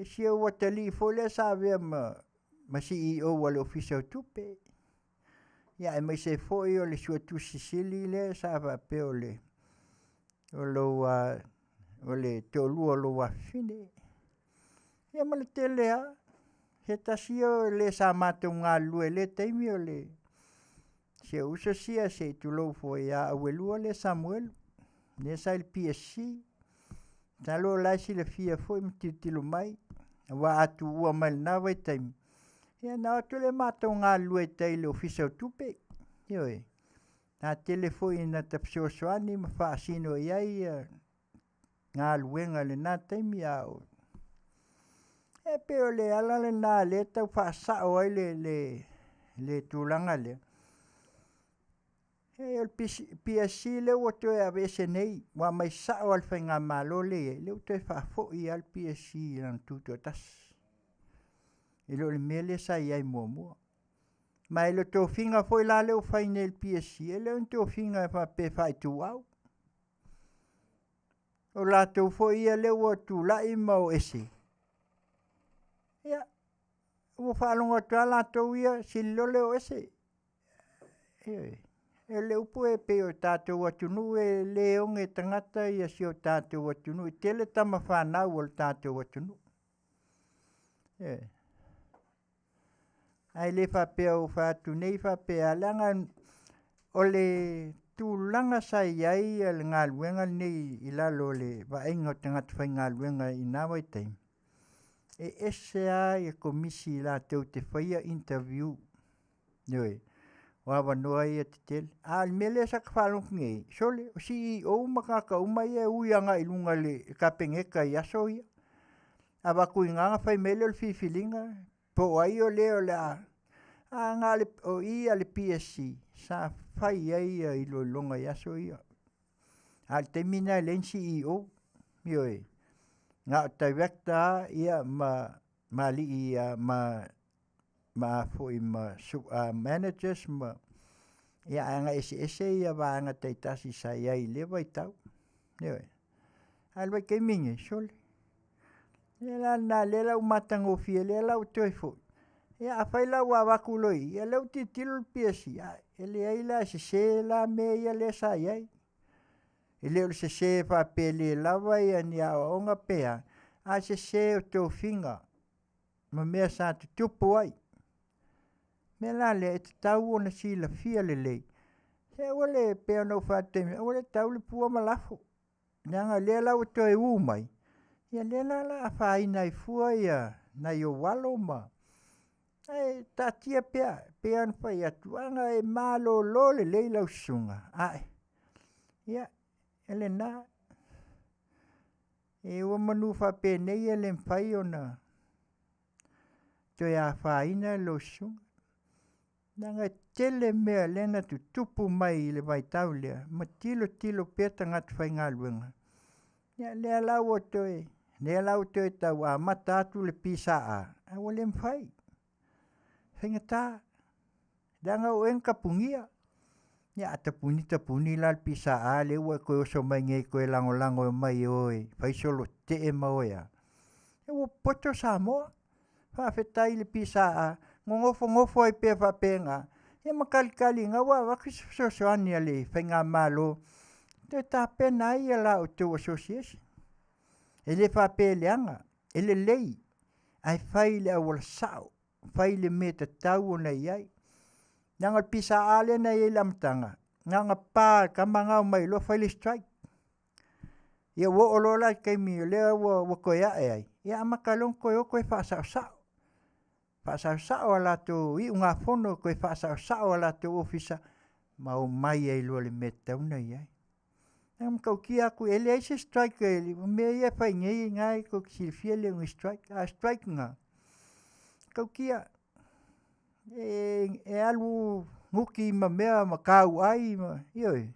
si ou atalii foi lea sa avea ma CEO a le Ofisa o Tupe, ia aemaise foi o le Suetusi Sili lea sa faapea o le toalua o lou afafine. Ia ma le tele lava. O se tasi ia o le sa matou galulue i lea taimi o si ou uso sia se i tulou foi ia Auelua lea Samuelu, lea sa i le PSC. Masalo o la e silafia foi ma tilotilo mai, aua a tuua mai i lena vaitaimi, ia ona o atu lea matou galulue i tai i le Ofisa o Tupe. Ioe. Sa tele foi ina ta fesoasoani ma faasino i ai galuega i lena taimi a o... E pei o le ala lena o lea e tau faasao ai le tulaga lea. E o le PSC lea ua toe aveese nei, ua aumai sao lava e le faigamalo lea e i ai, lea ua toe faafoi lava le PSC i lana tutoatasi, i lo le mea lea sa i ai muamua. Ma o le tofiga foi la lea ua fai nei e le PSC, e le o ni tofiga faapea e faaituau. O latou foi ia lea ua tulai ma o ese, ia, ua faalogo atu lava latou ia sili loa le o ese. Ioe. O le upu e pei o le tatou atunuu e le oge tagata si o tatou atunuu, e tele tama fanau a lo tatou atunuu. Ioe. Ae le faapea ua fai atu nei faapea, leaga o le tulaga sa i ai le galuega lenei i lalo o le vaaiga o tagata faigaluega i na vaitaimi, e ese lava komisi latou te faia interview. Ioe. O avanoa ia tetele. A o le mea lea sa ta faalogo atu nei, sole, o CEO ma tagata uma ia e ui agai i luga i le Kapeneta i aso ia. Avatu i ina ona fai mai lea o le filifiliga, po o ai o le o le a... A na o i a le PSC sa fai ai iloiloga i aso ia. A o le taimi lena e leai ni CEO, ioe, na o Director lava ia ma alii ma foi ma managers ma ia ae na eseese ia vaega taitasi sa i ai i lea vaitau. Ioe. A o le vaitaimi lenei, sole, o le mea la lena o lea la ua matagofie, lea la ua toe foi. Ia afai la ua avatu loa i i, ia lea ua tilotilo le PSC, e leai la e sese la mea ia sa i ai. E le o le sese faapea e le lava ni aoaoga pe a, a sese o tofiga ma mea sa tutupu ai. O le mea la lea e tatau ona silafia lelei, se aua le, pei ona ou fai atu i le taimi, aua le tau le pua ma lafo, leaga o lea la ua toe ū mai, ia lea la o le a afaina ai fua nai ou alo ma... Ae taatia pea, e pei lava ona fai atu, ana e malolo lelei lau susuga, ae, ia, o lena. Ua manu faapenei e le mafai ona toe afaina lau susuga, leaga e tele mea lea na tutupu mai i le vaitau lea, ma tilotilo pea tagata faigaluega, ia lea la ua toe, lea la ua toe tau amata atu le PSA, ae ua le mafai, e faigata, leaga o oe na tapunia. Ia a tapuni tapuni la le PSA lea ua e toe oso mai nei e toe lagolago e omai e o e fai solo tetee ma o e a, ia ua popoto Samoa. Faafetai i le PSA, Gogofogofo ai pea faapena, ia ma kalikali ina ua avatu se fesoasoani a le faigamalo e toe tapena ai la outou association. E le faapea e leaga, e lelei, ae fai i le auala sao, fai le mea e tatau ona i ai. Leaga o le PSA lea na i ai i le amataga, na ona pa lava e le tama lena omai loa fai le strike. Ia ua oo loa la i le taimi o lea ua toe ae ai, ia amata loa ona toe o toe faasaosao, faasaosao a latou iugafono, toe faasaosao a latou ofisa ma omai ai loa i le mea e tatau ona i ai. E matautia atu e leai se strike o mea ia e fai nei na e tou te silafia e le o ni strike. A o strike na, e matautia e alu nuti ma mea ma tauai ma, ioe.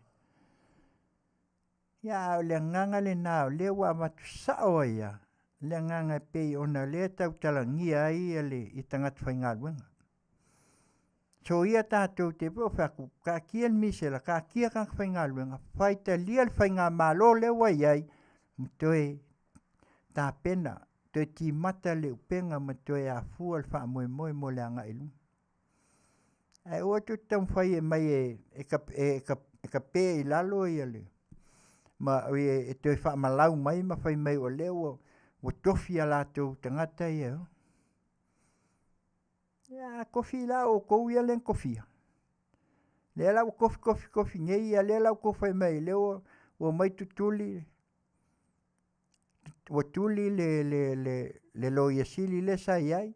Ia a o le agaga lena o lea ua avatu sao ai lava le agaga e pei ona o lea e tautalagia ai tagata faigaluega. Soia tatou te pei ona ou fai atu, taatia le misela, taatia tagata faigaluega, faitalia le faigamalo lea ua i ai ma toe tapena, toe timata le upega ma toe afua le faamoemoe mo le agai i luma. Ae aua tou te taumafai e aumai e tape i lalo le ma e toe faamalau mai ma fai mai o lea ua tofi a latou tagata ia. Ia a tofi la o outou lea na tofia? Lea la ua tofi tofi tofi nei a o lea la ua outou fai mai o lea ua omai tutuli ua tuli le Loia Sili lea sa i ai,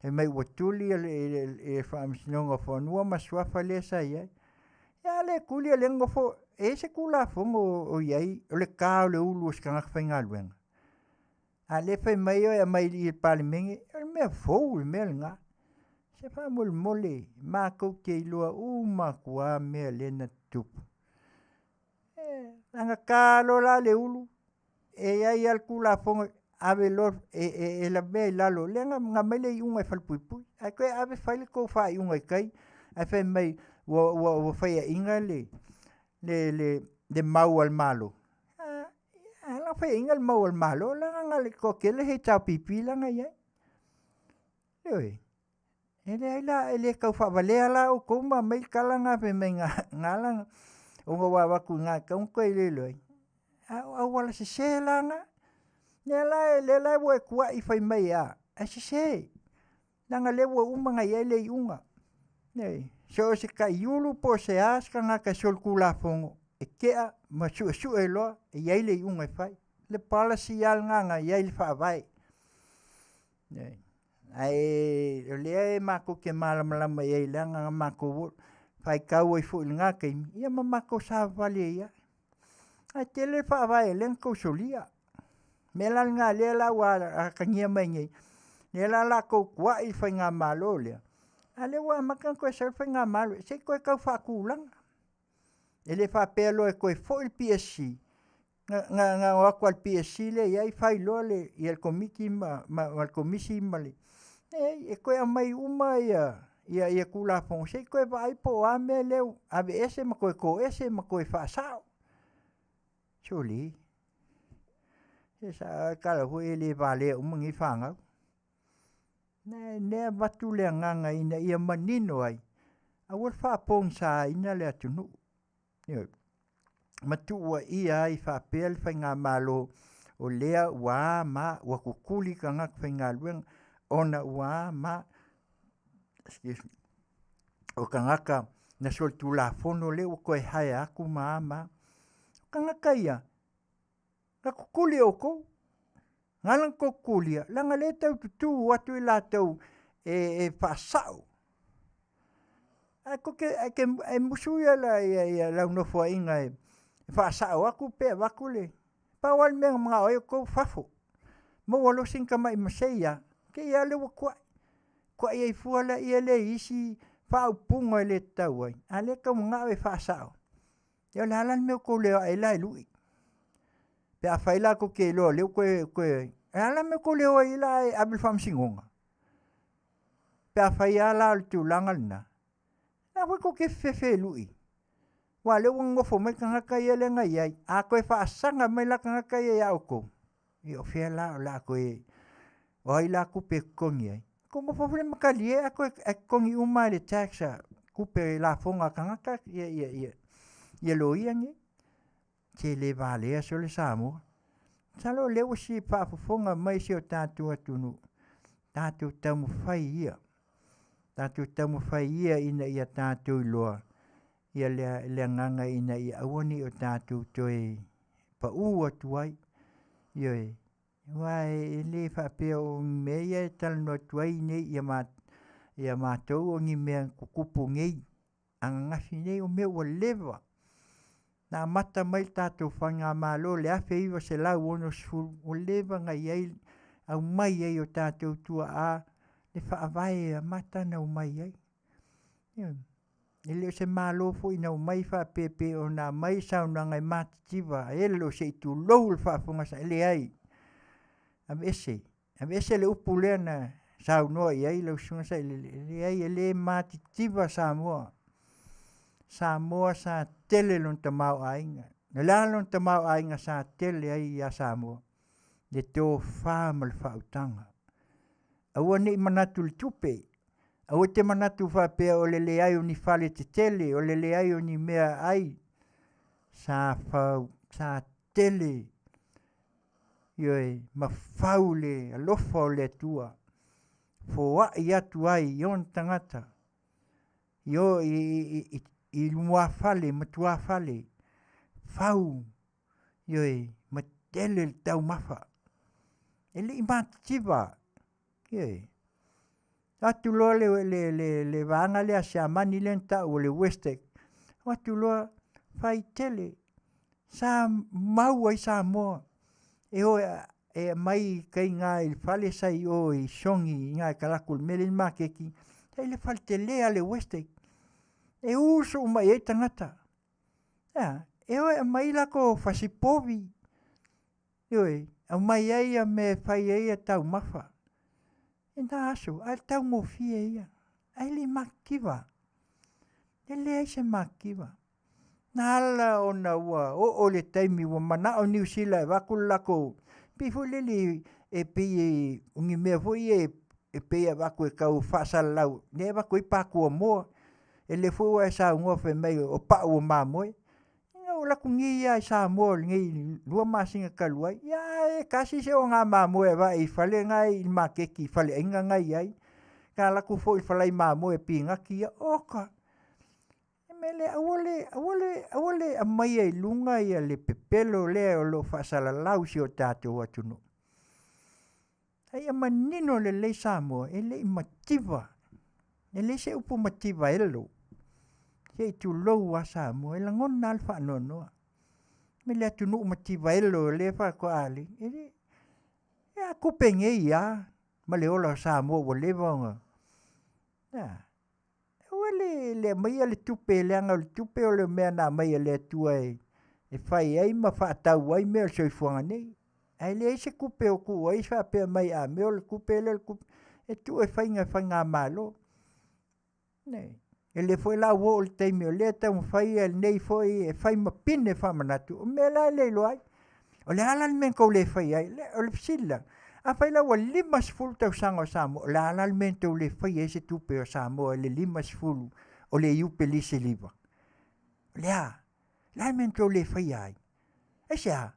fai mai ua tuli le Faamasinoga o Fanua ma Suafa lea sa i ai. A lea e tuli o lea e nonofo… E i ai se Tulafono o i ai o le ta o le ulu o se tagata faigaluega? A o lea e fai mai e aumai i i i le Palemene, o le mea fou le mea lena. Se faamolemole, matou te iloa uma atu lava mea lea na tutupu. A na ta loa la le ulu, e i ai lava le Tulafono e ave loa e lavea i lalo, lea na aumai le iuga e falepuipui ae toe ave fai le tou faaiuga i tai ae fai mai ua faiaina le mau a le Malo. E ala ona faiaina le mau a le Malo leaga na o le toatele le HRPP la na i ai. Ioe. E leai la, e le tau faavalea la outou ma aumai le tala lena fai mai na ala ona ua avatu i ina e tatau ona toe iloilo ai, a o auala sese la na. O lea la ua e tuuai fai mai e a? Ae sese, leaga o lea ua uma ona i ai le iuga. Ioe. So o se taiulu po o se a se tagata e solitulafono, e tea ma suesue loa, e i ai le iuga e fai. O le policy lava lena na i ai i le Faavae. Ae o lea matou te malamalama i ai leaga na matou faitau ai foi i lena taimi, ia ma matou savavali ai lava. Ae tele faavae o lea na outou solia. O le mea la lena o lea la ua atagia mai nei, o lea la o le a outou tuuai le faigamalo lea, a o lea ua amata ona toe sau le faigamalo, se i toe tau faatulaga. E le faapea loa e toe foi le PSC, na o atu lava o le PSC lea e i ai fai loa le Komiti ma le Komisi ma le… E leai, e toe aumai uma Tulafono se i toe vaai po o a mea lea ua aveese ma toe toese ma toe faasao. Sole, se o le tala foi e le valea uma nei fanau. O lea e avatu le agaga ina ia manino ai, aua le faapogisaina le atunuu. Ioe. Ma tuuaia ai faapea le faigamalo o lea ua a ma a, ua tutuli tagata faigaluega ona ua a ma a, excuse me, o tagata na solitulafono lea ua toe hire atu ma a ma a. O tagata ia, na tutuli e outou. Na ala ona outou tutulia, leaga o lea e tau tutu atu i latou e faasao. Ae musu lau nofoaiga e faasao atu pe avatu le… Pau lava le mea na manao ai outou, fafo. Maua loa sina tamai masei lava, te i lava lea ua tuai. Tuai ai fua lea i isi faaupuga e le tatau ai, a o lea e tau manao e faasao. Ia o le a la le mea ua tou le o ae ai la e lui? Pe afai la tou te iloa o lea ua toe… O le a la le mea ua tou le o ai la e ave i le faamasinoga? Pe afai lava la o le tulaga lena, o le a foi tou te fefe e lui? Aua o lea ua nonofo mai tagata ia lea na i ai, a toe faasaga mai la tagata ia ia outou, ia o fea la o le a toe… O ai la tupe e totogi ai? Ko nofo foi le makalie a koe e totogi uma le tax a tupe lafoga a tagata ia ia ia ia loia nei. Se le valea sole Samoa. Masalo o lea ua si faafofoga mai si o tatou atunuu, tatou taumafai ia, tatou taumafai ia ina ia tatou iloa ia le, le agaga ina ia aua ne i o tatou toe pau atu ai. Ioe, aua e le faapea o ni mea ia e talanoa atu ai nei ia, ma, ia matou o ni mea tutupu nei ananafi nei, o mea ua leva. Na amata mai le tatou faigamalo i le 1960, ua leva ona i ai, aumai ai o tatou tuaa le faavae e amata ona omai ai. Ioe. E le o se Malo foi na omai faapea pei ona aumai saunoaga e matitiva elo se i tulou le faafofoga sa, e leai. Aveese, aveese le upu lea na saunoa i ai lau Susuga Sailele, e leai e le matitiva Samoa. Samoa sa tele lona tamaoaiga. O le a lona tamaoaiga sa tele ai ia Samoa? Le tofa ma le faautaga. Aua ne i manatu i le tupe, aua te manatu faapea o le leai o ni fale tetele, o le leai o ni mea ai. Sa fau, sa tele, ioe, ma fau le alofa o le Atua, foai atu ai i ona tagata, i, o, i, i, i, i lumuafale ma tuafale, fau, ioe, ma tele le taumafa. E le i matitiva, ioe. Atu loa le, le, le, le vaega lea Siamani lea na tau o le Westec, o atu loa fai tele, sa mau ai Samoa e o e aumai i tai i i le fale sa i o i Sogi i ina i talaatu i le mea lea e i ai le maketi, sa i ai le fale tele lava a le Westec e usu uma i ai tagata. E a? E o e aumai latou fasi povi, ioe, aumai ai mea e fai ai taumafa. I na aso, ae taugofie ia, ae le i matitiva. E leai se matitiva. Na ala ona ua oo le taimi ua manao Niu Sila e avatu le latou, pei foi lele e pei o ni mea foi ia e pei e avatu e tau faasalalau, lea e avatu ai pa kuamoa. E lelei foi ua e saunoa fai mai o pau o mamoe. Na ou alu atu nei lava i Samoa i lenei 2 masina talu ai, ia ae tasi se oga mamoe e avae i fale na i le maketi i faleaiga na e i ai. Sa alu atu foi i le falai mamoe a Pinati ia, oka! Le mea lea, aua le, aua le, aua le aumaia i luga ia le pepelo lea o lo o faasalalau i si o tatou atunuu. A ia manino lelei Samoa, e le i mativa, e leai se upu mativa elo. Se i tulou lava Samoa, e lagona lava le faanoanoa. Me le atunuu mativa elo lea faatoa le, e le, a tupe nei lava ma le ola o Samoa ua leva ona, a, aua le, le aumaia le tupe leaga o le tupe o le mea na aumai e le Atua e, e fai ai ma faatau ai mea o le soifuaga nei. Ae leai se tupe o tuu ai faapea mai a mea o le tupe lea o le tupe, e tuu e faiga e faigamalo. Nei. E le foi la ua oo i le taimi o lea e taumafai lenei foi e fai ma pine faamanatu, o mea la e le iloa ai. O le a la le mea na tou le faia ai? O le fesili la, afai la ua 50 tausaga o Samoa, o le a la le mea na tou le faia ai se tupe o Samoa i le 50 o le Iupeli Siliva? O le a? O le a le mea na tou le faia ai? Aisea?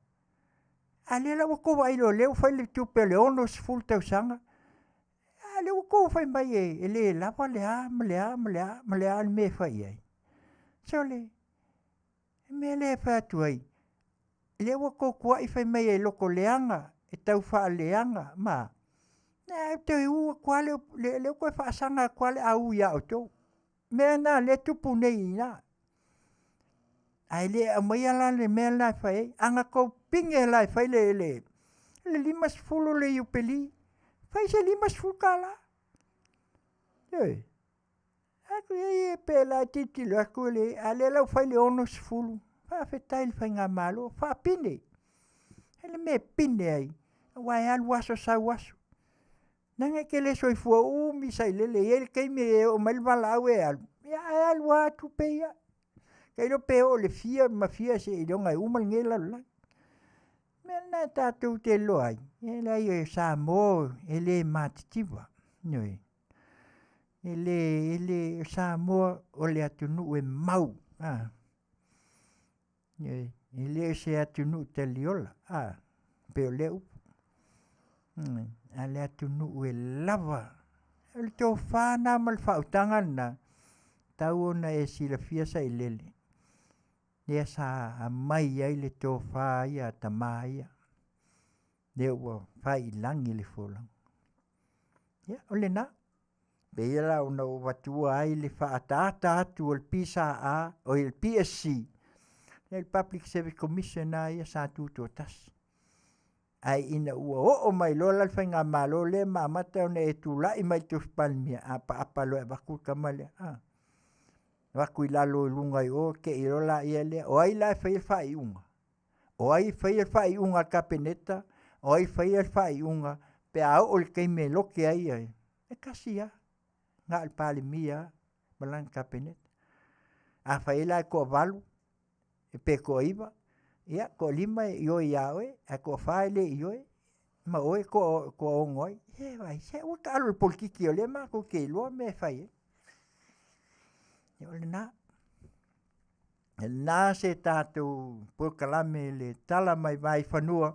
A lea la ua tou vaai loa o lea ua fai le tupe o le 60 tausaga, a lea ua tou fai mai e le lava le a ma le a ma le a ma le a le mea e fai i ai. Sole, le mea lea e fai atu ai, lea ua tou tuai fai mai e loko leaga, e tau faaleaga, ma, ae toe u atu lava le, lea ua toe faasaga atu lava le au ia outou. Mea na lea e tupu nei i ina. Ae le aumaia la le mea lena e fai ai. A na tou pine la e fai le, le, le 50 le iupeli, fai se 50 tala. Ioe. Atu i ai pe la e tilotilo atu le, a lea la ua fai le 60, faafetai i le faigamalo, faapine. E le mea e pine ai, aua e alu aso sau aso. Leaga e te le soifua umi sailele, e i ai le taimi e oo mai le valaau e alu, ia ae alu lava tupe ia. Tailo pe oo i le fia ma fia seiloga e uma lenei lalolagi. O le mea lena tatou te iloa ai, e leai o Samoa e le matitiva. Ioe. E le, e le, o Samoa o le atunuu e mau, a. E, e le o se atunuu taliola, a, pei o lea upu. A le atunuu e lava. O le tofa lena ma le faautaga lena, tau ona e silafia sailele, lea sa aumai ai le tofa ia a tama ia, lea ua fai i lagi le folauga. Ia, o lena. Pei la ona ou avatua ai le faaataata atu o le PSA, oi le PSC, le Public Service Commission lava ia sa tutoatasi. Ae ina ua oo mai loa la le faigamalo lea ma amata ona e tulai mai i le tofi Palemia, apaapa loa e avatu le tama lea, a, avatu i lalo i luga i o, te i loa laia lea, o ai la e faia le faaiuga? O ai e faia le faaiuga a le Kapeneta? O ai e faia le faaiuga pe a oo i le taimi e lote ai ia? E tasi lava, na o le Palemia lava ma lana Kapeneta. Afai la e toavalu pe toaiva, ia toalima e ioe ia oe, ae toafa e le ioe, ma oe e toaono ai. Se vaai, se aua e te alu i le polokiki o lea matou te iloa mea e fai ai. Ia o lena. E na se tatou polokalame le tala mai vaifanua,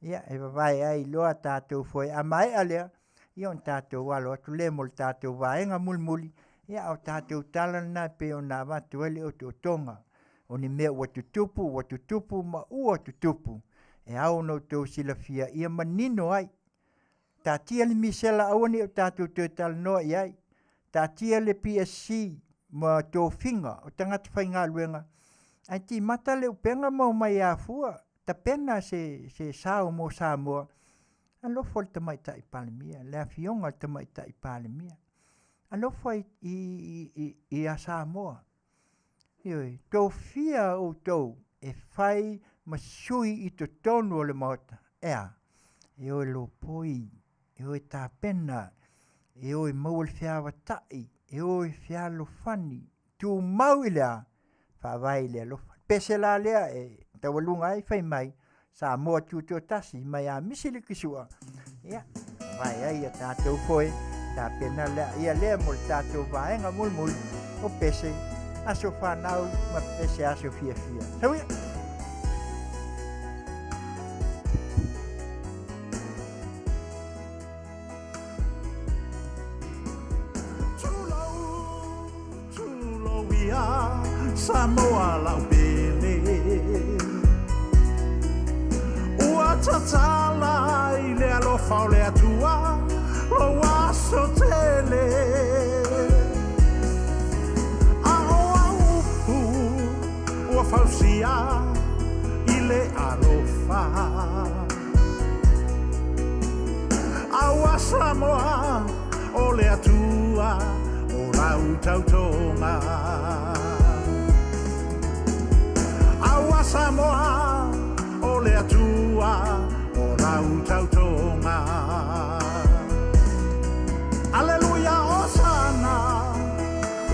ia e vavae ai loa tatou foe. A maea lea, ia ona tatou alo atu lea mo le tatou vaega mulimuli, ia o tatou tala lena e pei ona avatu ai le otootoga o ni mea ua tutupu, ua tutupu ma ua tutupu, e ao ona outou silafia ia manino ai. Taatia le misela aua ne i o tatou toe talanoa i ai. Taatia le PSC ma tofiga o tagata faigaluega, ae timata le upega ma omai e afua, tapena se, se sao mo Samoa. Alofa i le Tamaitai Palemia, le Afioga i le Tamaitai Palemia. Alofa i, i, i, i a Samoa. Ioe, tofia outou e fai ma sui i totonu o le Maota. E a? E o e lopoi, e o e tapena, e o e maua le feavatai, e o e fealofani, tumau i le a? Faavae i le alofa. Pese la lea e taualuga ai fai mai, Samoa tutoatasi mai a misi le kisua, ia, vae ai a tatou foe, tapena lea, ia lea mo le tatou vaega mulimuli, o pese, aso whanau ma pese aso fiafia. Sau ia! Tulou ia Samoa lau pele Ua tatala i le alofa o le Atua Lou aso tele A o au upu ua fausia i le alofa Aua Samoa o le Atua o lau tautoga. Aua Samoa o le Atua o lau tautoga. Aleluia Osana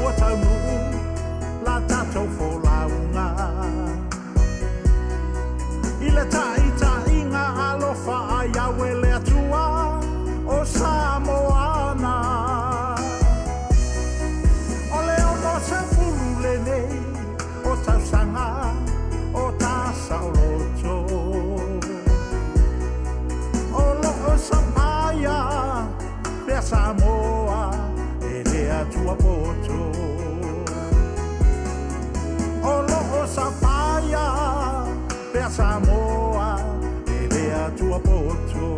ua taunuu la tatou folauga. I le taitaiga alofa a Iawe le Atua o Samoana. O le 60 lenei o tausaga o ta saoloto. O loo sapaia pea Samoa e le Atua poto. O loo sapaia pea Samoa e le Atua poto.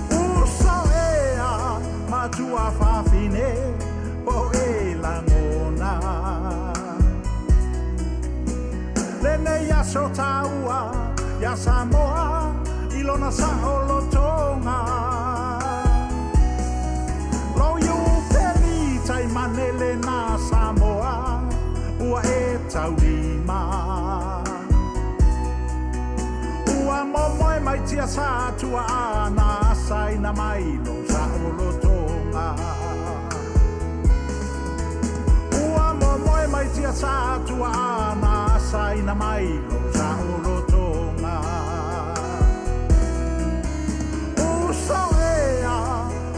Uso ea matua fafine po e lagona Lenei aso taua ia Samoa i lona saolotoga Lou iupeli taimane lena Samoa ua e taulima Ua momoe mai tia sa tua ana asaina mai lou saolotoga. Ua momoe mai tia sa tua ana asaina mai lou saolotoga. Uso ea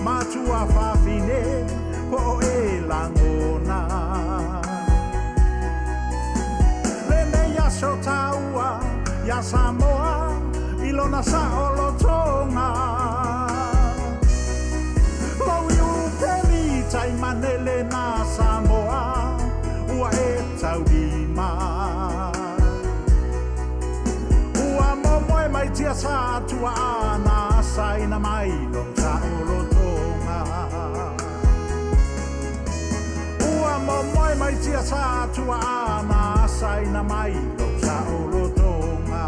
matua fafine po o e lagona. Lenei aso taua iā Samoa i lona saolotoga. Lou iupeli taimane lena Samoa ua e taulima. Ua momoe mai tia sa tua ana asaina mai lou saolotoga. Ua momoe mai tia sa tua ana asaina mai lou saolotoga.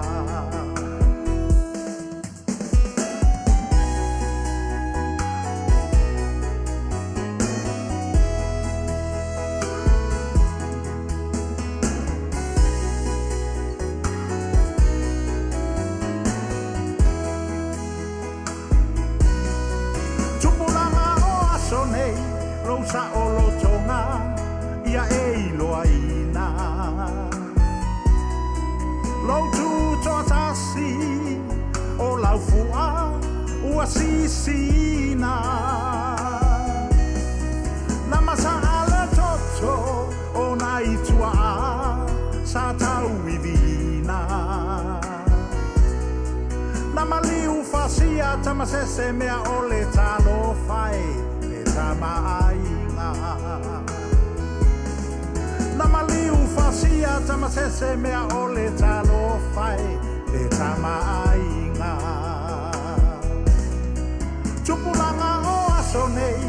Tupulaga o aso nei lou saolotoga ia e iloaina. Lou tutoatasi o laufu'a ua sisina. Na masa'a le toto o nai tua'a sa tauiviina. Na maliu fasia tamasese mea o le talofa e le tamaaiga. Na maliu fasia tamasese mea o le talofa e le tamaaiga. Tupulaga o aso nei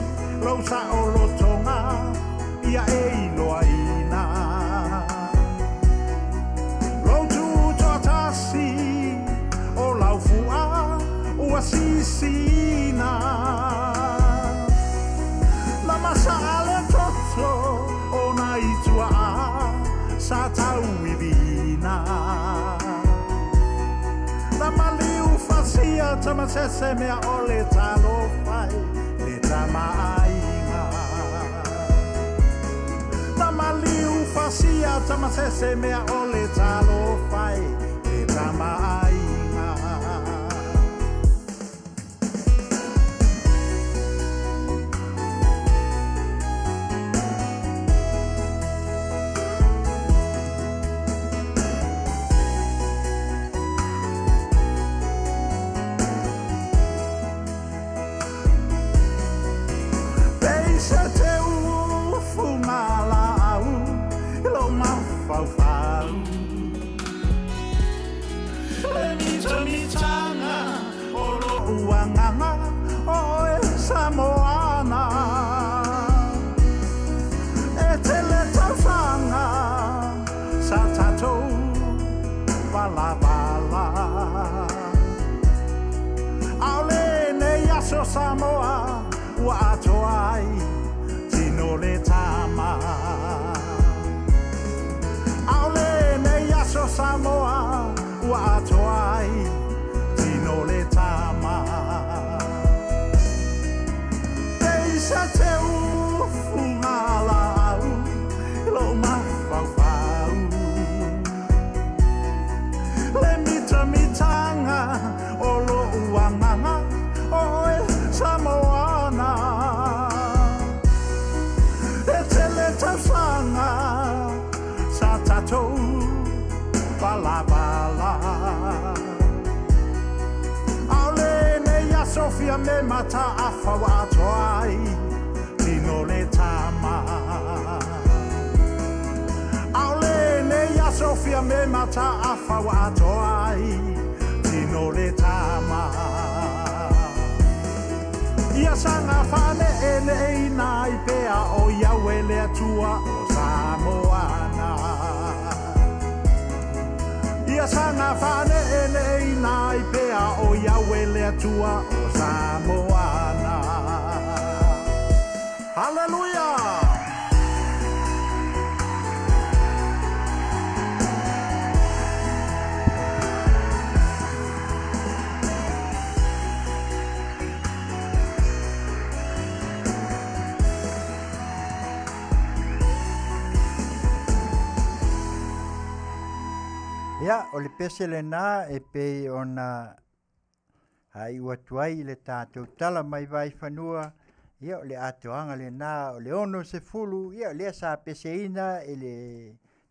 lou saolotoga ia e iloaina. Lou tutoatasi o laufu'a ua sisina. Na masa'a le toto o nai tua'a sa tauiviina. Na maliu fasia tamasese mea o le talofa e le tamaaiga. Na maliu fasia tamasese mea o le talofa e le tamaaiga. Peisa te ufu ngā laau i lou mafaufau. Le mitamitaga o lo'u agaga o oe Samoana. E tele tausaga sa tatou valavala. A o lenei aso Samoa ua atoa ai tino le tama. A o lenei aso Samoa ua atoa ai tino le tama. Peisa te ufu ngā laau i lou mafaufau. Le mitamitaga o lo'u agaga o oe Samoana. E tele tausaga sa tatou valavala. A o lenei aso Fiame mataafa ua atoa ai tino le tama. A o lenei aso Fiame mataafa ua atoa ai tino le tama. Ia saga faaneeneeina ai pea o Iaue le Atua o Samoana. Ia saga faaneeneeina ai pea o Iaue le Atua o Samoana. Haleluia! Ia, o le pese lenā e pei ona faaiu atu ai le tatou tala mai Vaifanua, ia o le atoaga lenā o le 60, ia lea sa peseina e le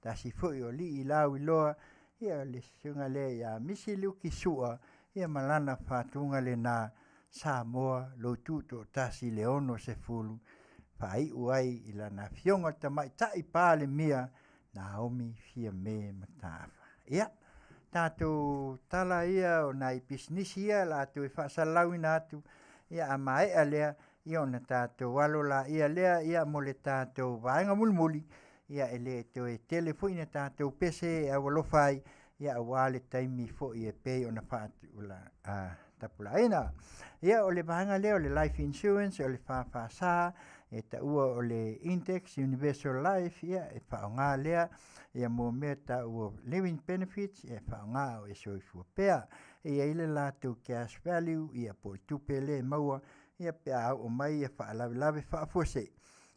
tasi foi o alii lauiloa, ia le susuga lea ia Misi Luki Sua, ia ma lana faatuga lenā, Samoa lou Tutoatasi i le 60, faaiu ai i lana afioga i le Tamaitai Palemia Naomi Fiame Mataafa. Ia, tatou tala ia o nai pisinisi ia latou e faasalalauina atu, ia a maea lea, ia ona tatou alo laia lea ia mo le tatou vaega mulimuli, ia e le toe tele foi ni tatou pese e aualofa ai, ia aua le taimi foi e pei ona faatapulaaina. Ia o le vaega lea o le life insurance o le FFS e taua o le Index Universal Life, ia e faaaoga lea ia mo mea taua o living benefits e faaaoga o e soifua pea. E i ai le latou cash value ia po o le tupe lea e maua ia pe a oo mai ia faalavelave faafuasei.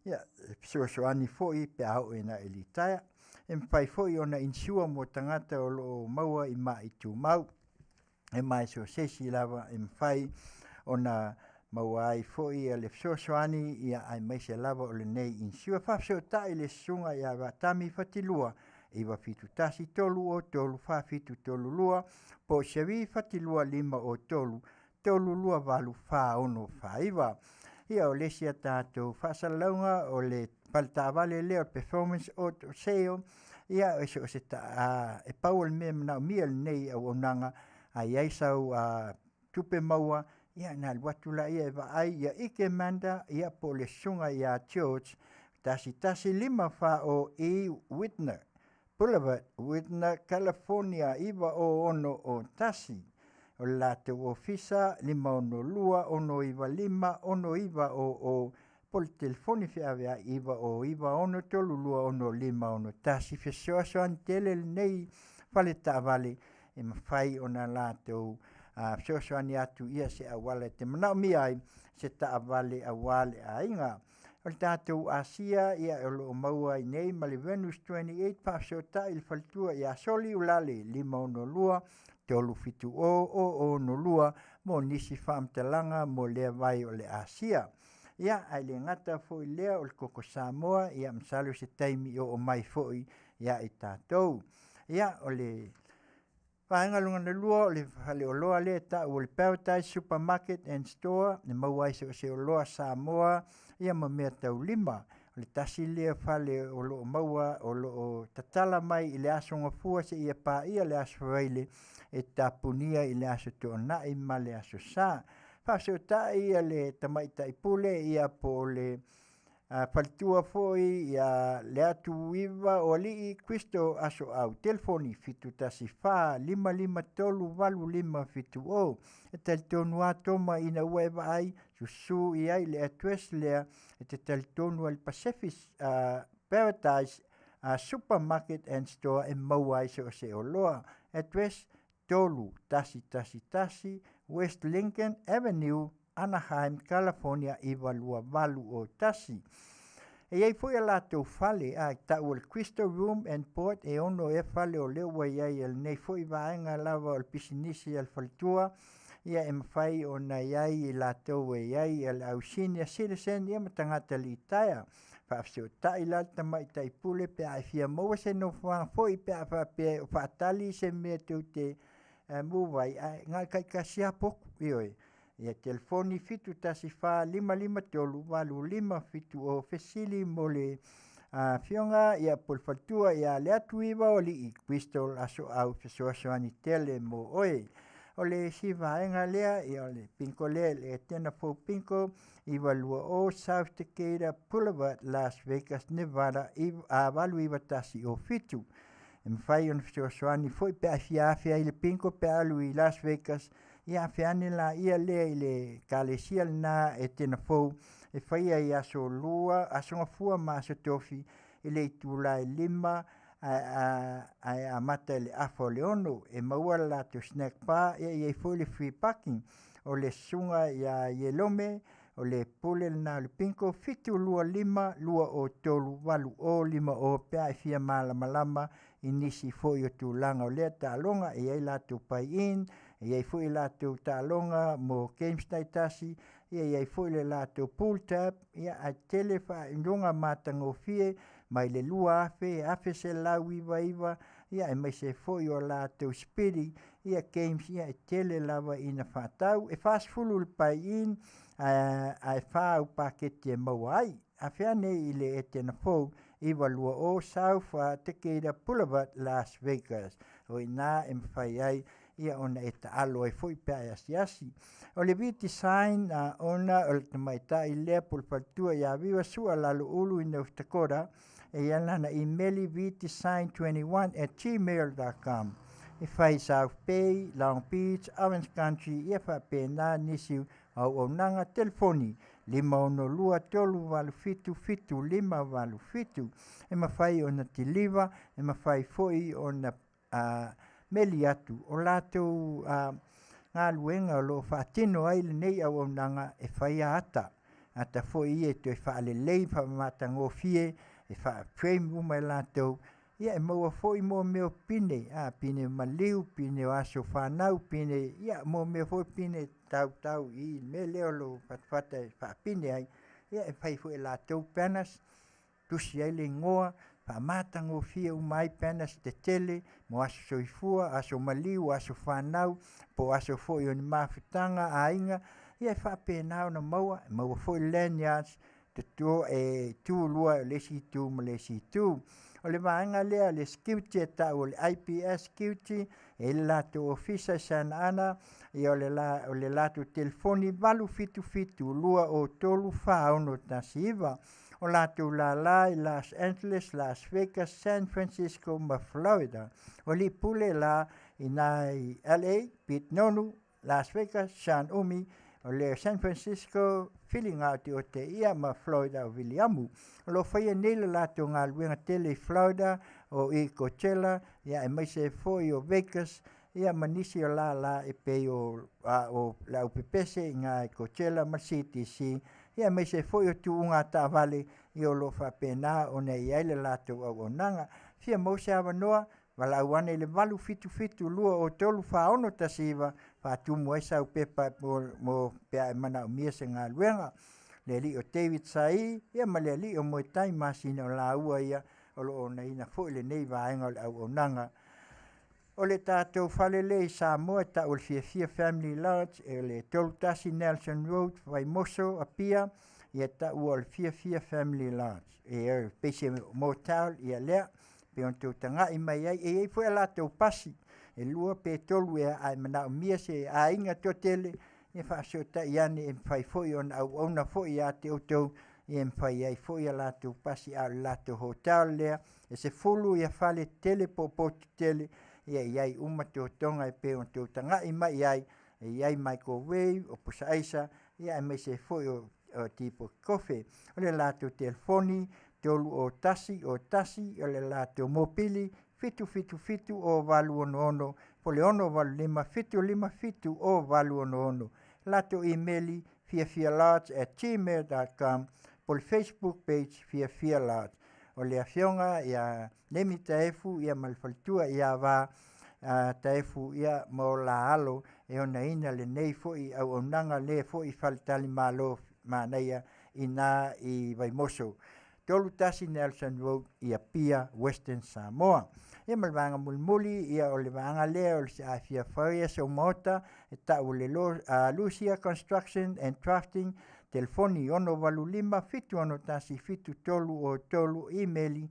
Ia e fesoasoani foi pe a oo ina e litaea. E mafai foi ona insure mo tagata o lo o maua i mai tumau. E ma so o se isi lava e mafai ona maua ai foi le fesoasoani ia aemaise lava o lenei insure. Faafesootai i le susuga ia Vatami Fatilua 971 303 4732 po o Cherie Fatilua 503 328 4649. Ia o le isi a tatou faasalalauga o le faletaavale lea o le Performance Auto Sale, ia e so o se e pau o le mea e manaomia i lenei auaunaga, a i ai sau tupe maua, ia ona alu atu lea e vaai ia Ike Manda ia po o le susuga ia George 1154 E Whitner Boulevard, Whitner, California 90601. O le latou ofisa 562 695 6900 po o le telefoni feaveai 909 632 6561. Fesoasoani tele lenei faletaavale e mafai ona latou fesoasoani atu ia se auala e te manaomia ai se taavale aua le aiga. O le tatou Asia ia o lo o maua ai nei ma le Venus 28 faafesootai i le faletua ia Soli Ulale 562 370 062 mo nisi faamatalaga mo lea vai o le Asia. Ia, ae le gata foi lea o le koko Samoa, ia masalo se taimi oo mai foi ia i tatou. Ia, o le vaega lona lua o le faleoloa lea e tau o le Paradise Supermarket and Store, e maua ai so o se oloa Samoa ia ma mea taulima. O le tasi lea fale o lo o maua o lo o tatala mai i le Aso Gafua seia paia le Aso Faraile e tapunia i le Aso Toonai ma le Aso Sa. Faafesootai ia le tamaitai pule ia po o le faletua foi ia Leatuiva o Alii Kristo Asoau telefoni 714 553 8570. E talitonu lava Toma ina ua e vaai susu i ai le address lea e te talitonu ai le Pacific Paradise Supermarket and Store e maua ai so o se oloa. Address 3111 West Lincoln Avenue, Anaheim, California 92801. E i ai foi a latou fale a e tau o le Crystal Room and Board e ono ea fale o lea ua i ai e lenei foi vaega lava o le pisinisi a le faletua ia e mafai ona i ai i latou e i ai le au senior citizen ia ma tagata litaea. Faafesootai la le tamaitai pule pe a e fia maua se nofoaga foi pe a faapea o faatali se mea tou te move ai ae na o le taitasi lava potu ioe. Ia telefoni 714 553 8570 fesili mo le afioga ia po o le faletua ia Leatuiva o Alii Crystal Asoau fesoasoani tele mo oe. O le isi vaega lea ia o le pinko lea le Etena Fou Pinko 920 South Decatur Boulevard, Las Vegas, Nevada 89107. E mafai ona fesoasoani foi pe a fia afe ai le pinko pe a alu i Las Vegas, ia afe ane laia lea i le ekalesia lena e tena fou e faia i aso lua, aso gafua ma aso tofi i le itula e 5 ae amata i le 5:30. E maua le latou snack bar, ia e i ai foi le free parking. O le susuga ia Ielome, o le pule lena o le pinko 725 203 8050 pe a e fia malamalama i nisi foi o tulaga o lea taaloga. E i ai latou buy-in, e i ai foi latou taaloga mo games taitasi, ia e i ai foi le latou pool tab, ia ae tele faailoga matagofie mai le 2000, 1999, ia aemaise foi o latou spidi, ia games, ia e tele lava ina faatau. E 40 le buy-in, ae 4 au paketi e maua ai. Afe ane i le Etena fou, 920 South Decatur Boulevard, Las Vegas. O i ina e mafai ai ia ona e taalo ai foi pe a e asiasi. O le V-Design ona o le tamaitai lea po o le faletua ia Viva Sua Laloulu i North Dakota, e i ai lana imeli vdesign21@gmail.com. E fai i South Bay, Long Beach, Orange Country, ia faapena nisi o auaunaga telefoni 562 387 7587. E mafai ona deliver, e mafai foi ona meli atu. O latou galuega o lo o faatino ai lenei auaunaga e faia ata, ata foi ia e toe faalelei, faamatagofie, e faa-frame uma e latou. Ia e maua foi mo mea o pine, pine maliu, pine o aso fanau, pine, ia mo mea foi pine tautau i le mea lea o lo o fatafata e faapine ai. Ia e fai foi e latou banners, tusi ai le igoa, faamatagofie uma ai banners tetele mo aso soifua, aso maliu, aso fanau, po o aso foi o ni mafutaga a aiga, ia e faapena ona maua, e maua foi lanyards, toto e tu lua o le isi itu ma le isi itu. O le vaega lea le security e tau o le IPS Security, e i ai le latou ofisa i Santa Ana, ia o le, la, o le latou telefoni 877 203 4619. O latou lala i Los Angeles, Las Vegas, San Francisco ma Florida. O alii pule la i na i LA, Pete Nonu, Las Vegas, Sean Umi, o le San Francisco, Filiga o te ote ia ma Florida o Viliamu. O lo o faia nei le latou galuega tele i Florida, o i Coachella, ia aemaise foi o Vegas, ia ma nisi o lala e pei o, a, o le aupepese i ngā i Coachella ma le CTC, ia aemaise foi o tuuga a taavale, ia o lo o faapena ona i ai le latou auaunaga. Fia maua se avanoa, valaau ane i le 877 203 4619, faatumu ai sau pepa mo, mo pe a e manaomia se galuega. Le alii o David Saii, ia ma le alii o Moetai Masina o laua ia o lo o onaina foi lenei vaega o le auaunaga. O le tatou fale lea i Samoa e tau o le Fiafia Family Lodge, e le 31 Nelson Road, Vaimoso, Apia, ia taua o le Fiafia Family Lodge. E pei se motel ia lea, pe ona tou taga'i mai ai. E i ai foi a latou pasi, e lua pe tolu ea, a e manaomia se aiga toatele, ia faafesootai ane e mafai foi ona auauna foi ia te outou, ia e mafai ai foi a latou pasi, a o le latou hotel lea, e 10 ia fale tele po o potu tele, ia e i ai uma totoga e pei ona tou taga'i mai i ai, e i ai microwave, o pusa aisa, ia aemaise foi o, o tipo kofe. O le latou telefoni 301 01, o le latou mopili 777 0866 po o le 685 757 0866. Latou imeli fiafialodge@gmail.com po o le Facebook page Fiafia Lodge. O le afioga ia Nemi Taefu ia ma le faletua ia Va Taefu ia ma o la alo e onaina lenei foi auaunaga le foi faletalimalo manaia ina i Vaimoso. 31 Nelson Road i Apia, Western Samoa. Ia ma le vaega mulimuli, ia o le vaega lea o le se a fia faia se maota e tau o le Lucia Construction and Drafting, telefoni 685 761 7303, imeli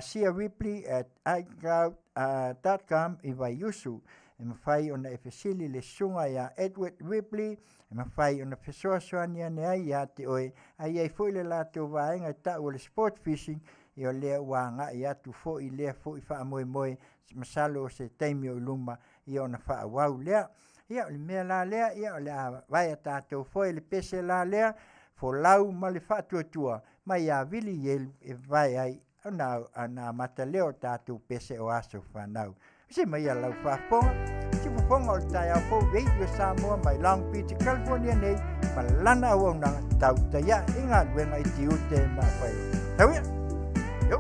siaripley@icloud.com i Vaiusu. E mafai ona e fesili le susuga ia Edward Ripley, e mafai ona fesoasoani ane ai ia te oe, a i ai foi le latou vaega e tau o le sport fishing, ia o lea ua agai atu foi lea foi faamoemoe, masalo o se taimi o i luma ia ona faaauau lea. Ia o le mea la lea, ia o le a vaea tatou foi le pese la lea, folau ma le faatuatua mai ia Vili Ielu e vae ai ona ana amata lea o tatou pese o aso fanau. Se mai a lau faafofoga, se fofoga o le taeao fou Radio Samoa mai Long Beach, California nei, ma lana auaunaga tautai ae i galuega i tiute ma faiva. Tau ia! Yo!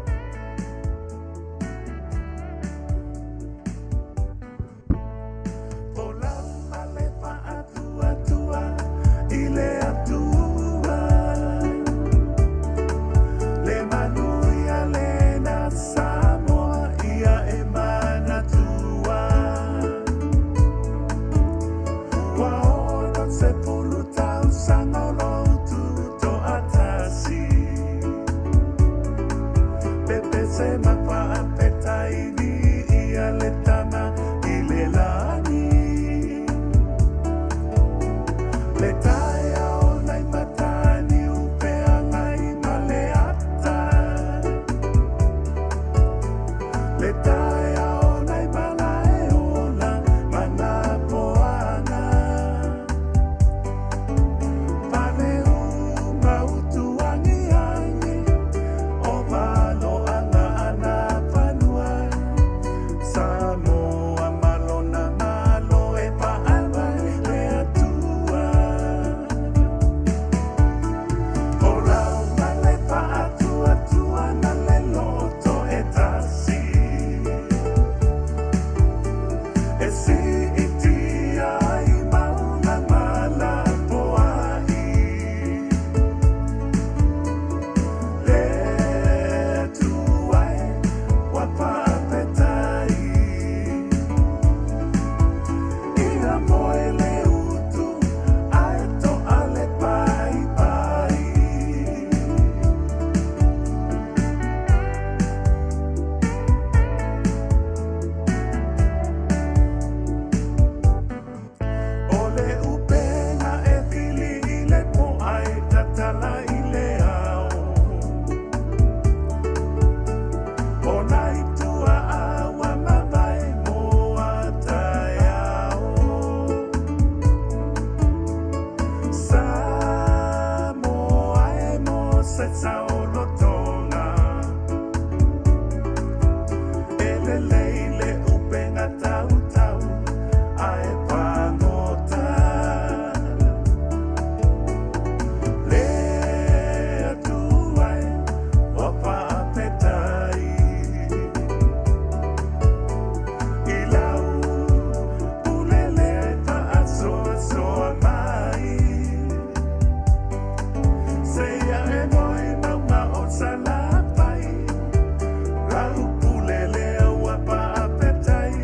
se saolotoga. E lelei le upega tautau ae pagota. Le Atua e ua faapetai i lau pule lea e faasoasoa mai. Seia e moe mauga o Salafai, lau pule lea ua faapetai.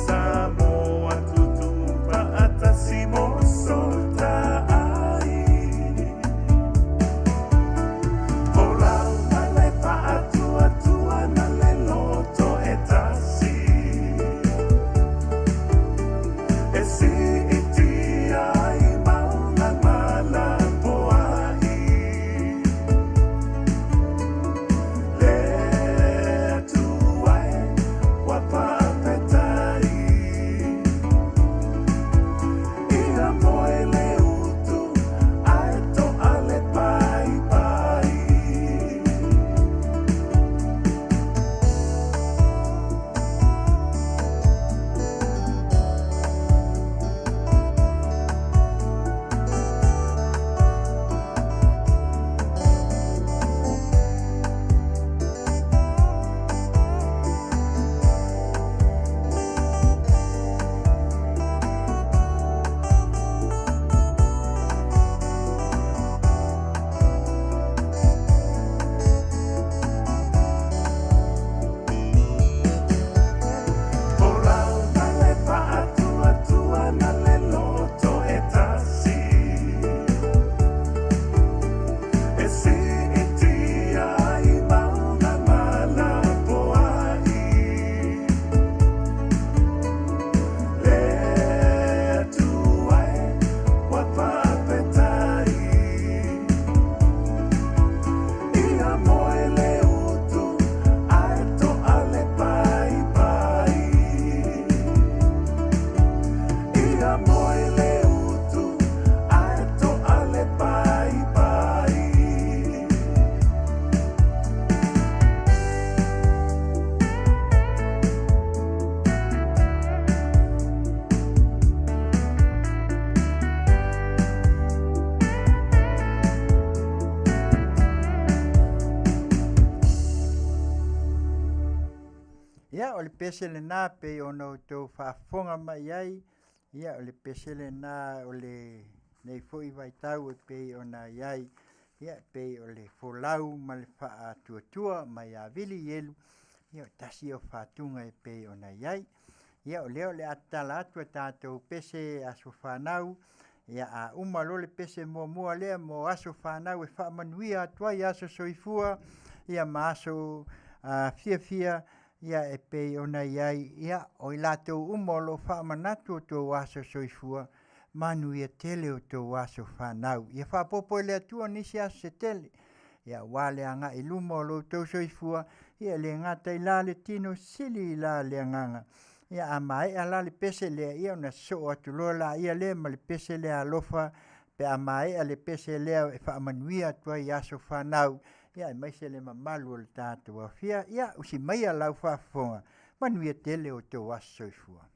Samoa tutu faatasi mo sotaai. O lau ma le faatuatua na le loto e tasi. E siitia ai mauga ma lapoai. Le Atua e ua faapetai. Ia moe le utu ae toa le paipai. O lau ma le faatuatua na le loto e tasi. E siitia ai mauga ma lapoai. Le Atua e ua faapetai. Ia moe le utu ae toa le paipai. Ia moe le utu ae toa le paipai. Ia, o le pese lenā pei ona outou faafofoga mai ai, ia o le pese lenā o lenei foi vaitau e pei ona i ai, ia pei o le folau ma le faatuatua mai ia Vili Ielu, ia o tasi ia o fatuga e pei ona i ai. Ia o lea o le a tatala atu a tatou pese aso fanau, ia a uma loa le pese muamua lea mo aso fanau e faamanuia atu ai aso soifua, ia ma aso fiafia, ia e pei ona i ai, ia o i latou uma o lo o faamanatu o outou aso soifua, manuia tele o outou aso fanau. Ia faaopoopo e le Atua nisi aso se tele, ia aua le agai i luma o lo outou soifua, ia e le gata i la le tino, sili i la le agaga. Ia a maea la le pese lea, ia ona sosoo atu loa laia lea ma le pese lea alofa, pe a maea le pese lea e faamanuia atu ai i aso fanau, ia aemaise le mamalu o le tatou aofia. Ia usi maia lau faafofoga, manuia tele o outou aso soifua.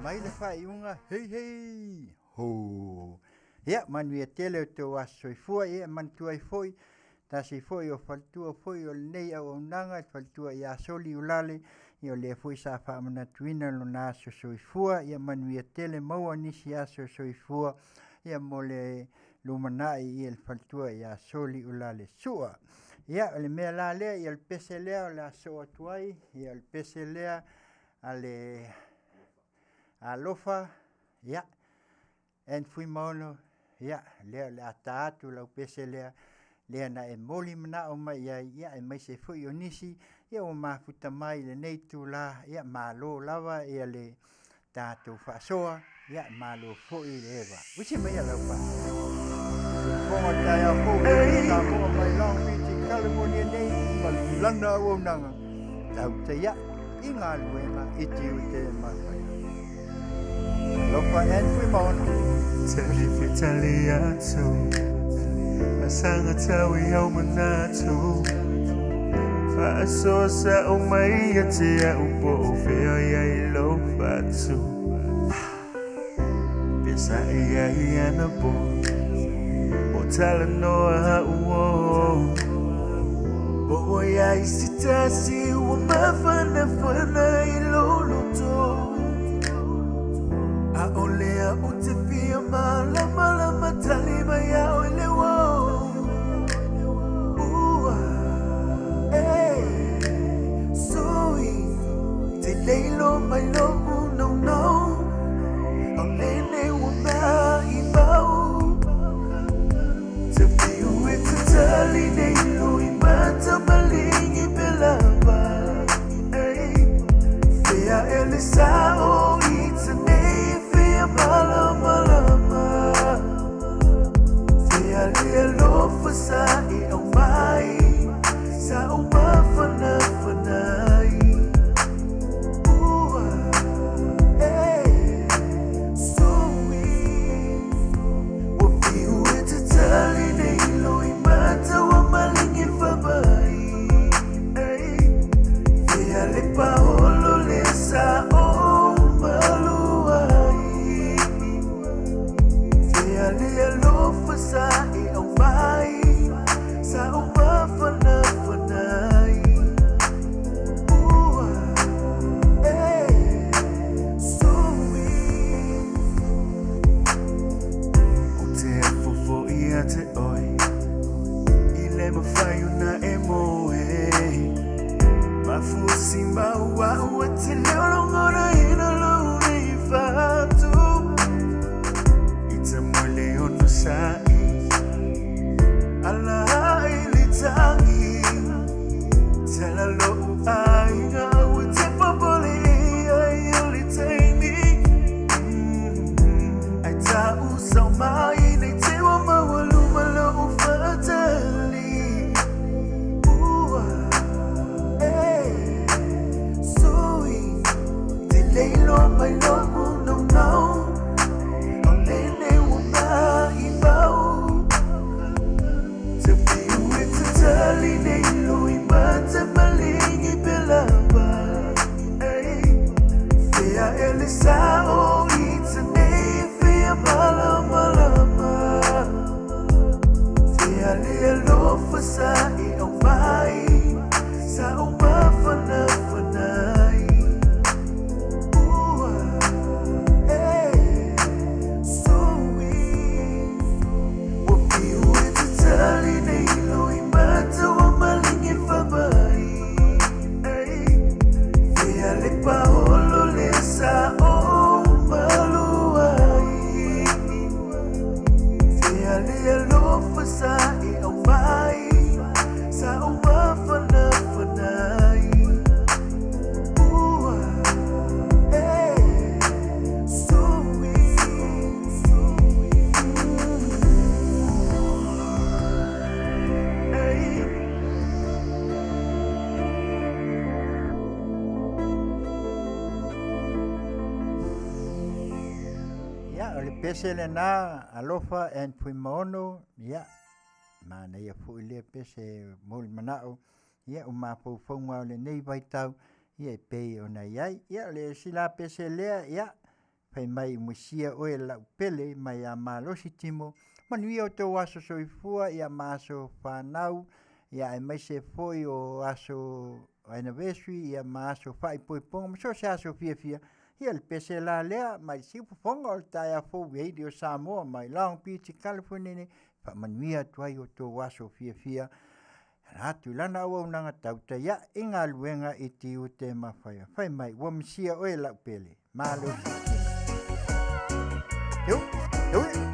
mai le faaiuga, hei hei, ho. Ia, manuia tele o tou aso soifua, ia e manatua ai foi, tasi foi o faletua foi o lenei auaunaga, le faletua ia Soli Ulale, ia o lea foi sa faamanatuina lona aso soifua, ia manuia tele maua nisi aso soifua, ia mo le lumanai ia le faletua ia Soli Ulale Sua. Ia, o le mea la lea, ia o le pese lea o le a sosoo atu ai, ia o le pese lea a le Alofa, ia, and Fuimaono, ia, lea o le a ta atu lau pese lea, lea na e moli manao mai i ai, ia, aemaise foi o nisi, ia ua mafuta mai i lenei itulā, ia, malo lava ia le tatou faasoa, ia, malo foi le eva. Usi mai lau faasoa. Fofoga o le taeao fou, Samoa mai Long Beach i California nei, ma lana auaunaga, tau tai a'i i galuega i tiute ma faiva. Alofa and Fuimaono. Tali fetali atu Asanga tau i au manatu Faasoa sa o mai ia te au po o fea ia i lo fatu Pesa ia i ana po O tala noa hau o O ia i si tasi ua mafana fana i loloto A o lea o te fia malama lama tali mai au i le wo Ua, e, sui Te leilo mai lo no no O lene ua mai mau Te fiu e te tali nei lo i mata malingi pelava Ei, Fea ele sa o i te nei fea malama lama Fea le alofa sa e au mai Sa o mafana fanai Ua, e, sui Ua fiu e te tali nei lo i mata ua malingi whabai Ei, Fea le paolo le sa o maluai Fea le alofa sa e au mai Sa o mafana fanai Ua, e, sui O te afofo ia te oi I le mawhai una e moe Mafusi maua ua te leo longona ina lo nei fatu I te moe ono sa'i Ala ai le tangi Tela lo ai ngā ua te papole ai o le taimi Ai tā usau mai nei te wa maua luma lo u whatali Ua, e, sui Te leilo mai lo no no O lene ua mai mau Te fiu e te tali nei lo i mata malingi pelava Ei, Fea ele sa o i te nei fea malama lama Fea le alofa sa e au mai Sa o mafana fanai Ua, e, sui Ua fiu e te tali nei lo i mata ua malingi whabai Ei, Fea le paolo le sa o maluai Fea le alofa sa e au mai Sa o mafana fanai Ua, e, sui Ei. Ia, o le pese lenā, Alofa and Fuimaono, ia, manaia foi lea pese mo le manao, ia, o mafaufauga o lenei vaitau, ia, e pei ona i ai. Ia, o le isi la pese lea, ia, Fai mai musia oe lau pele mai a malosi timo. Manuia o tau aso soifua ia ma aso whanau ia e mai se foi o aso anniversary ia ma aso faaipoipoga ma so o se aso fiafia. Ia le pese la lea mai siufofoga o le taeao fou Radio Samoa mai Long Beach, California nei, faamanuia atu ai o tou aso fiafia atu i lana auaunaga tautai ae i galuega i tiute ma faiva. Fai mai ua misia oe lau pele. Malosi timo. Eu, eu.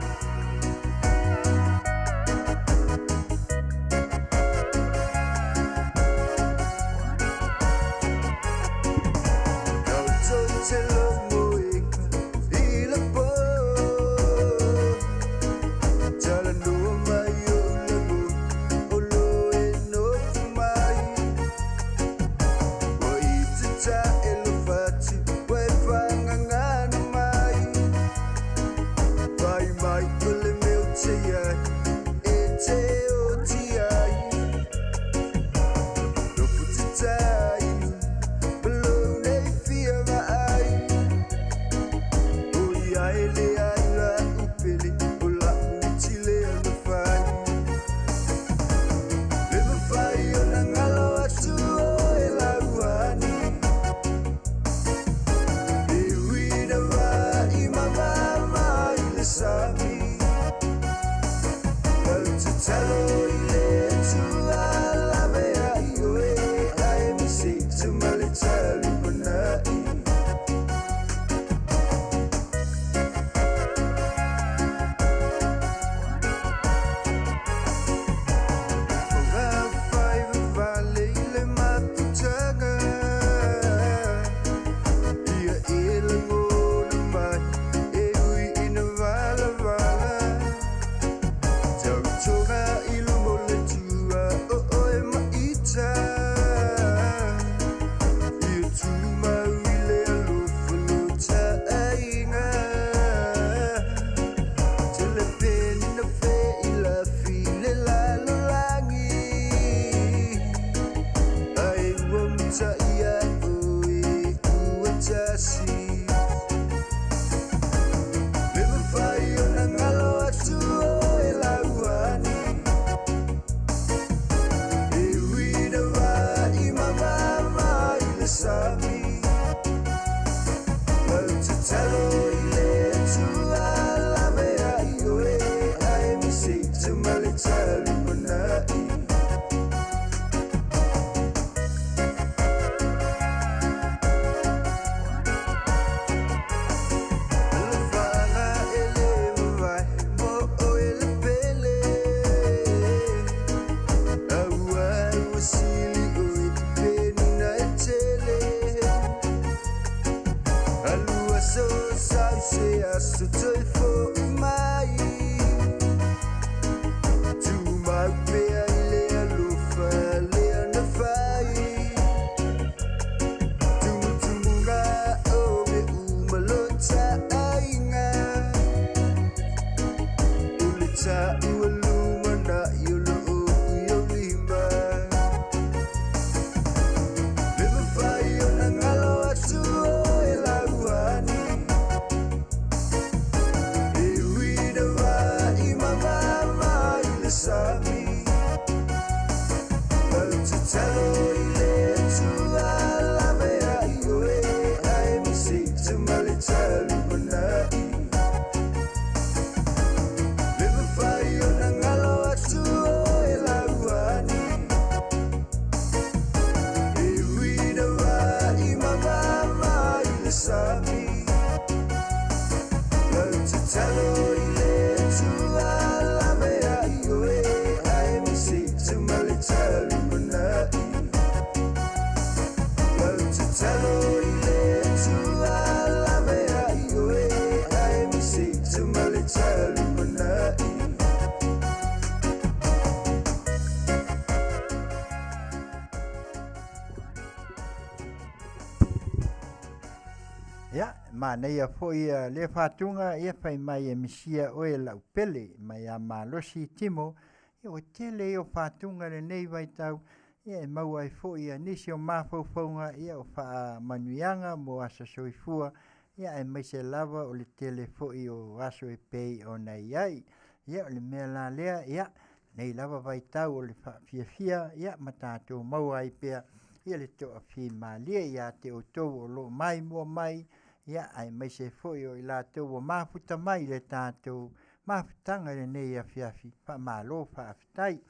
Ia, manaia foi ia le faatuga ia fai mai e misia oe lau pele mai a malosi timo. Ia ua tele ia o faatuga lenei vaitau ia e maua ai foi ia nisi o mafaufauga ia o faamanuiaga mo aso soifua. Ia aemaise lava o le tele foi o aso e pei ona i ai. Ia o le mea la lea, ia, nei lava vaitau o le faafiafia, ia ma tatou maua ai pea ia le toafimalie ia te outou o lo o maimoa mai, ia aemaise foi o i latou ua mafuta mai i le tatou mafutaga i lenei afiafi, faamalo faafetai.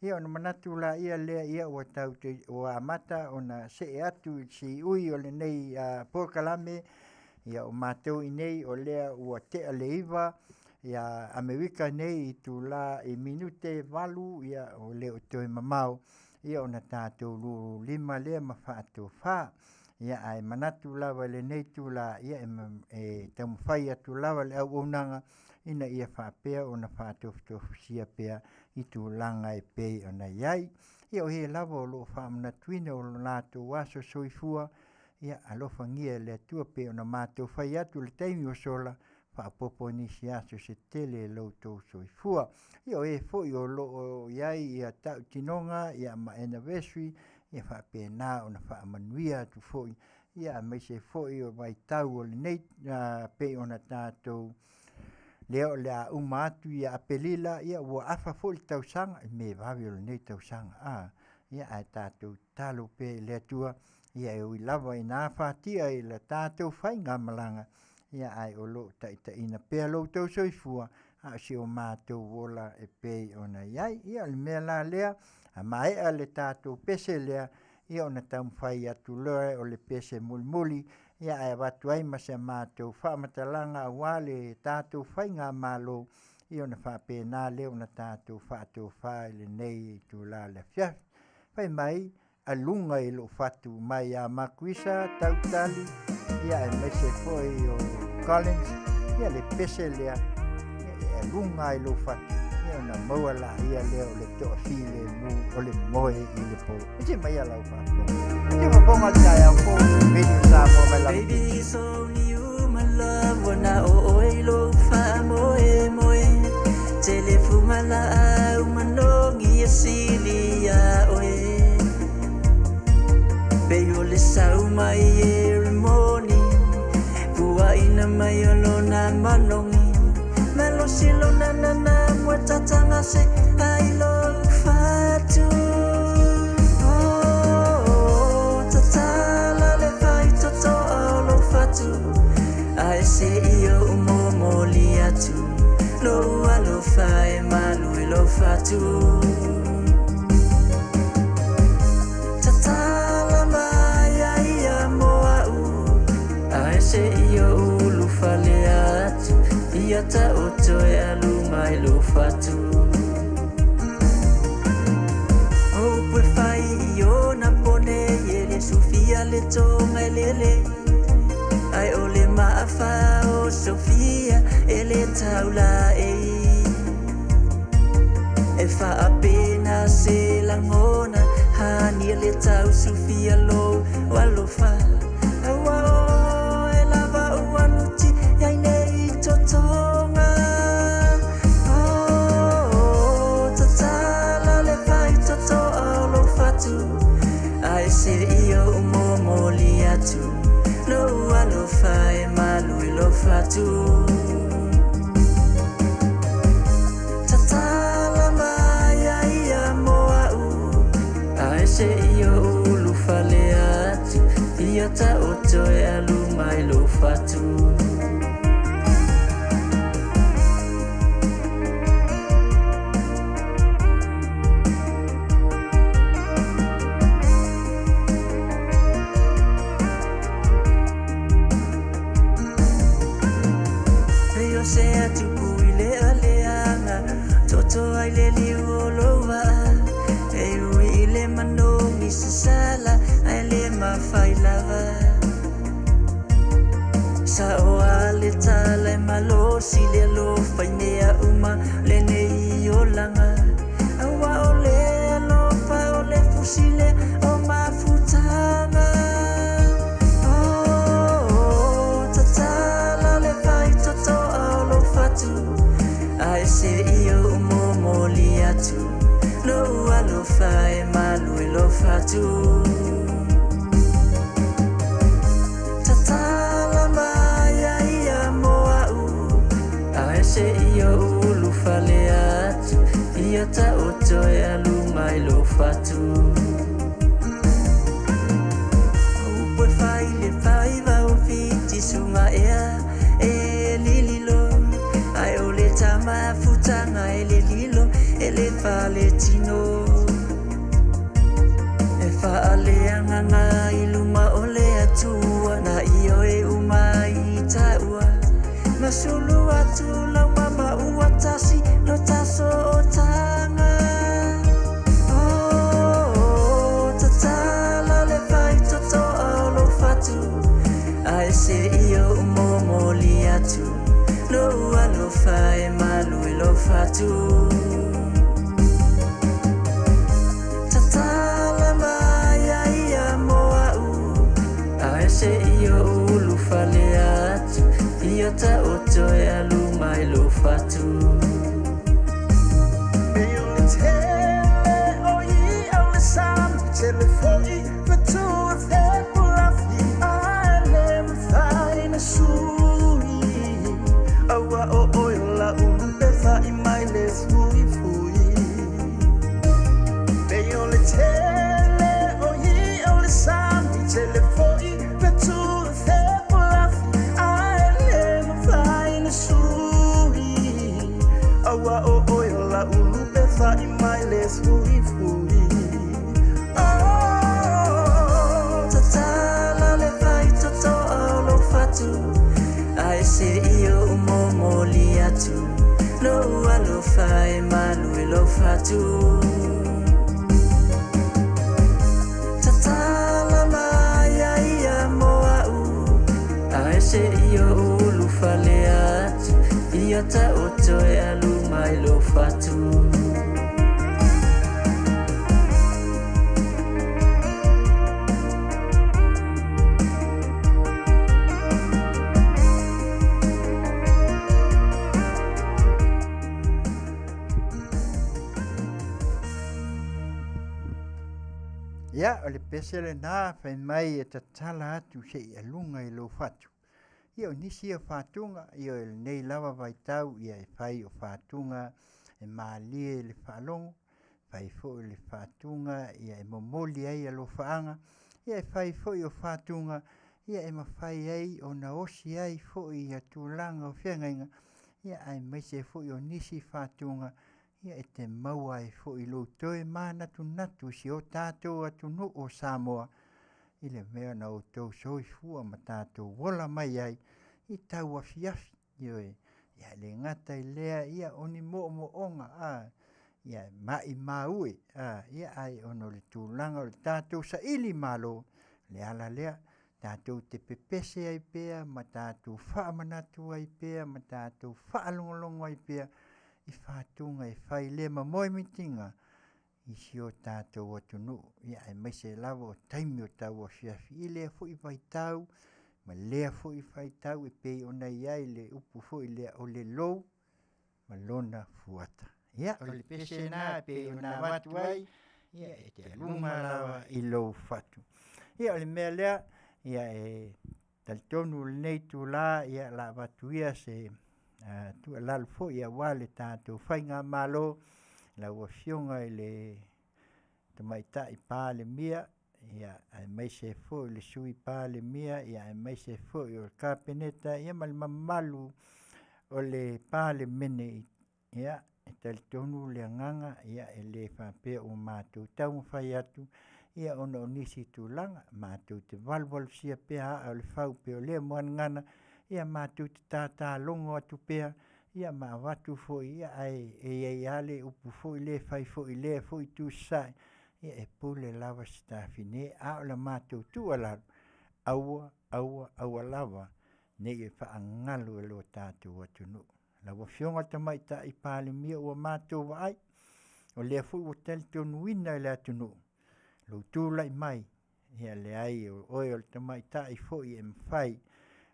Ia ona manatu laia lea, ia ua tau ua amata ona see atu i le siui o lenei polokalame, ia o matou i inei o lea ua tea le 9 ia Amerika nei itula i minute 8, ia o le o toe mamao ia ona tatou lululima lea ma faatofa. Ia ae manatu lava i lenei itula, ia e taumafai atu lava le auaunaga ina ia faapea ona faatofutofusia pea i tulaga e pei ona i ai. Ia o e lava o lo o faamanatuina o lo latou aso soifua, ia alofagia e le Atua pei ona matou fai atu i le taimi ua sola, faaopoopo nisi aso se tele lo outou soifua. Ia o e foi o lo o i ai ia tautinoga ia ma anniversary, ia faapena ona faamanuia atu foi, ia aemaise foi o vaitau o lenei pei ona tatou lea o le a uma atu ia Aperila, ia ua afa foi le tausaga, i me vave o lenei tausaga. Ia ae tatou tatalo pea i le Atua, ia e ui lava ina afatia i le tatou faigamalaga, ia ae o lo o taitaiina pea lo outou soifua, a o si o matou ola e pei ona i ai. Ia o le mea la lea, a maea le tatou pese lea, ia ona taumafai atu loa o le pese mulimuli, ia ae avatu ai ma se matou faamatalaga aua le tatou faigamalo, ia ona faapena lea ona tatou faatofa i lenei itula o le afiafi. Fai mai, aluga i lou fatu mai ia Makuisa, Tautali, ia aemaise foi o Collins, ia le pese lea, ia e aluga i lou fatu, ia ona maua laia lea o le toafilemu o le moe i le po. Se mai ia lau faafofoga. Se fofoga o le taeao fou, Radio Samoa mai lava. Baby, it's only you, my love, ua na o oe i lou faamoemoe. Tele fugalaau manogi e sili iā oe. Pei o le sau mai e rimoni, puaʻina mai o lona manogi. Malosi lona nana moe tataga se ai lou fatu. Oh, tatala le faitotoa o lou fatu, ae seʻi oʻu momoli atu lou alofa e malu i lou fatu. Tatala mai ia ia mo a'u, ae seʻi oʻu ulufale atu, ia taoto e alu mai lou fatu. O upu e fai i ona pone e le sufia le toga e lele, ae o le maafa o Sofia e le taulaei. E faapena se lagona hania le tausufia lou alofa, aua o e lava ua nuti ai nei totoga. Oh, tatala le faitotoa o lou fatu, ae seʻi oʻu momoli atu lou alofa e malu i lou fatu. Tatala mai ia ia mo a'u, ae seʻi oʻu ulufale atu, ia taoto e alu mai lou fatu. E o se atu i le aleaga toto ai le liu o lou vaa, e ui i le manogi sasala ae le mafai lava. Sa o a le tala e malosi le alofa i mea uma lenei olaga, aua o le alofa o le fusi lea o mafutaga. Oh, tatala le faitotoa o lou fatu, ae seʻi oʻu momoli atu lou alofa e malu i lou fatu. Tatala mai taoto e alu mai lou fatu. O upu e fai le faiva o Fiti suga ea e lililo, ae o le tama futanga e le lilo e le faletino. E faaleagaga i luma o le Atua na ioe uma i taua. Masulu atu lau mama ua tasi lo taso o taga. Oh, tatala le faitotoa o lou fatu, ae se i ou momoli atu lou alofa e malu i lou fatu. Tatala mai ia ia mo a'u, ae se i ou ulufale atu, ia taoto e alu mai lou fatu. Pei o le tele o i'a o le sami, tele foi fetu e fepulafi, ae le mafai na sui. Aua o oe o la'u lupe fa'i mai le fuifui. Pei o le tele o i'a o le sami, tele foi fetu e fepulafi, ae le mafai na sui. Aua o oe o la'u lupe fa'i mai le fuifui. Oh, Tatala le faitotoa o lou fatu, ae se i ou momoli atu lou alofa e malu i lou fatu. Tatala mai ia ia mo a'u, ae se i ou ulufale atu, ia taoto e alu mai lou fatu. Ia, o le pese lenā fai mai e tatala atu se'i aluga i lou fatu. Ia, o nisi ia fatuga, ia o lenei lava vaitau, ia e fai o fatuga e malie i le faalogo, fai foi le fatuga ia e momoli ai alofaaga, ia e fai foi o fatuga ia e mafai ai ona osi ai foi ia tulaga o feagaiga, ia aemaise foi o nisi fatuga ia e te maua ai foi i lou toe manatunatu i si o tatou atunuu o Samoa i le mea na outou soifua ma tatou ola mai ai i tauafiafi. Ioe, ia e le gata i lea, ia o ni moomooga a ia maimau e a ia ae ona o le tulaga o le tatou saili malo le ala lea tatou te pepese ai pea ma tatou faamanatu ai pea ma tatou faalogologo ai pea i fatuga e fai lea ma moemitiga i si o tatou atunuu, ia aemaise lava o taimi o tauafiafi i lea foi vaitau ma lea foi faitau e pei ona i ai le upu foi lea o le lou ma lona fuata. Ia, o le pese lena e pei ona avatu ai, ia e te aluga lava i lou fatu. Ia, o le mea lea, ia e talitonu lenei itulā, ia o le a avatu ia se tuualalo foi aua le tatou faigamalo, lau Afioga i le Tamaitai Palemia, ia aemaise foi le Sui Palemia, ia aemaise foi o le Kapeneta, ia ma le mamalu o le Palemene. Ia, e talitonu le agaga, ia e le faapea ua matou taumafai atu, ia ona o nisi tulaga, matou te valuvalusia pea aa o le fau pei o lea moanagana, ia matou te tatalogo atu pea, ia ma avatu foi, ia ae e i ai lava le upu foi lea e fai foi i lea foi itu sasae, ia e pule lava Sitafine, a o le matou tuualalo, aua, aua, aua lava ne i faagalu e lo tatou atunuu. Lau Afioga i le Tamaitai Palemia ua matou vaai, o lea foi ua talitonuina e le atunuu lou tulai mai, ia leai o oe o le tamaitai foi e mafai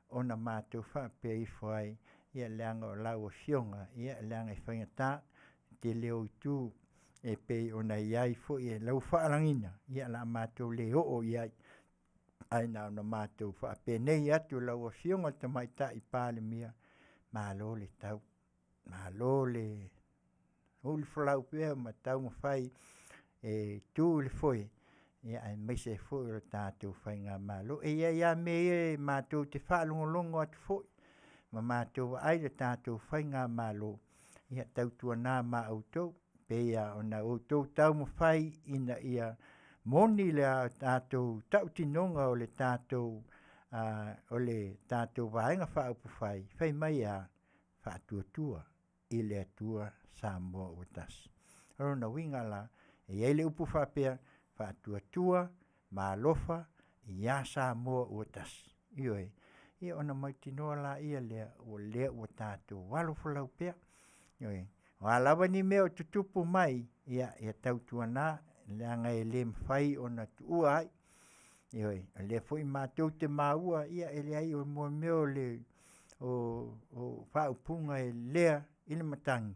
ona matou faapea ifo ai, ia leaga o lau afioga, ia leaga e faigata le tele o itu e pei ona i ai foi lau faalagiga, ia o le a matou le oo i ai, ae na ona matou faapenei atu i lau Afioga i le Tamaitai Palemia, malo le tau, malo le Mulifolau pea ma taumafai e tu i le foe, ia aemaise ai foi o le tatou faigamalo. E i ai lava mea ia e matou te faalogologo atu foi ma matou vaai le tatou faigamalo, ia tautuana ma outou, pei lava ona outou taumafai ina ia moni le tatou tautinoga o le tatou Vaega Faaupufai, fai mai e a? Faatuatua i le Atua Samoa ua Tasi. O lona uiga la, e i ai le upu faapea, faatuatua ma alofa ia Samoa ua tasi. Ioe. Ia ona mautinoa laia lea o lea ua tatou alofolau pea. Ioe. O a lava ni mea o tutupu mai, ia tautuana, leaga e le mafai ona tuua ai. Ioe. O lea foi matou te maua, ia e leai o mea o faaupuga e lelea i le matagi,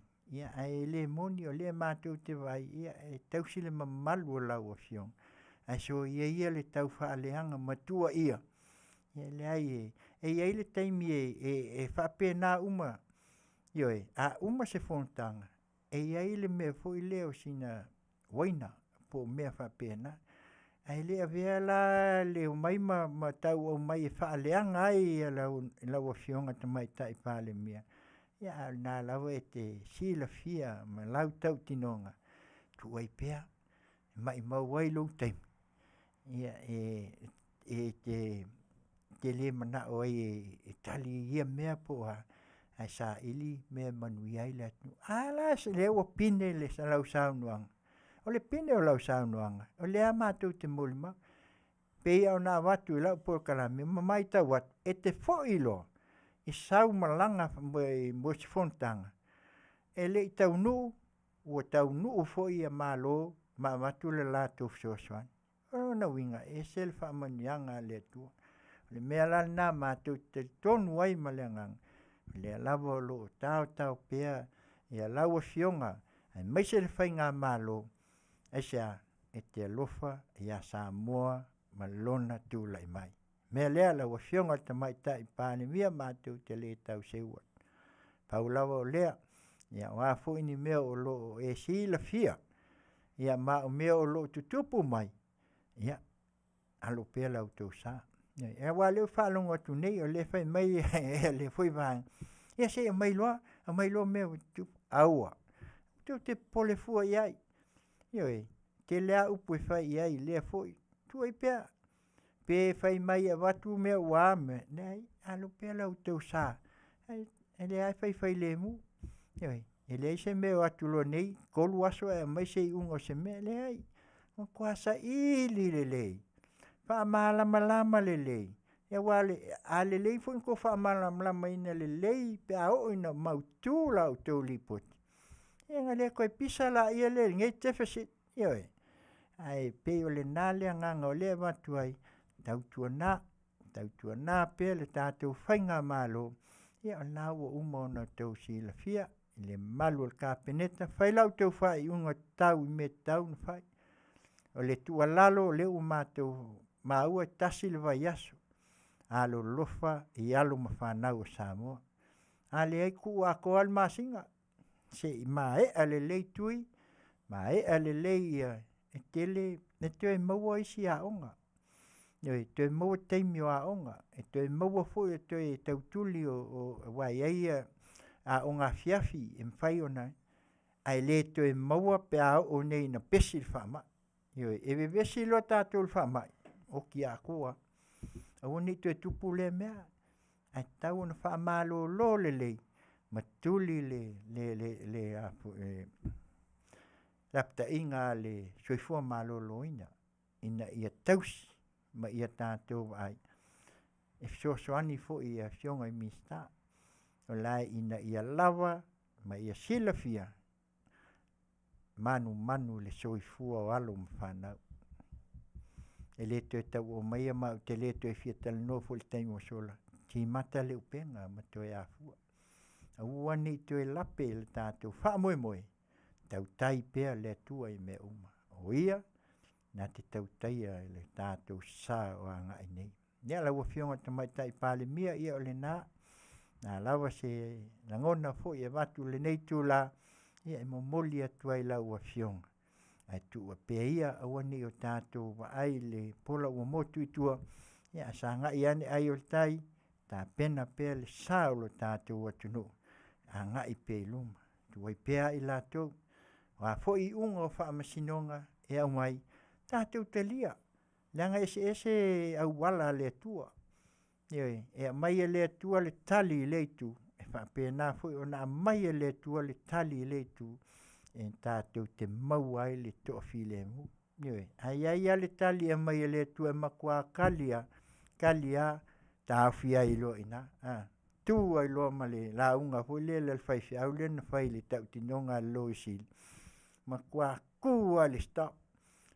ae le moni o lea matou te vaai e tausi le mamalu o lau Afioga, ae soia ia le taufaaleaga ma tuuaia. E leai, e i ai le taimi e faapena uma, ioe, a uma se fonotaga, e i ai le mea foi lea o sina uaina po o mea faapena, ae le avea la le omai ma tau aumai e faaleaga ai lau Afioga i le Tamaitai Palemia, ia a o lena lava e te silafia ma lau tautinoga, tuu ai pea, maumau ai lou taimi e te le manao ai e tali i ia mea po o a, ae saili mea e manuia ai le atunuu. A la lea ua pine lau saunoaga. O le pine o lau saunoaga, o lea lava matou te molimau. E pei lava ona avatu i lau polokalame ma matau atu, e te foi loa i sau malaga mo se fonotaga, e le i taunuu ua taunuu foi Malo ma avatu le latou fesoasoani. O lona uiga, e ese le faamanuiaga a le Atua. O le mea la lena matou te talitonu ai ma le agaga, o lea lava o lo o taotao pea lau Afioga aemaise le faigamalo. Aisea? E te alofa ia Samoa ma lona tulai mai. O le mea lea lau Afioga i le Tamaitai Palemia, matou te le tau seu atu. Pau lava o lea, ia o a foi ni mea o lo o e silafia, ia ma o mea o lo o tutupu mai, ia, alo pea la outou sa. Aua o lea ou te faalogo atu nei o lea e fai mai lea foi vaega, ia se i aumai loa, aumai loa mea ua tutupu. Aua, tou te popole fua i ai. Ioe, e tele lava upu e fai i ai i lea foi, tuu ai pea. Pe fai mai e avatu mea ua a mea, leai, alo pea la outou sa, o lea lava e faifai lemu. Ioe, e leai se mea e o atu loa nei 3 aso ae aumai se iuga o se mea, e leai. Matua saili lelei, faamalamalama lelei, aua a lelei foi ona outou faamalamalamaina lelei pe a oo ina mautu la outou lipoti, ia ona le toe pisa lea i lenei deficit, ioe. Ae pei o lena le agaga o lea e avatu ai, tautuana, tautuana pea le tatou faigamalo, ia o lena ua uma ona outou silafia i le mamalu o le Kapeneta, fai la outou faaiuga tatau i mea e tatau ona fai. O le tuualalo o lea ua matou maua e tasi le vaiaso, alolofa i alo ma fanau a Samoa. A leai tuu atoa lava le masina se i maea lelei tui, maea lelei e tele, e toe maua isi aoga, ioe, e toe maua taimi o aoga, e toe maua foi le toe tau tuli aua e i ai aoga afiafi e mafai ona… ae le toe maua pe a oo nei ina pesi le faamai. Ioe, e vevesi loa tatou i le faamai, oti atoa lava. Aua ne i toe tupu lea mea, ae tatau ona faamalolo lelei ma tuli le lapataiga a le Soifua Maloloina ina ia tausi ma ia tatou vaai e fesoasoani foi i afioga i Minisita, o la ina ia lava ma ia silafia e manumanu i le soifua o alo ma fanau. E le toe tau aumaia ma ou te le toe fia talanoa foi i le taimi ua sola, timata le upega ma toe afua. Aua ne i toe lape le tatou faamoemoe, tautai pea le Atua i mea uma, o Ia na te tautaia le tatou sa o agai nei. Ia lau Afioga i le Tamaitai Palemia, ia o lena, o le a lava se lagona foi e avatu i lenei itula. Ia e momoli atu ai lau afioga, ae tuua pea ia aua ne i o tatou vaai i le pola ua motu i tua, ia ae sagai ane ai o le tai, tapena pea le sa o lo tatou atunuu, agai pea i luma, tuu ai pea i latou. O a foi iuga o faamasinoga e aumai, tatou talia, leaga e eseese auala a le Atua. Ioe, e aumai e le Atua le tali i lea itu, e faapena foi ona aumai e le Atua le tali i lea itu e tatou te maua ai le toafilemu. Ioe, ae i ai lava le tali e aumai e le Atua e matua kali lava, kali lava, taofi ai loa i ina. Tu ai loa ma le lauga foi lea a le faifeau lea na fai i le tautinoga a le Loia Sili, matua tu lava i le stop,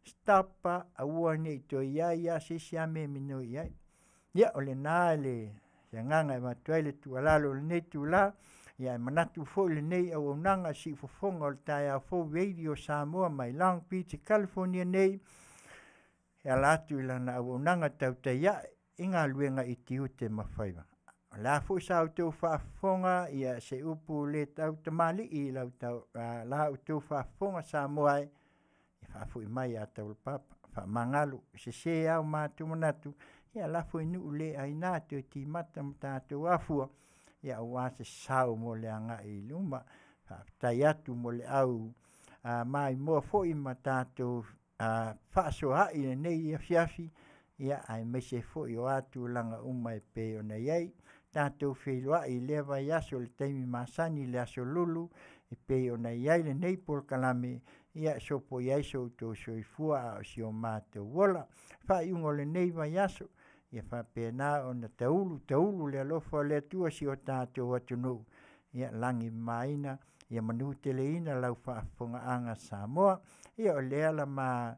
stop lava aua ne i toe i ai lava se isi mea e minoi i ai. Ia, o lena le agaga e avatu ai le tuualalo i lenei itula, ae manatu foi lenei auaunaga siufofoga o le taeao fou Radio Samoa mai Long Beach i California nei, e ala atu i lana auaunaga tautai ae i galuega i tiute ma faiva. O le a foi sa outou faafofoga, ia se upu le tautamalii i lau tau, la outou faafofoga Samoa e, ia faafoi mai ia Taulapapa, faamagalo, e sese lava o matou manatu, ia lafo i nuu le aina toe timata ma tatou afua, ia aua se sao mo le agai i luma. Faafetai atu mo le au maimoa foi ma tatou faasoaai i lenei afiafi, ia aemaise foi o a tulaga uma e pei ona i ai. Tatou feiloai i lea vaiaso i le taimi masani i le aso Lulu e pei ona i ai lenei polokalame, ia e sopoia ai so outou soifua a o si o matou ola. Faaiuga o lenei vaiaso, ia faapena ona taulu taulu le alofa o le Atua i si o tatou atunuu, ia lagimamaina, ia manuteleina lau faafofogaaga Samoa. Ia o lea la ma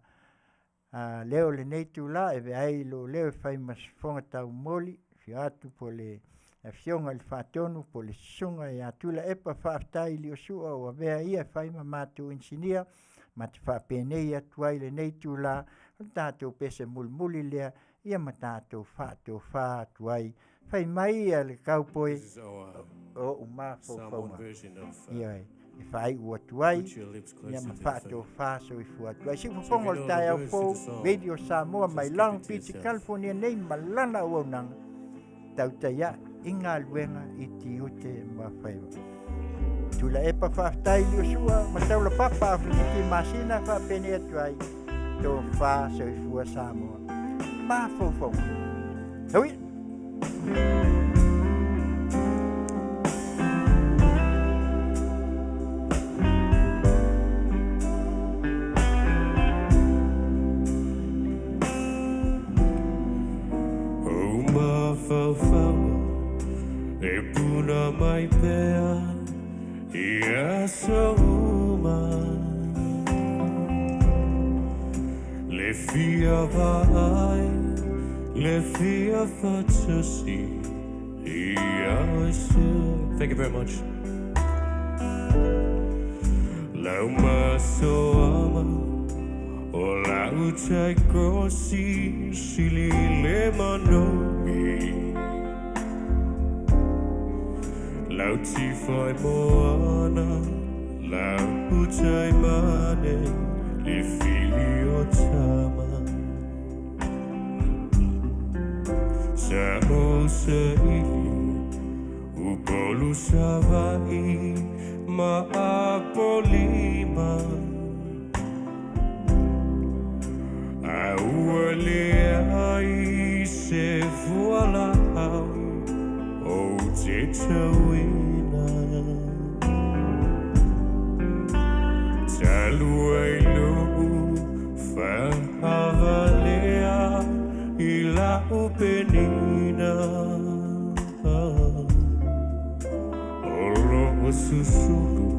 leo o lenei itula e avea ai lou leo e fai ma fofoga taumoli, afio atu po o le afioga i le Faatonu po o le Susuga ia Tuilaepa Faafetai Liosua ua avea ia e fai ma matou inisinia, ma te faapenei atu ai i lenei itula, o le tatou pese mulimuli lea, ia ma tatou faatofa atu ai. Fai mai le cowboy o ou mafaufauga. Ioe, e faaiu atu ai, ia ma faatofa soifua atu ai. Siufofoga o le taeao fou, Radio Samoa mai Long Beach, California nei ma lana auaunaga, tautai ae i galuega i tiute ma faiva. Tuilaepa faafetai Liosua ma Taulapapa Aferiki Masina faapenei atu ai, tofa soifua Samoa. Mafaufauga. Hui! O mafaufauga e puna mai pea i aso uma. Le fia vaai, le fia faatasi ia oe sua. Thank you very much. Lau masoama o lau tai kosi sili le manogi. Lau tifai moana, lau tai mane, le fili o tama. Sa o sa ili, Upolu Savaii ma Apolima. A ua leai se fualaau ou te tauina. Talu ai lou faavalea i lau penina. O loo susulu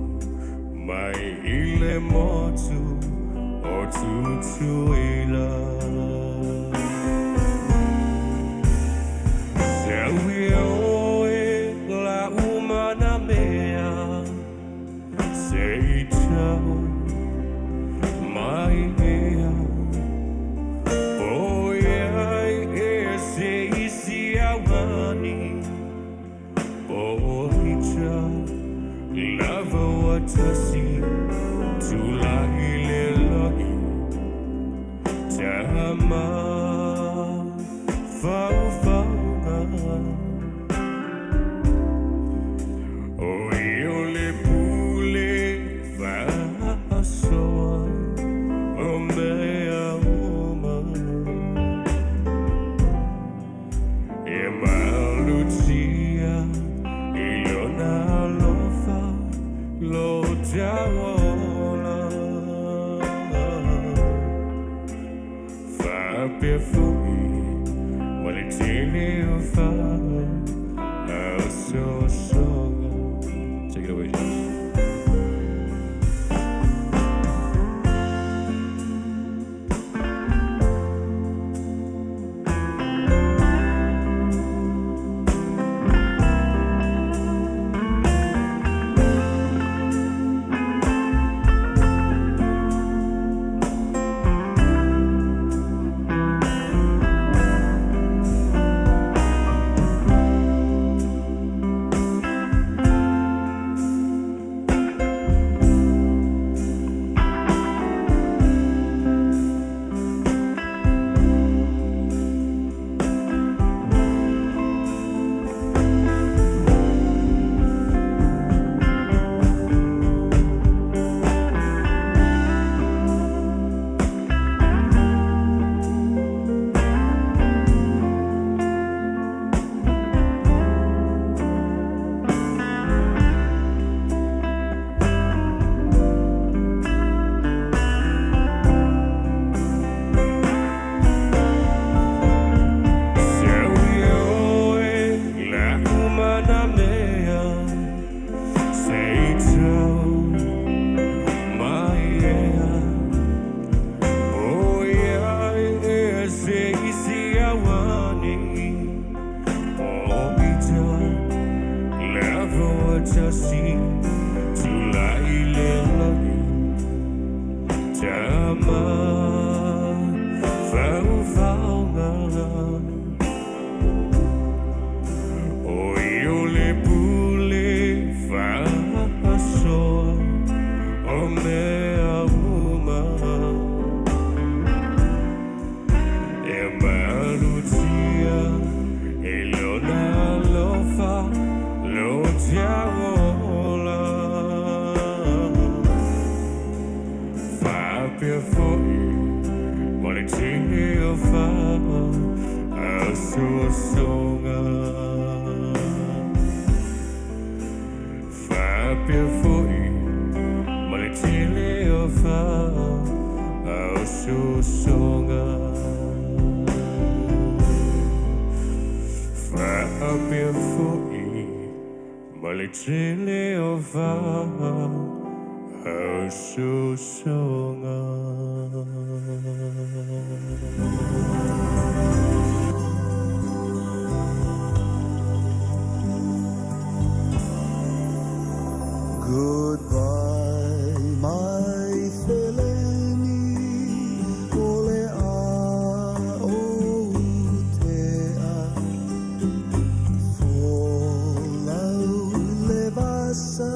mai i le motu o Tutuila. Sau ia oe lau manamea, se i tau mai ea. Po iai e se isi augani, po o ita. Lava watasi Tulai le lagi Tama Fau fauga O io le pule Faasoa O mea uma E malutia I lona alofa Lo taola Faapea foi Ma le tele o fa Aososoga Take it away, James. O io le pule faasoa O mea uma E malutia E lona alofa Lo tiaola Faapea foi Ma le tele o fa Aososoga Faapea foi Ma le tele o fa Aososoga Faapea foi Ma le tele o fa Aososoga Goodbye, my feleni, o le a o tea. Folau le vasa.